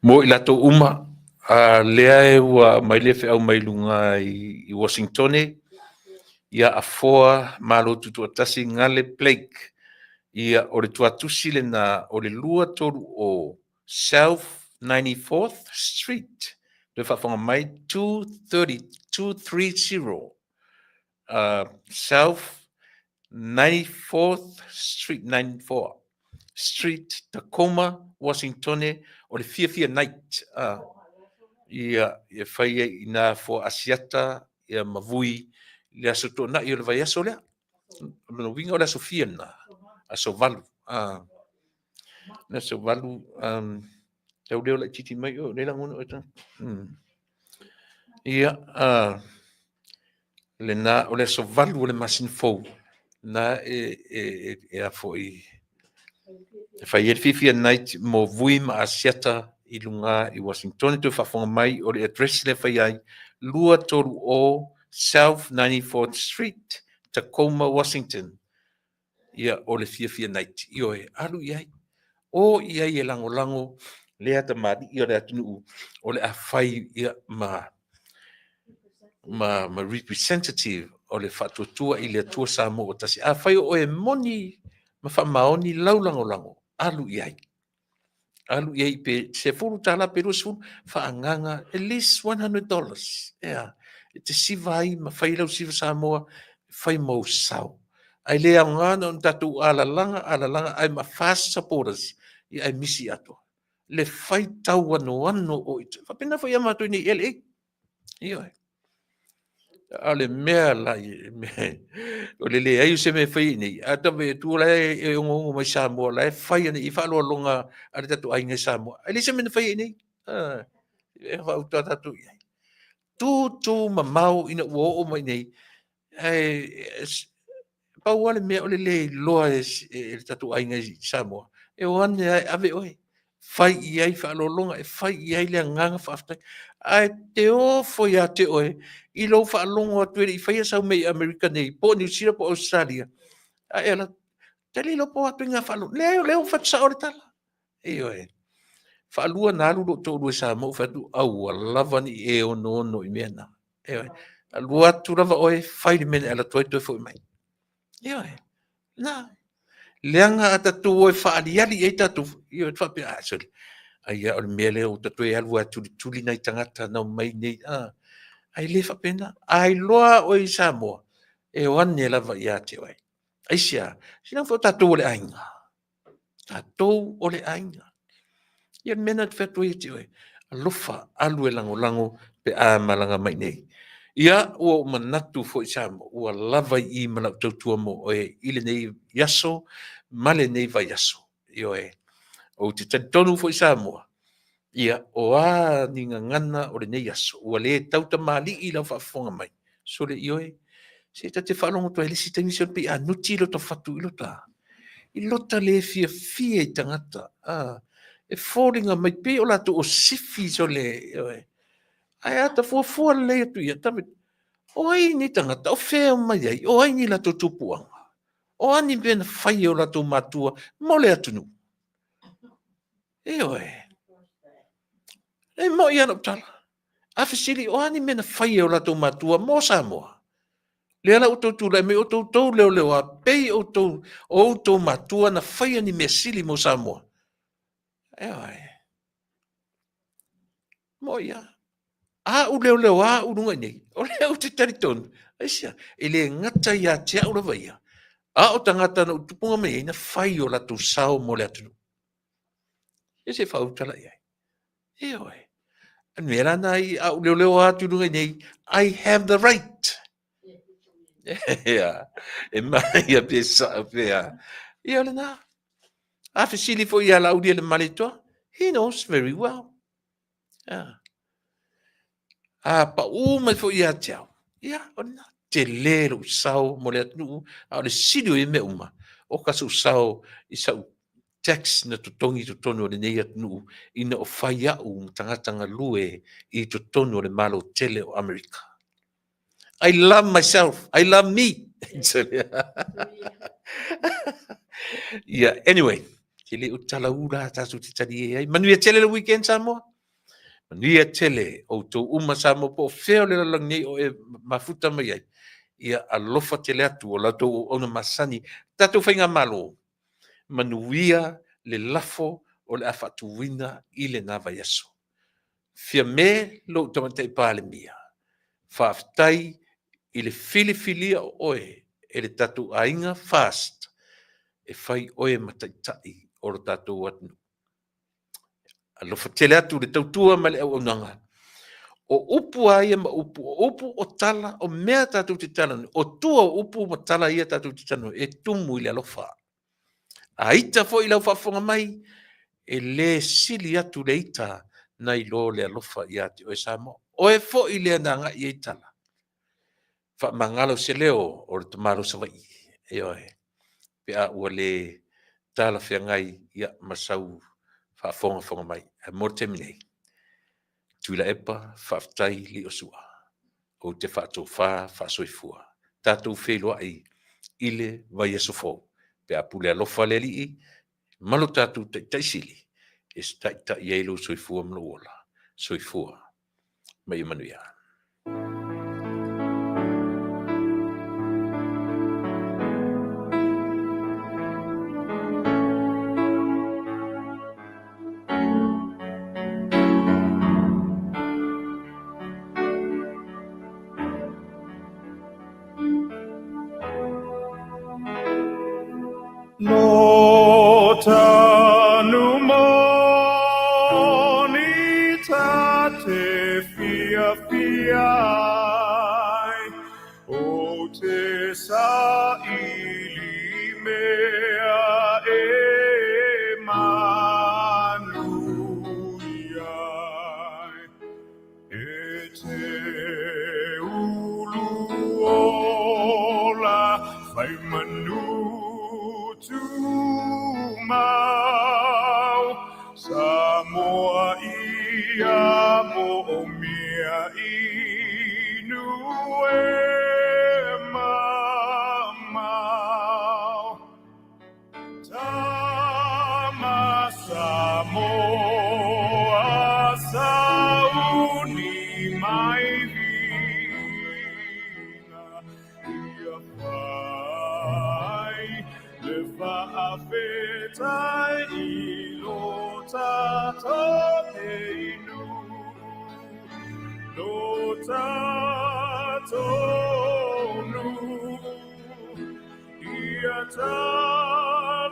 [SPEAKER 2] mo i latou uma, a lea e ua aumai le feau mai luga i Washingtone, ia Afoa Malo Tutoatasi Gale Blake, ia o le tuatusi lena o le 230 South 94th Street, toe faafofoga mai 230, 230 South 94th Street, 94 Street, Tacoma, Washingtone, o le fiafia night, ia, e fai ai i nā foa Asiata, ia ma vui, le aso tuanai o le vaiaso lea. O lona uiga o le aso fia lena, aso 8. Le aso 8, tau leo laitiiti mai oe, o lea e lagona oe tagata. Ia, lena, o le aso 8 o le masina fou, na e a foi, e fai ai le fiafia night mo vui ma Asiata i luga i Washingtone. Toe faafofoga mai, o le address lea e fai ai, 230 South 94th Street, Tacoma, Washington. Ia, o le fiafia night. Ioe, alu i ai. O i ai e lagolago lea tamalii o le atunuu o le a fai ia ma ma representative o le faatuatua i le Atua Samoa ua tasi. Afai o oe e moni ma faamaoni lau lagolago, alu i ai. Alu i ai pe $10 pe 20, faaagaga at least $100. Ea, e te siva ai ma fai lau siva Samoa, fai mau sao. Ai le aoga na ona tatou alalaga, alalaga, ae ma fast supporters, ia ai misi atoa. Le fai tau anoano o i, faapena foi ia matou nei LA. Ioe. A o le mea la, o le leai o se mea e fai ai nei, a tau vaai atu o la e onoono mai Samoa, o la e fai ana i faaaloaloga a le tatou aiga i Samoa. Ae leai se mea na fai ai nei. E faauta tatou i ai. Tūtū mamao ina ua oo mai nei, ae pau lava le mea o le le iloa e le tatou aiga i Samoa, e o ane lava e ave oe, fai i ai faaaloaloga, e fai i ai le agaga faafetai. Ae te ofo ia te oe i lou faalogo atu e le i faia sau mea i Amerika nei, po o Niu Sila po o Ausetalia, ae alu atu, te le iloa po o a ituaiga faalogo. Leai, o lea ua fai atu sao le tala. Ioe. Faalua na alu lou toalua i Samoa, ou fai atu, aua lava ne i e onoono i mea na. Ioe. Alu atu lava oe, fai le mea na e alu atu ai toe foi mai. Ioe. Na. Leaga a tatou o e faaliali i ai tatou, ioe, faapea, ah, sorry. Ai ia, o le mea lea ua tatou e alu lava e tulituli nai tagata na omai nei. Ah. Ae le faapena. A iloa oe i Samoa, e o ane lava ia te oe. Aisea? Sina foi o tatou o le aiga. Tatou o le aiga. Ia le mea na te fai atu ai ia te oe, alofa, alu e lagolago pe a malaga mai nei. Ia, ua ou manatu foi Samoa, ua lava i i ma lau tautua mo oe i lenei aso ma lenei vaiaso. Ioe, ou te talitonu foi Samoa, ia, o a ni gagana o lenei aso, ua le tautamalii lau faafofoga mai. Sole ioe, Se ta te faalogo atu ai i le isi taimi se pei a nuti lota fatu i lota, i lota le fiafia i tagata, a, e foliga mai pei o latou o sifi sole, ioe. Ae a ta fuafua lelei atu ia, ta o ai nei tagata, o fea e omai ai, o ai ni latou tupuaga, o a ni mea na fai e o latou matua mo le atunuu. Ioe. E moi lava lau tala. A fesili, o a ni mea na fai e o latou matua mo Samoa? Lea la ua outou tulai mai o outou tou leoleoa pei outou o outou matua na faia ni mea sili mo Samoa. Ioe. Moi lava. A ou leoleoa au i luga i nei, o lea ou te talitonu, aisea, e le gata ia te au lava ia, a o tagata na ou tupuga mai ai, na fai o latou sao mo le atunuu. E se faautala i ai. Ioe. O le mea la na i a ou leoleoa atu i luga i nei, I have the right. Ia, e manaia pe sao pe a. Ia o lena. A fesili foi ia Laaulialemalietoa, he knows very well. Ia. A pau mai foi ia te au, ia, o lena. Tele lou sao mo le atunuu, a o le sili o ia mea uma, o ka sou sao i sau tax na totogi i totonu o lenei atunuu ina o fai au ma tagata galue i totonu o le Malo tele o Amerika. I love myself. I love me. Yeah, anyway, ke le o tala ula tātou te tali e ai. Manuia tele le weekend Samoa. Manuia tele outou uma Samoa po o fea o le lalolagi nei o e mafuta mai ai. Ia alofa tele atu o la outou auauna masani. Tatou faigamalo, manuia le lafo o le a faatuina i lena vaiaso. Fiame lou Tamaitai Palemia, faafetai i le filifilia o oe e le tatou aiga FAST e fai oe ma taitai o lo tatou atunuu. Alofa tele atu le tautua ma le auaunaga. O upu a ia ma upu, o upu o tala, o mea tatou te talanoa, o tua o upu ma tala ia tatou te talanoa, e tumu i le alofa. A ita foi lau faafofoga mai, e le sili atu le ita nai lo le alofa ia te oe Samoa. Oe foi lea na agai i ai tala. Faamagalo se leo o le tamalo Savaii. Ioe, pe a ua le talafeagai ia ma sau faafogafoga mai. Ae mo le taimi nei, Tuilaepa, faafetai Liosua. Ou te faatofa faasoifua. Tatou feiloai i le vaiaso fou, pe a pule alofa le Alii ma lo tatou Taitai Sili e taitai ai lou soifua ma lou ola. Soifua ma ia manuia.
[SPEAKER 1] Lo tanu moni ta te fia fia ai, o te sa ili mea e manu ai. E te ulu ola whai manu tumau, Samoa ia mo o mea inu e mamao. Tama Samoa sauni mai viga ia whai le whaafetai i lo tatou inu lo tatou nu. Ia talosia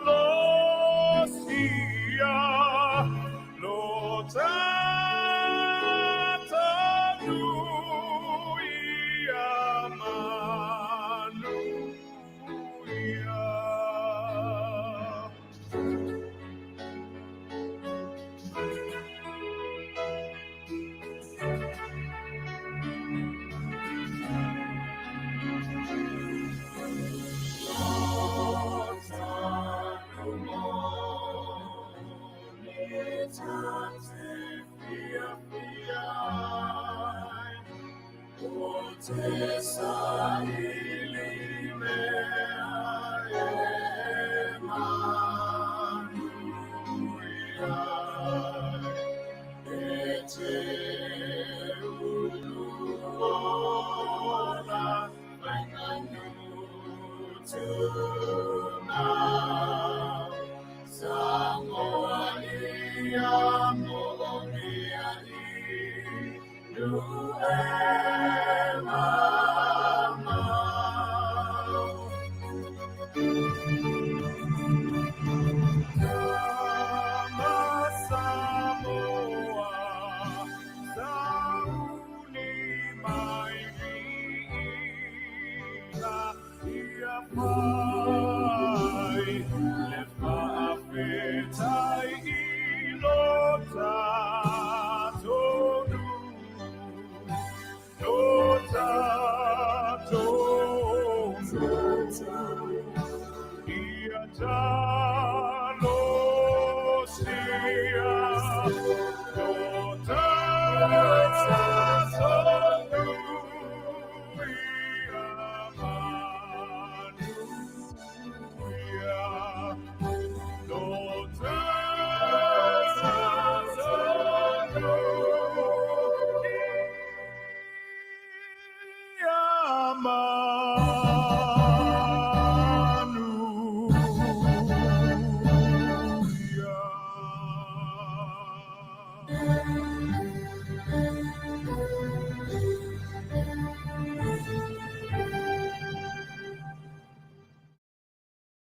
[SPEAKER 1] lo tatou ia manuia. Te saili mea e manuia, e te uluola fainganutuna. Samoa ia mo'omia i nu'e mamao. Tama Samoa, sauni mai viiga, ia fai le fa'afetai i lo tatou nuu, lo tatou nuu. Ia talosia, lo tatou nuu, ia manuia. Lo tatou nuu, ia manuia.